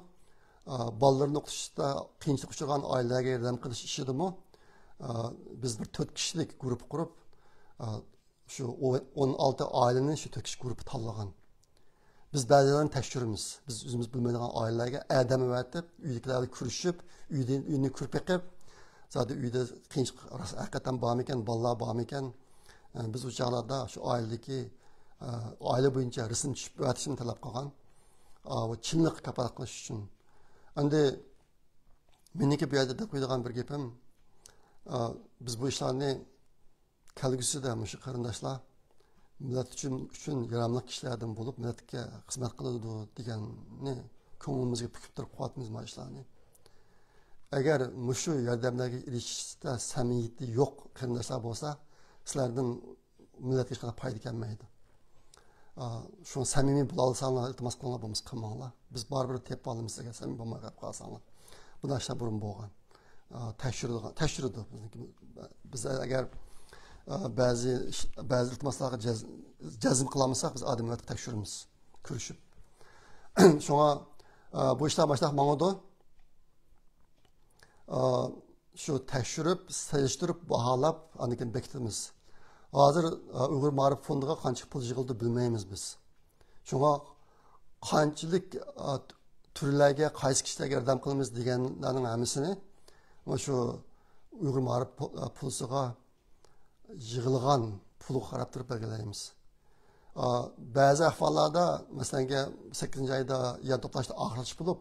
ئا، بالىلىرىنى ئوقۇتۇشتا قىيىنچىلىققا ئۇچرىغان ئائىلىلەرگە ياردەم قىلىش ئىشىدىمۇ، ئا، بىز بىر تۆت كىشىلىك گۇرۇپپا قۇرۇپ، ئا، شۇ ئون ئالتە ئائىلىنى شۇ تۆت كىشى گۇرۇپپا تاللىغان. بىز بەزىلەرنى تەكشۈرىمىز. بىز ئۆزىمىز بىلمەيدىغان ئائىلىلەرگە ئادەم ئەۋەتىپ، ئۆيدىكىلەر بىلەن كۆرۈشۈپ، ئۆيدىن، ئۆينى كۆرۈپ بېقىپ، زادى ئۆيدە قىيىنچىلىق راست ھەقىقەتەن بارمىكەن، بالىلار بارمىكەن؟ ئە، بىز ئۇ چاغلاردا شۇ ئائىلىدىكى، ئە، ئائىلە بويىچە رەسىم چۈشۈپ ئەۋەتىشنى تەلەپ قىلغان. ئا، بۇ چىنلىققا كاپالەتلىك قىلىش ئۈچۈن. ئەمدى مېنىڭكى بۇ يەردە دەپ قويىدىغان بىر گېپىم، ئا، بىز بۇ ئىشلارنى كەلگۈسىدە مۇشۇ قېرىنداشلار مىللەت ئۈچۈن، ئۈچۈن ياراملىق كىشىلەردىن بولۇپ، مىللەتكە خىزمەت قىلىدۇ دېگەننى كۆڭلىمىزگە پۈكۈپ تۇرۇپ قىلىۋاتىمىز مانا ئىشلارنى. ئەگەر مۇشۇ ياردەملەرگە ئېرىشىشتە سەمىمىيىتى يوق قېرىنداشلار بولسا، سىلەردىن مىللەتكە ھېچقانداق پايدا كەلمەيدۇ. ئا، شۇڭا سەمىمىي بولالىساڭلار، ئىلتىماس قىلىڭلار، بولمىسا قىلماڭلار. بىز بارىبىر تېپىپ ئالىمىز، ئەگەر سەمىمىي بولماي قېلىپ قالساڭلار. بۇنداق ئىشلار بۇرۇن بولغان. ئا، تەكشۈرىدىغان، تەكشۈرىدۇ. بىزنىڭكى، بىز ئەگەر، ئا، بەزى ئىش، بەزى ئىلتىماسلارغا جەز-، جەزم قىلالمىساق، بىز ئادەم ئەۋەتىپ تەكشۈرىمىز، كۆرۈشۈپ. شۇڭا، ئا، بۇ ئىشلار ماشۇنداق ماڭىدۇ. ئا، شۇ تەكشۈرۈپ، سېلىشتۇرۇپ، باھالاپ، ئاندىن كېيىن بېكىتىمىز. ھازىر، ئا، ئۇيغۇر مائارىپ فوندىغا قانچە پۇل يىغىلدى بىلمەيمىز بىز. شۇڭا قانچىلىك، ئا، تۈرلەرگە، قايسى كىشىلەرگە ياردەم قىلىمىز دېگەنلەرنىڭ ھەممىسىنى مانا شۇ ئۇيغۇر مائارىپ پۇ-، پۇلىسىغا يىغىلغان پۇلغا قاراپ تۇرۇپ بەلگىلەيمىز. ئا، بەزى ئەھۋاللاردا، مەسىلەن، سەككىزىنچى ئايدا يەنە توپلاشتا ئاخىرلاشتى بولۇپ،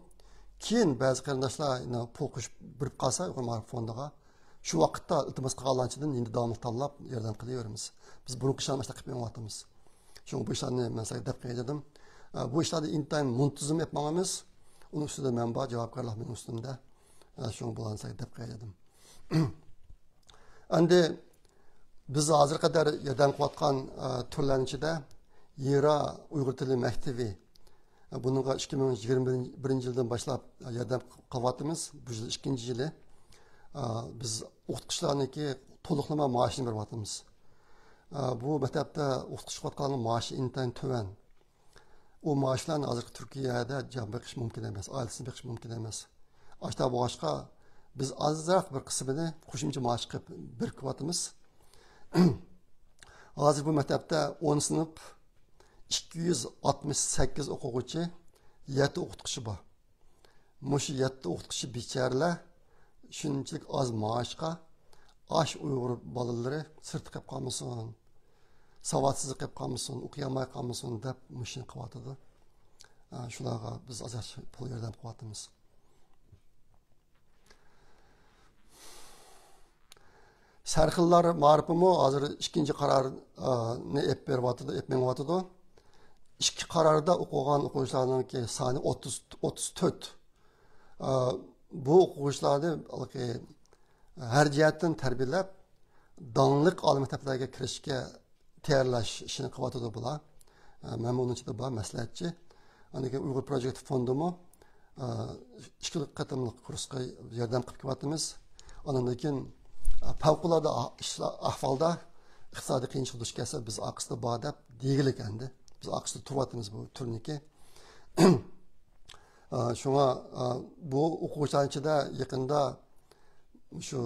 كېيىن بەزى قېرىنداشلار يەنە پۇل قوشۇپ بېرىپ قالسا ئۇيغۇر مائارىپ فوندىغا، شۇ ۋاقىتتا ئىلتىماس قىلغانلار ئىچىدىن يەنە داۋاملىق تاللاپ ياردەم قىلىۋېرىمىز. بىز بۇرۇنقى ئىشلارنى مۇشۇنداق قىلىپ مېڭىۋاتىمىز. شۇڭا بۇ ئىشلارنى مەن سىلەرگە دەپ قوياي دېدىم. ئا، بۇ ئىشلارنى ئىنتايىن مۇنتىزىم ئېلىپ ماڭىمىز. ئۇنىڭ ئۈستىدە مەن بار، جاۋابكارلىق مېنىڭ ئۈستۈمدە. ئا، شۇڭا بۇلارنى سىلەرگە دەپ قوياي دېدىم. ئەمدى بىز ھازىرغا قەدەر ياردەم قىلىۋاتقان، ئە، تۈرلەرنىڭ ئىچىدە يىرا ئۇيغۇر تىلى مەكتىپى، ئە، بۇنىڭغا ئىككى مىڭ يىگىرمە بىرىنچى يىلدىن باشلاپ ياردەم قىلىۋاتىمىز. بۇ يىل ئىككىنچى يىلى. ئە، بىز ئوقۇتقۇچىلارنىڭكى تولۇقلىما مائاشىنى بېرىۋاتىمىز. ئە، بۇ مەكتەپتە ئوقۇتقۇچى قىلىۋاتقانلارنىڭ مائاشى ئىنتايىن تۆۋەن. ئۇ مائاشلارنى ھازىرقى تۈركىيەدە جان بېقىش مۇمكىن ئەمەس، ئائىلىسىنى بېقىش مۇمكىن ئەمەس. ئاشۇنداق بولغاچقا، بىز ئازراق بىر قىسمىنى قوشۇمچە مائاش قىلىپ بېرىپ كېلىۋاتىمىز. ھازىر بۇ مەكتەپتە ئون سىنىپ، ئىككى يۈز ئاتمىش سەككىز ئوقۇغۇچى، يەتتە ئوقۇتقۇچى بار. مۇشۇ يەتتە ئوقۇتقۇچى بىچارىلەر شۇنچىلىك ئاز مائاشقا ئاش ئۇيغۇر بالىلىرى سىرتتا قېلىپ قالمىسۇن، ساۋاتسىز قېلىپ قالمىسۇن، ئوقۇيالماي قالمىسۇن دەپ مۇشۇنى قىلىۋاتىدۇ. ئا، شۇلارغا بىز ئازراق پۇل ياردەم قىلىۋاتىمىز. سەرخىللار مائارىپىمۇ ھازىر ئىككىنچى قارارنى ئېلىپ بېرىۋاتىدۇ، ئېلىپ مېڭىۋاتىدۇ. ئىككى قاراردا ئوقۇغان ئوقۇغۇچىلارنىڭكى سانى ئوتتۇز، ئوتتۇز تۆت. ئا، بۇ ئوقۇغۇچىلارنى ھېلىقى ھەر جەھەتتىن تەربىيەلەپ، داڭلىق ئالىي مەكتەپلەرگە كىرىشكە تەييارلاش ئىشىنى قىلىۋاتىدۇ بۇلار. ئە، مەنمۇ ئۇنىڭ ئىچىدە بار، مەسلىھەتچى. ئاندىن كېيىن ئۇيغۇر پروجېكت فوندىمۇ، ئە، ئىككى قېتىملىق كۇرسقا ياردەم قىلىپ كېلىۋاتىمىز. ئاندىن كېيىن، ئە، پەۋقۇلئاددە ئا-، ئىشلار، ئەھۋالدا ئىقتىسادىي قىيىنچىلىق دۇچ كەلسە، بىز ئارقىسىدا بار دەپ دېگۈلۈك ئەمدى. بىز ئارقىسىدا تۇرۇۋاتىمىز بۇ تۈرنىكى. ئا، شۇڭا، ئا، بۇ ئوقۇغۇچىلارنىڭ ئىچىدە يېقىندا شۇ،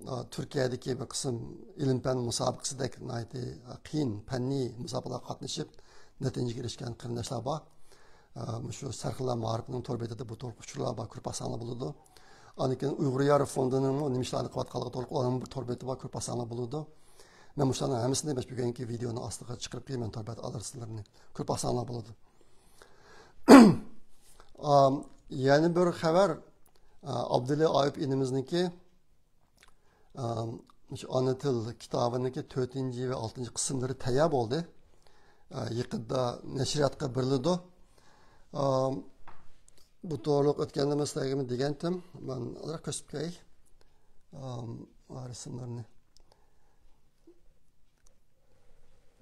ئا، تۈركىيەدىكى بىر قىسىم ئىلىم-پەن مۇسابىقىسىدەك ناھايىتى، ئا، قىيىن پەننىي مۇسابىقىلەرگە قاتنىشىپ، نەتىجىگە ئېرىشكەن قېرىنداشلار بار. ئا، مۇشۇ سەرخىللار مائارىپىنىڭ تور بېتىدە بۇ توغرىلىق ئۇچۇرلار بار، كۆرۈپ باقساڭلار بولىدۇ. ئاندىن كېيىن ئۇيغۇر يارى فوندىنىڭمۇ نېمە ئىشلارنى قىلىۋاتقانلىقى توغرىلىق ئۇلارنىڭ بىر تور بېتى بار، كۆرۈپ باقساڭلار بولىدۇ. مەن مۇشۇلارنىڭ ھەممىسىنى مەن بۈگۈنكى ۋىدېئونىڭ ئاستىغا چىقىرىپ قويىمەن، تور بەت ئادرېسلىرىنى كۆرۈپ باقساڭلار بولىدۇ. ئام، يەنە بىر خەۋەر، ئا، ئابدۇلى ئايۇپ ئىنىمىزنىڭكى، ئام، مۇشۇ ئانا تىل كىتابىنىڭكى تۆتىنچى ۋە ئالتىنچى قىسىملىرى تەييار بولدى. ئا، يېقىندا نەشرىياتقا بېرىلىدۇ. ئام، بۇ توغرىلىق ئۆتكەندە مەن سىلەرگىمۇ دېگەنتىم. مەن ئازراق كۆرسىتىپ قوياي. ئام، رەسىملىرىنى.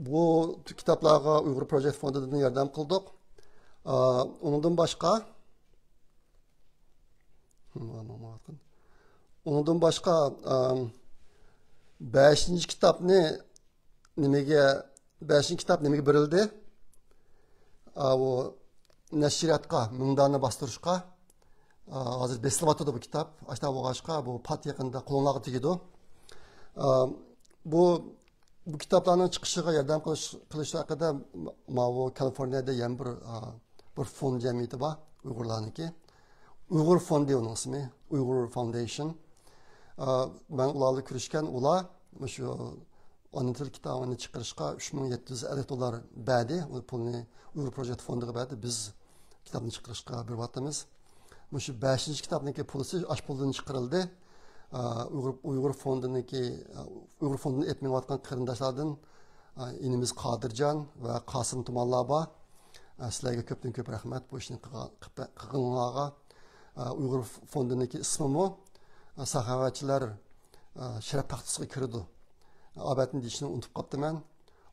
بۇ كىتابلارغا ئۇيغۇر پروجېكت فوندىدىن ياردەم قىلدۇق. ئا، ئۇنىڭدىن باشقا، ئۇنىڭدىن باشقا، ئا، بەشىنچى كىتابنى نېمىگە، بەشىنچى كىتاب نېمىگە بېرىلدى؟ ئا، ئۇ نەشرىياتقا، مىڭداننى باستۇرۇشقا. ئا، ھازىر بېسىلىۋاتىدۇ بۇ كىتاب. ئاشۇنداق بولغاچقا، بۇ پات يېقىندا قولۇڭلارغا تېگىدۇ. ئا، بۇ بۇ كىتابلارنىڭ چىقىشىغا ياردەم قىلىش، قىلىش ھەققىدە ماۋۇ كالىفورنىيەدە يەنە بىر، ئا، بىر فوند جەمئىيىتى بار، ئۇيغۇرلارنىڭكى. ئۇيغۇر فوندى ئۇنىڭ ئىسمى، ئۇيغۇر فاوندېيشن. ئا، مەن ئۇلار بىلەن كۆرۈشكەن، ئۇلار مۇشۇ ئانا تىل كىتابىنى چىقىرىشقا ئۈچ مىڭ يەتتە يۈز ئەللىك دوللار بەردى. ئۇ پۇلنى ئۇيغۇر پروجېكت فوندىغا بەردى. بىز كىتابنى چىقىرىشقا بېرىۋاتىمىز. مۇشۇ بەشىنچى كىتابنىڭكى پۇلىسى ئاش پۇلدىن چىقىرىلدى. ئا، ئۇيغۇر، ئۇيغۇر فوندىنىڭكى، ئا، ئۇيغۇر فوندىنى ئېلىپ مېڭىۋاتقان قېرىنداشلاردىن، ئا، ئىنىمىز قادىرجان ۋە قاسىم تۇمانلار بار. ئا، سىلەرگە كۆپتىن كۆپ رەھمەت بۇ ئىشنى قىلغان-، قىلغان-، قىلغىنىڭلارغا. ئا، ئۇيغۇر فوندىنىڭكى ئىسمىمۇ، ئا، ساخاۋەتچىلەر، ئا، شەرەپ تاختىسىغا كىرىدۇ. ئا، ئابەتنى دېيىشنى ئۇنتۇپ قاپتىمەن.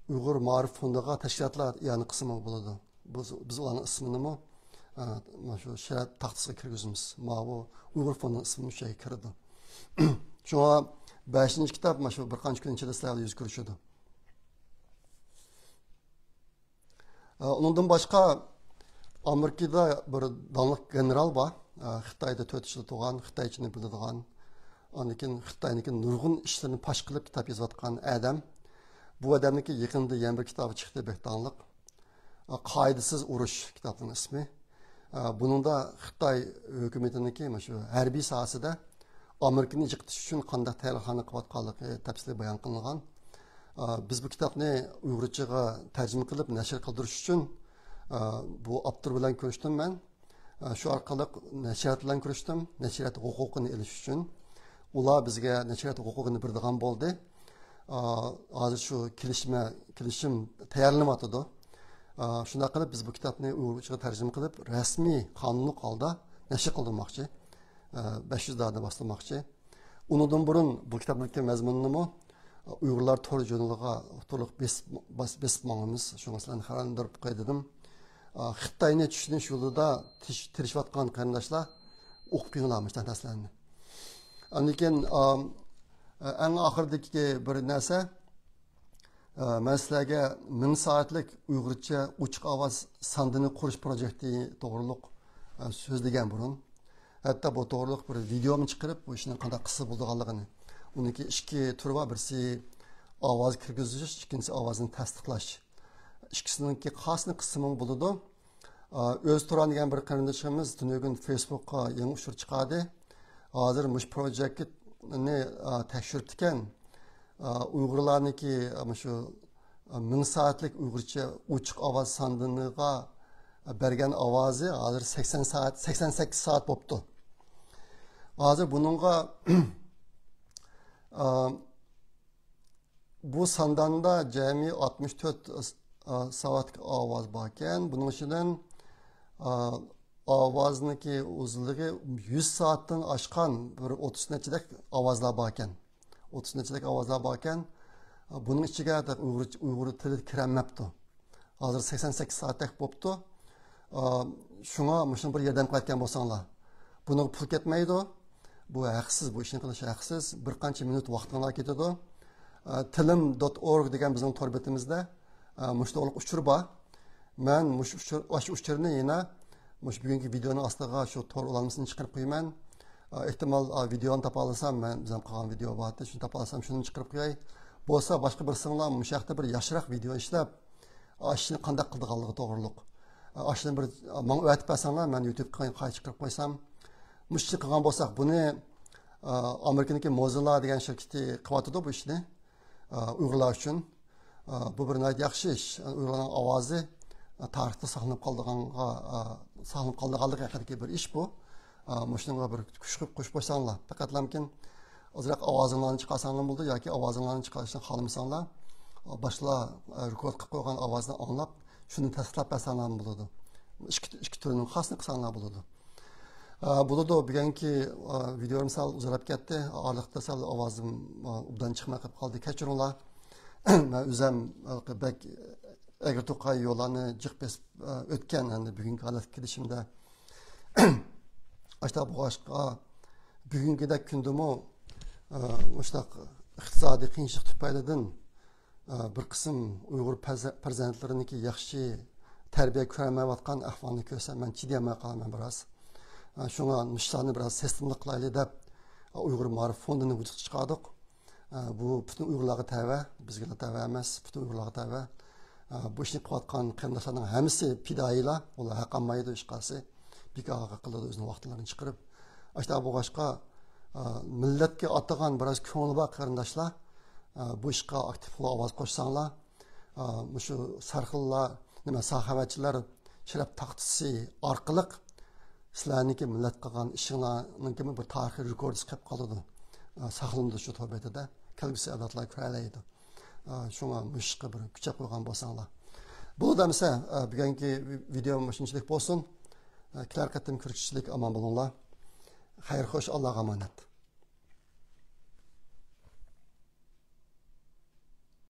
ئۇيغۇر مائارىپ فوندىغا تەشكىلاتلار ئىئانە قىسمىمۇ بولىدۇ. بىز، بىز ئۇلارنىڭ ئىسمىنىمۇ، ئە، مانا شۇ شەرەپ تاختىسىغا كىرگۈزىمىز. ماۋۇ ئۇيغۇر فوندىنىڭ ئىسمى شۇ يەرگە كىرىدۇ. شۇڭا بەشىنچى كىتاب مانا شۇ بىر قانچە كۈن ئىچىدە سىلەر بىلەن يۈز كۆرۈشىدۇ. ئە، ئۇنىڭدىن باشقا ئامېرىكىدا بىر داڭلىق گېنېرال بار. ئە، خىتايدا تۆت يىل تۇرغان، خىتايچىنى بىلىدىغان، ئاندىن كېيىن خىتاينىڭكى نۇرغۇن ئىشلىرىنى پاش قىلىپ كىتاب يېزىۋاتقان ئادەم. بۇ ئادەمنىڭكى يېقىندا يەنە بىر كىتابى چىقتى، بەك داڭلىق. قائىدىسىز ئۇرۇش كىتابنىڭ ئىسمى. بۇنىڭدا خىتاي ھۆكۈمىتىنىڭكى مۇشۇ ھەربىي ساھەسىدە ئامېرىكىنى يىقىتىش ئۈچۈن قانداق تەييارلىقلارنى قىلىۋاتقانلىقى تەپسىلىي بايان قىلىنغان. بىز بۇ كىتابنى ئۇيغۇرچىغا تەرجىمە قىلىپ نەشر قىلدۇرۇش ئۈچۈن بۇ ئاپتور بىلەن كۆرۈشتۈم مەن. شۇ ئارقىلىق نەشرىيات بىلەن كۆرۈشتۈم، نەشرىيات ھوقۇقىنى ئېلىش ئۈچۈن. ئۇلار بىزگە نەشرىيات ھوقۇقىنى بېرىدىغان بولدى. ئا، ھازىر شۇ كېلىشمە-، كېلىشىم تەييارلىنىۋاتىدۇ. ئا، شۇنداق قىلىپ بىز بۇ كىتابنى ئۇيغۇرچىغا تەرجىمە قىلىپ، رەسمىي، قانۇنلۇق ھالدا نەشر قىلدۇرماقچى. ئا، بەش يۈز دانە باستۇرماقچى. ئۇنىڭدىن بۇرۇن بۇ كىتابنىڭكى مەزمۇنىنىمۇ ئۇيغۇرلار تور ژۇرنىلىغا ئوتتۇرىلىق بېسىپ، باس-، بېسىپ ماڭىمىز. شۇڭا سىلەرنى خەۋەرلەندۈرۈپ قوياي دېدىم. ئا، خىتاينى چۈشىنىش يولىدا تىش-، تىرىشىۋاتقان قېرىنداشلار ئوقۇپ كۆرۈڭلار مۇشۇنداق نەرسىلەرنى. ئاندىن كېيىن، ئا، ئەڭ ئاخىرىدىكى بىر نەرسە، ئا، مەن سىلەرگە مىڭ سائەتلىك ئۇيغۇرچە ئوچۇق ئاۋاز ساندىنى قۇرۇش پروجېكتى توغرۇلۇق، ئا، سۆزلىگەن بۇرۇن. ھەتتا بۇ توغرۇلۇق بىر ۋىدېئومۇ چىقىرىپ، بۇ ئىشنىڭ قانداق قىلسا بولىدىغانلىقىنى. ئۇنىڭكى ئىككى تۈرى بار، بىرسى ئاۋاز كىرگۈزۈش، ئىككىنچىسى ئاۋازنى تەستىقلاش. ئىككىسىنىڭكى قايسىنى قىلسىمۇ بولىدۇ. ئا، ئۆز تۇران دېگەن بىر قېرىندىشىمىز تۈنۈگۈن فېيسبۇكقا يېڭى ئۇچۇر چىقاردى. ھازىر مۇشۇ پروجېكتنى، ئا، تەكشۈرۈپتىكەن. ئا، ئۇيغۇرلارنىڭكى، ئا، مۇشۇ، ئا، مىڭ سائەتلىك ئۇيغۇرچە ئوچۇق ئاۋاز ساندىنىغا بەرگەن ئاۋازى ھازىر سەكسەن سائەت، سەكسەن سەككىز سائەت بوپتۇ. ھازىر بۇنىڭغا، ئا، بۇ سانداندا جەمئىي ئاتمىش تۆت، ئا، سائەتلىك ئاۋاز باركەن. بۇنىڭ ئىچىدىن، ئا، ئاۋازنىڭكى ئۇزۇنلۇقى يۈز سائەتتىن ئاشقان بىر ئوتتۇز نەچچىدەك ئاۋازلار باركەن. ئوتتۇز نەچچىلىك ئاۋازلار باركەن. بۇنىڭ ئىچىگە ئۇيغۇر، ئۇيغۇر تىلى كىرەلمەپتۇ. ھازىر سەكسەن سەككىز سائەتتەك بوپتۇ. شۇڭا مۇشۇنى بىر ياردەم قىلىۋەتكەن بولساڭلار. بۇنىڭغا پۇل كەتمەيدۇ. بۇ ھەقسىز، بۇ ئىشنى قىلىش ھەقسىز. بىر قانچە مىنۇت ۋاقتىڭلار كېتىدۇ. تىلىم دوت ئورگ دېگەن بىزنىڭ تور بېتىمىزدە مۇشۇ توغرىلىق ئۇچۇر بار. مەن مۇشۇ ئۇچۇر، ئاشۇ ئۇچۇرنى يەنە مۇشۇ بۈگۈنكى ۋىدېئونىڭ ئاستىغا شۇ تور ئۇلانمىسىنى چىقىرىپ قويىمەن. ئېھتىمال، ۋىدېئونى تاپالىسام، مەن ئۆزۈم قىلغان ۋىدېئو بار ئىدى، شۇنى تاپالىسام، شۇنى چىقىرىپ قوياي. بولسا باشقا بىرسىڭلار مۇشۇ ھەقتە بىر ياخشىراق ۋىدېئو ئىشلەپ، ئاشۇنى قانداق قىلىدىغانلىقى توغرىلىق، ئاشۇنى بىر ماڭا ئۆتۈپ بەرسەڭلار، مەن يۇتۇبقا قايتا چىقىرىپ قويسام. مۇشۇنى قىلغان بولساق، بۇنى ئامېرىكىدىكى موزىلا دېگەن شىركىتى قىلىۋاتىدۇ بۇ ئىشنى. ئۇيغۇرلار ئۈچۈن. بۇ بىر ناھايىتى ياخشى ئىش. ئۇيغۇرلارنىڭ ئاۋازى تارىختا ساقلىنىپ قالىدىغانغا، ساقلىنىپ قالىدىغانلىقى ھەققىدىكى بىر ئىش بۇ. مۇشۇنىڭغا بىر كۈچ قوشۇپ قوشساڭلار. پەقەتلەمكىن ئازراق ئاۋازىڭلارنى چىقارساڭلار بولىدۇ ياكى ئاۋازىڭلارنى چىقارىشنى خالىمىساڭلار، باشقىلار رېكورد قىلىپ قويغان ئاۋازنى ئاڭلاپ، شۇنى تەستىقلاپ بەرسەڭلار بولىدۇ. ئىككى، ئىككى تۈرنىڭ خاسىنى قىلساڭلار بولىدۇ. بولىدۇ، بۈگۈنكى ۋىدېئوم سەل ئۇزاراپ كەتتى. ئارىلىقتا سەل ئاۋازىم ئوبدان چىقماي قېلىپ قالدى. كەچۈرۈڭلار. مەن ئۆزۈم بەك ئەگرى توقاي يوللارنى جىق بېسىپ ئۆتكەن، ئەمدى بۈگۈنكى ھالەتكە كېلىشىمدە. ئاشۇنداق بولغاچقا، بۈگۈنكىدەك كۈندىمۇ مۇشۇنداق ئىقتىسادىي قىيىنچىلىق تۈپەيلىدىن بىر قىسىم ئۇيغۇر پەرزەنتلىرىنىڭكى ياخشى تەربىيە كۆرەلمەيۋاتقان ئەھۋالنى كۆرسەم، مەن چىدىيالماي قالىمەن بىراز. شۇڭا مۇشۇلارنى بىراز سىستېمىلىق قىلايلى دەپ، ئۇيغۇر مائارىپ فوندىنى ۋۇجۇدقا چىقاردۇق. بۇ پۈتۈن ئۇيغۇرلارغا تەۋە، بىزگىلا تەۋە ئەمەس، پۈتۈن ئۇيغۇرلارغا تەۋە. بۇ ئىشنى قىلىۋاتقان قېرىنداشلارنىڭ ھەممىسى پىدائىيلار، ئۇلار ھەق ئالمايدۇ ھېچقايسى. بىكارغا قىلىدۇ ئۆزىنىڭ ۋاقىتلىرىنى چىقىرىپ. ئاشۇنداق بولغاچقا، مىللەتكە ئاتىغان بىراز كۆڭلى بار قېرىنداشلار، بۇ ئىشقا ئاكتىپ ئاۋاز قوشساڭلار، مۇشۇ سەرخىللار، نېمە، ساخاۋەتچىلەر شەرەپ تاختىسى ئارقىلىق سىلەرنىڭكى مىللەت قىلغان ئىشىڭلارنىڭكىمۇ بىر تارىخىي رېكوردىسى قېلىپ قالىدۇ. ساقلىنىدۇ شۇ تور بېتىدە. كەلگۈسى ئەۋلادلار كۆرەلەيدۇ. شۇڭا مۇشۇ ئىشقا بىر كۈچەپ قويغان بولساڭلار. بولدى ئەمىسە، بۈگۈنكى ۋىدېو مۇشۇنچىلىك بولسۇن. كېلەر قېتىم كۆرۈشكىچىلىك ئامان بولۇڭلار. خەير خوش، ئاللاغا ئامانەت.